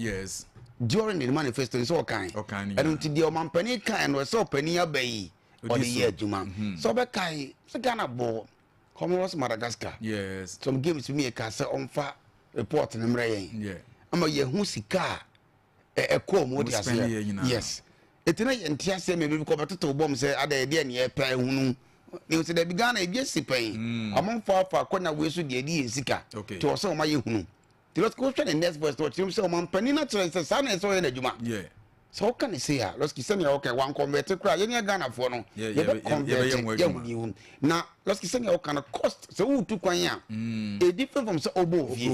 Speaker 4: During the manifesto nso ɔkan.
Speaker 2: Ɔkan ne
Speaker 4: ɛno nti deɛ ɔmampanin kan no, ɛsɛ ɔpanin aba yi ɔde
Speaker 2: so.
Speaker 4: Yɛ adwuma sɛ ɔbɛkae sɛ Ghana bɔ Comoros, Madagascar. Some games mi yɛ ka sɛ ɔmfa report no mmerɛ yɛn ama yɛhu sika a ɛkɔɔ mu, wote
Speaker 2: Mo spend yɛ
Speaker 4: aseɛ?
Speaker 2: nyinaa.
Speaker 4: Yes, ɛti na yɛnte aseɛ ma bi kɔ bɛtoto bɔm sɛ ada yɛdeɛ neɛ ɛpɛ ehunu ne sɛ dabi, Ghana ebi asi pɛn amanfo afa akɔnya wei so deɛ ɛde yɛn sika nti wɔ sɛ ɔma yɛ hunu. Nti lɔski, wohwɛ ne next voice na ɔkyerɛ mu sɛ ɔmampanin no akyerɛ sɛ saa na ɛsɛ ɔyɛ n'adwuma. Sɛ woka ne sei a, lɔski, sɛnea wɔka wan convert koraa, yɛne Ghanafoɔ no yɛbɛ convert
Speaker 2: yɛbɛyɛ ho adwuma.
Speaker 4: yɛhu ne hu na lɔski, sɛnea woka no, cost sɛ woretu kwan a ɛ different from sɛ wobɔ ofie.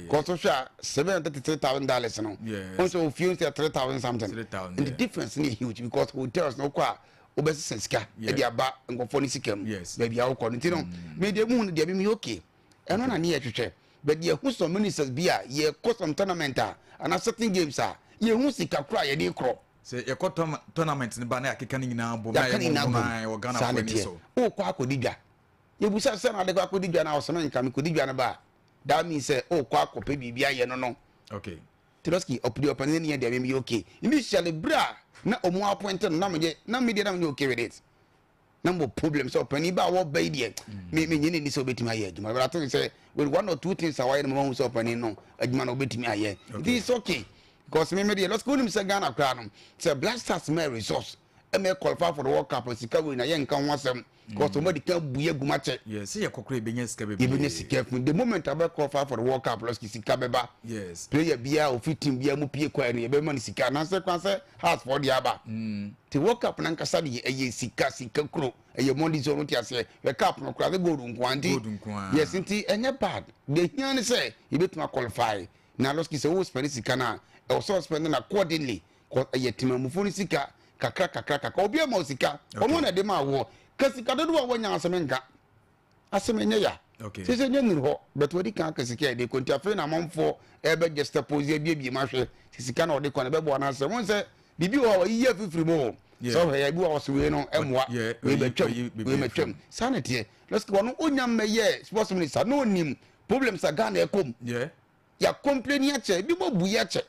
Speaker 4: Kɔsɔ hwɛ a, $733,000 no, wɔn sɛ ofie sɛ 3,000 something.
Speaker 2: 3,000,
Speaker 4: And the difference no yɛ huge because hotels no, wokɔ a wobɛsesa sika ɛde aba nkɔfoɔ no sika mu baabi a wokɔ no. Nti no me deɛ muhu no deɛ mi okay, ɛno na ne yɛ hwehwɛ. But yɛhu some ministers bi a yɛkɔ some tournament a anaa certain games a yɛhu sika koro a yɛde korɔ.
Speaker 2: Sɛ yɛkɔ tournament no ba na yɛakeka no nyinaa bom na
Speaker 4: yɛaka ne
Speaker 2: yɛbɔ
Speaker 4: nyinaa
Speaker 2: bom
Speaker 4: bom
Speaker 2: wɔ Ghana
Speaker 4: saa
Speaker 2: foɔ
Speaker 4: ne
Speaker 2: ani
Speaker 4: teɛ
Speaker 2: so.
Speaker 4: Wokɔ akɔdi dwa, yɛbusa sɛ na ade kɔ akɔdi dwa no a, ɔsɛmɛ nka mekɔdi dwa no ba a, that means sɛ wokɔ akɔpɛ biribi ayɛ no. Tiroski ɔpɛ ɔpanin ne yɛ deɛ meyɛ okay. Initially, bere a na ɔmo appoint no, na meyɛ na me deɛ na meyɛ okay with it, na mo problem sɛ ɔpanin ba a wɔba yi deɛ, me me nye ne ni sɛ ɔbɛtumi ayɛ adwuma. But I think sɛ with one or two things a wayɛ no, mo ma hu sɛ ɔpanin no adwuma no ɔbɛtumi ayɛ, nti it's okay because me me deɛ, lɔski, wonim sɛ Ghana koraa no, sɛ Black Stars mɛ resource ɛmɛ qualify for the World Cup, sika wei na yɛ nka ho asɛm because ɔmo adi kan bu yɛ guma kyɛ.
Speaker 2: Yeah, sɛ yɛkɔ koraa yɛbɛnya sika bebree.
Speaker 4: Yɛbɛnya sika fun the moment abɛ qualify for the World Cup, lɔski, sika bɛba. Player biara ofi team biara mu pie kwan no, yɛbɛma no sika anaasɛ kwan sɛ house fɔ de aba te World Cup nankasa de ɛyɛ sika, sika kuro, ɛyɛ money zone, te aseɛ? Hwɛ, cup no koraa sɛ gold nko ara nti.
Speaker 2: Gold nko ara.
Speaker 4: Yes, nti ɛnyɛ bad. Deɛ hia ne sɛ yɛbɛtumi aqualify na lɔski, sɛ wo spend sika no a, ɛwɔ sɛ ɔspend no accordingly kɔ ɛyɛ temamufoɔ no sika kakra kakra kakra. Obi ama wo sika, ɔno na ɛde ma awoɔ ka sika dodoɔ a wɔnya asɛm nka asɛm ɛnyɛ ya. Sɛ nyɛ nuru hɔ, but wɔde kan aka sika yɛde kɔ, nti afei na amanfoɔ ɛbɛ juxtapose abiebie mu ahwɛ sɛ sika na ɔde kɔ no ɛbɛboa no asɛm wɔn sɛ biribi wɔ hɔ a wɔyiyi afifiri mu o. Sɛ ɔhwɛ yɛ bi wɔ hɔ sɛ wei no ɛmoa wei bɛtwam, wei bɛtwam, saa na teɛ. Lɔski, wɔn onya mmɛyɛ sports minister na onim problems a Ghana ɛkɔ mu. Yà complain akyɛ, ebi mo bu yɛ kyɛ.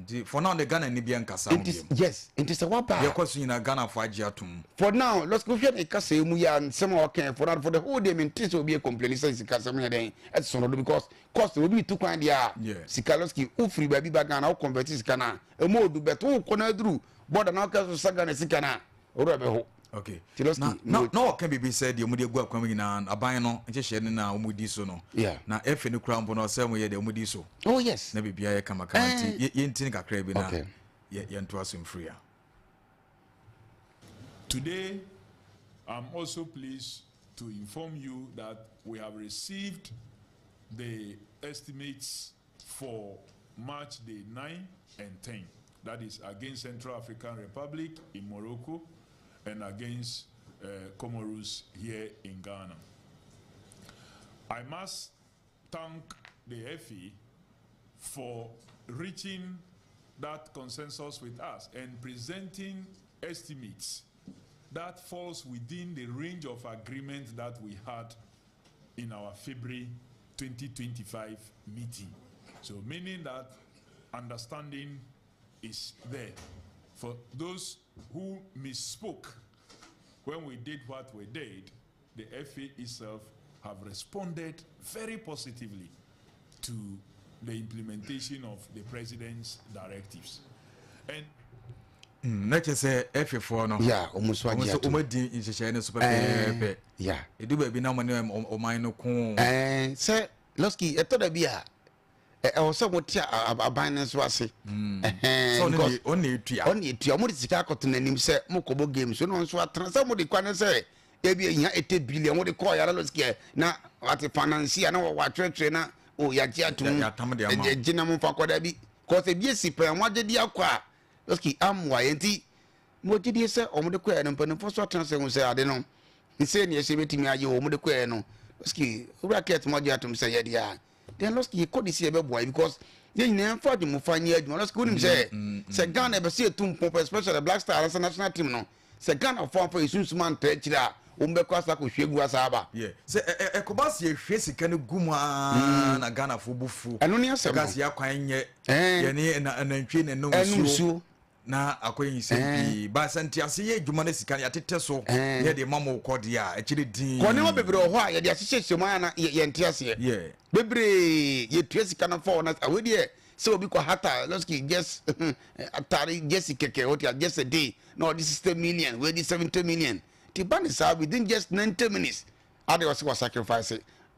Speaker 2: Nti for now de, Ghana ni bi nkasa ho
Speaker 4: nti
Speaker 2: biom.
Speaker 4: Yes, nti sɛ waba a,
Speaker 2: yɛkɔ so nyinaa Ghana fo agye atom.
Speaker 4: For now, lɔski, wohwɛ ne kasa yi mu yɛ a, nsɛm a ɔka for now, for the whole day, mente sɛ obi yɛ complain sɛ sika sɛm yɛ dɛn ɛsono do because cost obi tu kwan deɛ a sika, lɔski, wofiri baabi ba Ghana, wo convert sika no a, ɛmu odu, but wokɔ no aduru border na wokɛ so sa Ghana sika no a, owura bɛho.
Speaker 2: Okay.
Speaker 4: Nti lɔski,
Speaker 2: Na ɔka biribi sɛ deɛ wɔde agu akwan mu nyinaa, aban no nhyehyɛ no na wɔdi so no. Na ɛfɛ no kura mpo no, ɔsɛ wɔyɛ deɛ wɔdi so.
Speaker 4: Oh yes.
Speaker 2: Na biribiara yɛ kamakama, nti yɛnti no kakra bi na.
Speaker 4: Okay.
Speaker 2: yɛntoa so mfiri a.
Speaker 12: Today, I'm also pleased to inform you that we have received the estimates for March the 9 and 10. That is against Central African Republic in Morocco and against Comoros here in Ghana. I must thank the FE for reaching that consensus with us and presenting estimates that falls within the range of agreement that we had in our February 2025 meeting. So meaning that understanding is there. For those who misspoke when we did what we did, the FA itself have responded very positively to the implementation of the president's directives. And
Speaker 2: Na kyerɛ sɛ ɛfefoɔ no
Speaker 4: Yeah, wɔn nso agye
Speaker 2: wɔn nso
Speaker 4: atom.
Speaker 2: wɔn adi nhyehyɛeɛ no so pɛpɛɛpɛ.
Speaker 4: Yeah.
Speaker 2: Edu baabi na wɔn ne ɔman no ko.
Speaker 4: Ɛɛ sɛ Lɔski ɛtɔ da bi a ɛwɔ sɛ wɔte aban no nso ase.
Speaker 2: Sɛ ɔno
Speaker 4: Because
Speaker 2: na ɔno na etua.
Speaker 4: Ɔno na etua. Wɔde sika akɔto n'anim sɛ mokɔbɔ games so na ɔno nso atena sɛ wɔde kɔ ne sɛ ebi ehia 80 billion wɔde kɔɔ yàrá Lɔski ɛ na ate finance a na wɔatwerɛtwerɛ na o yagye atom.
Speaker 2: Yɛatam de ama wo.
Speaker 4: Ɛgye na mo nfa kɔ da bi kɔsɛ ebi esi pɛn wɔn agye de akɔ a Lɔski amoa yɛn nti mo gyedie sɛ wɔn de kɔɛ no mpanimfoɔ so atena sɛ ho sɛ ade no nsɛ ne ɛsɛ bɛtumi ayɛ wɔn de kɔɛ no. Lɔski owura kɛt mo agye atom sɛ yɛde a then Lɔski yɛkɔ de si yɛbɛboa yɛ because yɛn nyinaa mfa adwumufa nyɛ adwuma. Lɔski wonim sɛ sɛ Ghana ɛbɛsɛ yɛtu mpɔn pɛ, especially Black Star anasa national team no, sɛ Ghana fo amfa yɛ sunsum anta akyire a wɔn bɛkɔ asa akɔhwie gu asa aba.
Speaker 2: Yeah. Sɛ ɛkɔba sɛ yɛhwie sika no gu mu aa na Ghanafoɔ bu fu.
Speaker 4: Ɛno ne asɛm
Speaker 2: Ɛka
Speaker 4: no.
Speaker 2: sɛ yɛakwan nyɛ
Speaker 4: Ɛɛ.
Speaker 2: yɛne anantwie na ɛnom
Speaker 4: Ɛnom
Speaker 2: nsuo.
Speaker 4: nsuo.
Speaker 2: Na akɔyɛ nsɛm pii. Ba sɛ ntease yɛ adwuma no sika no yɛatetɛ so
Speaker 4: Ɛɛ.
Speaker 2: na yɛde ma mo kɔ deɛ a akyire din.
Speaker 4: Kɔ nneɛma bebree wɔ hɔ a yɛde ahyehyɛ mu a na yɛnte aseɛ. Bebree yɛtua sika no fɔw na awei deɛ sɛ obi kɔ hata Lɔski just atare jersey kɛkɛ wote a just a day na ɔde 60 million, wei de 70 million nti ba ne saa within just 90 minutes ade ɔsɛ wɔ sacrifice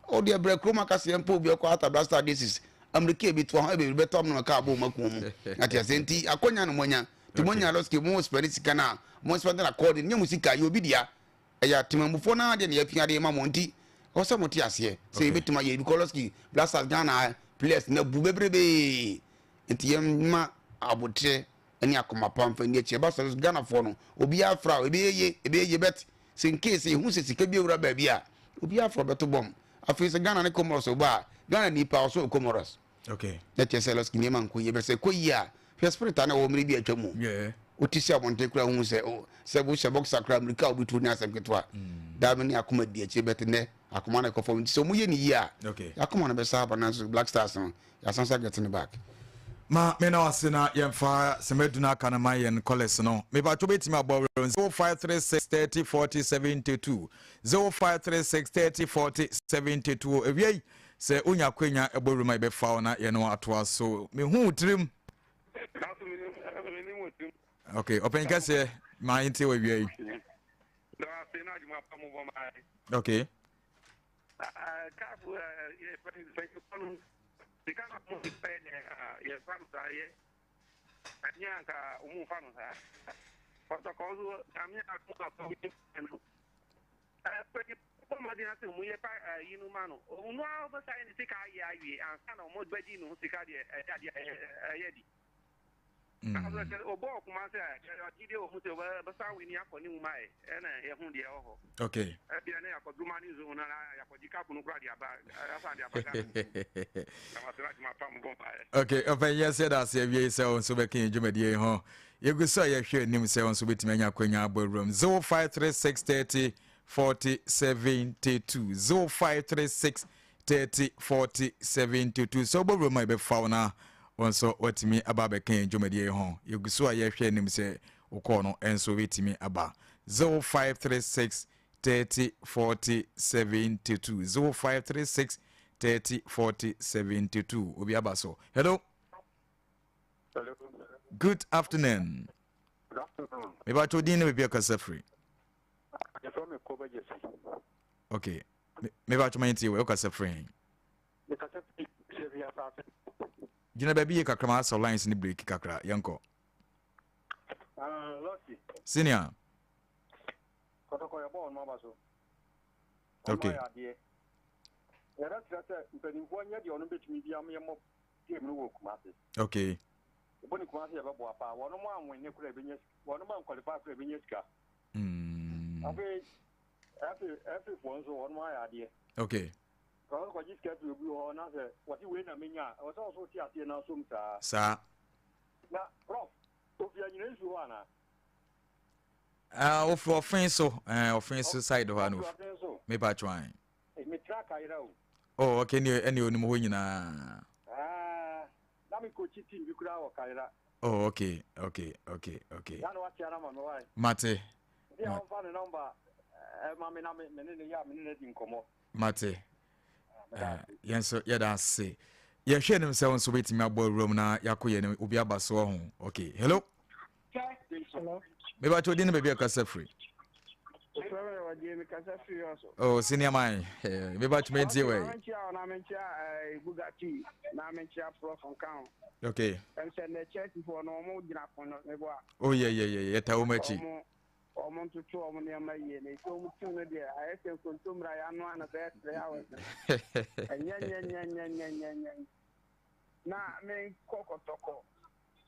Speaker 4: ɔde ɛbrɛ kurom aka sɛ yɛmpɛ obi ɔkɔ hata Black Star jerseys amirika ebi to ho ebi bɛtɔ amuna kaa bɔ ɔmo akɔn mu ate ase nti akɔnya no moanya nti moanya Lɔski mo spend sika no a mo spend na kɔɔde nyɛ mo sika yɛ obi dea ɛyɛ atemamufoɔ no adeɛ na yɛapia de ma mo nti ɛwɔ sɛ mote aseɛ sɛ yɛbɛtumi ayɛ because Lɔski Black Stars Ghana players na bu bebrebee nti yɛmma abotrɛ ne akoma pa mfa nni akyi ɛba sɛ Ghanafoɔ no obiara fra o ɛbɛyɛ ye ɛbɛyɛ ye bet sɛ in case yɛhu sɛ sika bi awura baabi a obiara fra bɛto bɔm. Afei sɛ Ghana ne Comoros ba a Ghana nipa ɔso wɔ Comoros na kyerɛ sɛ Lɔski nneɛma nkɔ yie bɛ sɛ kɔ yie a hwɛ spirit a na ɛwɔ mmere bi atwa mu wote sɛ abɔnten koraa hu sɛ sɛ wohyɛ boxer koraa mmirika a wobɛtu ne asɛm ketewa daa me ne akoma di akyire bɛte nnɛ akoma no ɛkɔ fam nti sɛ ɔmo yɛ ne yie a akoma no bɛsa aba nanso Black Stars no yɛasan sa get no back.
Speaker 2: Ma me na wase na yɛmfa sɛmadu no aka no ma yɛn kɔlɛs no. Mepatwo bɛtumi abɔ werɛ 0536 30 40 72, 0536 30 40 72. Awia yi sɛ wonya akwanya ɛbɔ werɛ mu a yɛbɛfa wo na yɛne wo atoa so. Mehu wo tirim. Ok, ɔpanyin kɛseɛ ma yɛntie wɔ awia yi. Ok.
Speaker 13: Sika na ɔmo de pɛ ne yɛfa no saa yɛ ɛnyɛ anka ɔmo nfa no saa kɔtɔkɔ nso nyame ato akɔ bi no ɛpɛ bɔ mmɔden ase ɔmo yɛ pa yi no ma no ɔmo a ɔbɛsa yɛ ne sika ayɛ awie ansa na ɔmo bɛgye ne ho sika deɛ ɛyɛ adeɛ ɛyɛ di. Ɔbɔ ɔkoma sɛ ɔgye deɛ ɔmo sɛ ɔbɛsa wini akɔ ne mu ma yɛ ɛna yɛho deɛ ɛwɔ hɔ.
Speaker 2: Okay.
Speaker 13: Ɛbia ne yɛakɔduma ne nso na yɛakɔgye kapo no kora de aba asan de aba Ghana. Na wasra adwuma pa mo bɔ mpaeɛ.
Speaker 2: Okay, ɔpɛ yɛ sɛ da ase awie sɛ wo nso bɛka yɛn dwumadie yi ho. Yɛgu so a yɛhwɛ anim sɛ wo nso bɛtumi anya akwanya abɔ awuram 0536 30 40 72, 0536 30 40 72. Sɛ wobɔ wuram a yɛbɛfa wo na wo nso woatumi aba abɛka yɛn dwumadie yi ho. Yɛgu so a yɛhwɛ anim sɛ wokɔɔ no nso wobɛtumi aba 0536 30 40 72, 0536 30 40 72. Obi aba so. Hello.
Speaker 13: Hello.
Speaker 2: Good afternoon.
Speaker 13: Good afternoon.
Speaker 2: Mebatɔ din ne baabi akasa firi.
Speaker 13: Yɛfrɛ me Koba Jesse.
Speaker 2: Okay. Mebatɔ ma yɛntie wɔ wokasa firi he?
Speaker 13: Mekasa firi Sɛbi Asase.
Speaker 2: Gyina baabi yie kakra ma asɔ lines ne break kakra. Yɛnkɔ.
Speaker 14: Ah, Lɔsi.
Speaker 2: Senior.
Speaker 14: Kɔtɔkɔ yɛ bɔɔl no aba so.
Speaker 2: Okay.
Speaker 14: Ɔmo ayɛ adeɛ. Yɛbɛsrɛ sɛ mpanimfoɔ nyɛ deɛ ɔno bɛtumi bi ama yɛmmɔ game no wɔ Kumasi.
Speaker 2: Okay.
Speaker 14: Yɛbɔ ne Kumasi yɛbɛboa paa. Wɔn mo anwene koraa ɛbɛnya sika. Wɔn mo ankwalify koraa ɛbɛnya sika. Afei ɛfe ɛfefoɔ nso wɔn mo ayɛ adeɛ.
Speaker 2: Okay.
Speaker 14: Kɔsɛ kɔgye sika firi obi hɔ na sɛ wɔte wei na menya a, ɛwɔ sɛ ɔso te aseɛ na asom saa.
Speaker 2: Saa.
Speaker 14: Na prof, ofi anyina nsuo hɔ anaa?
Speaker 2: Ah, ofi ɔfen so, eh, ɔfen so side hɔ ano.
Speaker 14: Ɔfen so.
Speaker 2: Mepa twan.
Speaker 14: Metra kayera o.
Speaker 2: Oh, okay, ne ɛne onim hɔ nyinaa.
Speaker 14: Ah, na me coach team bi koraa wɔ kayera.
Speaker 2: Oh, okay, okay, okay, okay.
Speaker 14: Ya na wakyia na ma me wae.
Speaker 2: Mate.
Speaker 14: Bi a ɔmfa ne number eh, ma me na me ne ne yɛ a me ne no adi nkɔmmɔ.
Speaker 2: Mate. Eh, yɛn nso yɛda ase. Yɛhwɛ anim sɛ wo nso wobɛtumi abɔ awuram na yɛakɔ yɛn anim obi aba so ho. Okay, hello.
Speaker 15: Hello.
Speaker 2: Meba kyɛ odin ne baabi a kasa firi. Oh, senior man. Eh, meba kyɛ mentie wei.
Speaker 15: Menkyia na menkyia eh, Bugatti na menkyia Prof nka ho.
Speaker 2: Okay.
Speaker 15: Ɛm sɛ nɛ church foɔ no ɔmo gyina pon no meboa.
Speaker 2: Oh yeah yeah yeah, yɛta wɔn akyi.
Speaker 15: Ɔmo ntoto ɔmo nneɛma yie na esi ɔmo tiw no deɛ ayɛ sɛ nkontommire a yɛanoa no bɛyɛ 3 hours no. Ɛnyɛ nyɛ nyɛ nyɛ nyɛ nyɛ nyɛ. Na menkɔ Kɔtɔkɔ.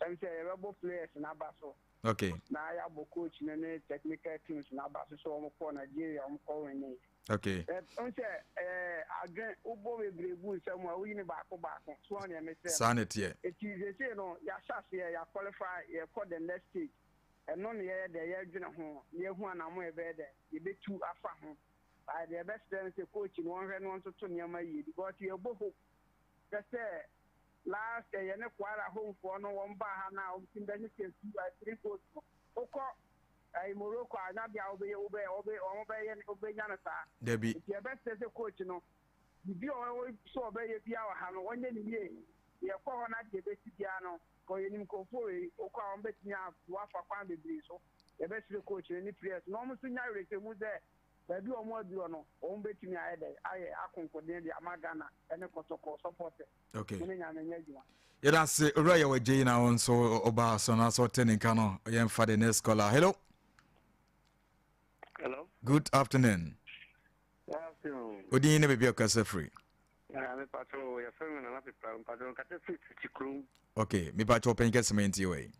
Speaker 15: Ɛm sɛ yɛbɛbɔ players n'aba so. Na yɛabɔ coach no ne technical teams n'aba so sɛ wɔn kɔ Nigeria wɔn kɔ win. Ɛn sɛ ɛɛ adwen wobɔ bebree gu nsɛm a woyi ne baako baako so wɔn nea mesrɛ.
Speaker 2: Saa ne teɛ.
Speaker 15: Eti sese no yɛahyɛ aseɛ yɛ qualify, yɛkɔ the next stage. Ɛno ne yɛyɛ dɛ yɛdwene ho na yɛhu anamo yɛbɛyɛ dɛ yɛbɛtu afa ho. Ayɛ deɛ yɛbɛsrɛ no sɛ coach no wɔnhwɛ no wɔntoto nneɛma yie because yɛbɔ hope sɛ last year yɛne Kwara homefoɔ no wɔn baa ha na wɔn team bɛhyehyɛ two three goals no, wokɔ ɛyi Morocco a na bia wobɛyɛ wobɛ wɔbɛ wɔn bɛyɛ wobɛnya no saa.
Speaker 2: Dabi.
Speaker 15: Nti yɛbɛsrɛ sɛ coach no biribi a ɔwɔ so ɔbɛyɛ biara wɔ ha no wɔnyɛ ne yie. Yɛkɔ hɔ na deɛ ɛbɛsi biara no kɔ yɛnim nkurɔfoɔ wei wokɔ a wɔn bɛtumi afa kwan bebree so. Yɛbɛsrɛ coach no ne players na wɔn nso nya awerɛhyɛmu sɛ baabi a wɔn aduro no wɔn bɛtumi ayɛ dɛ ayɛ akonkoden de ama Ghana ne Kɔtɔkɔ supporters. Mo ne Nyame nyɛ adwuma.
Speaker 2: Yɛda ase owura yɛ wɔgye yi na wo nso ɔbaa so na sɛ ɔte ne nka no yɛmfa the next caller. Hello.
Speaker 16: Hello.
Speaker 2: Good afternoon.
Speaker 16: Good afternoon.
Speaker 2: Odin ne baabi a ɔkasa firi.
Speaker 16: Mepatro yɛfrɛ me Nana Pepra, mepatro nkasa firi Titi kurom.
Speaker 2: Okay, mepatro ɔpɛn kɛse ma ntie wei.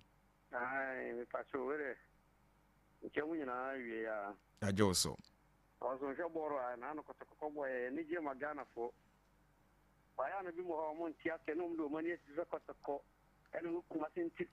Speaker 16: Ae, mepatro wei nkyɛn mu nyinaa wie a.
Speaker 2: Agye wo so.
Speaker 16: Ɔso nhwɛ bɔɔlo a na ano kɔtɔkɔkɔ bɔ yɛ anigye ma Ghanafoɔ. Baayɛ ano bi mu hɔ a wɔn nte aseɛ na wɔn de wɔn ani asi sɛ kɔtɔkɔ ɛne wo Kumasi nti.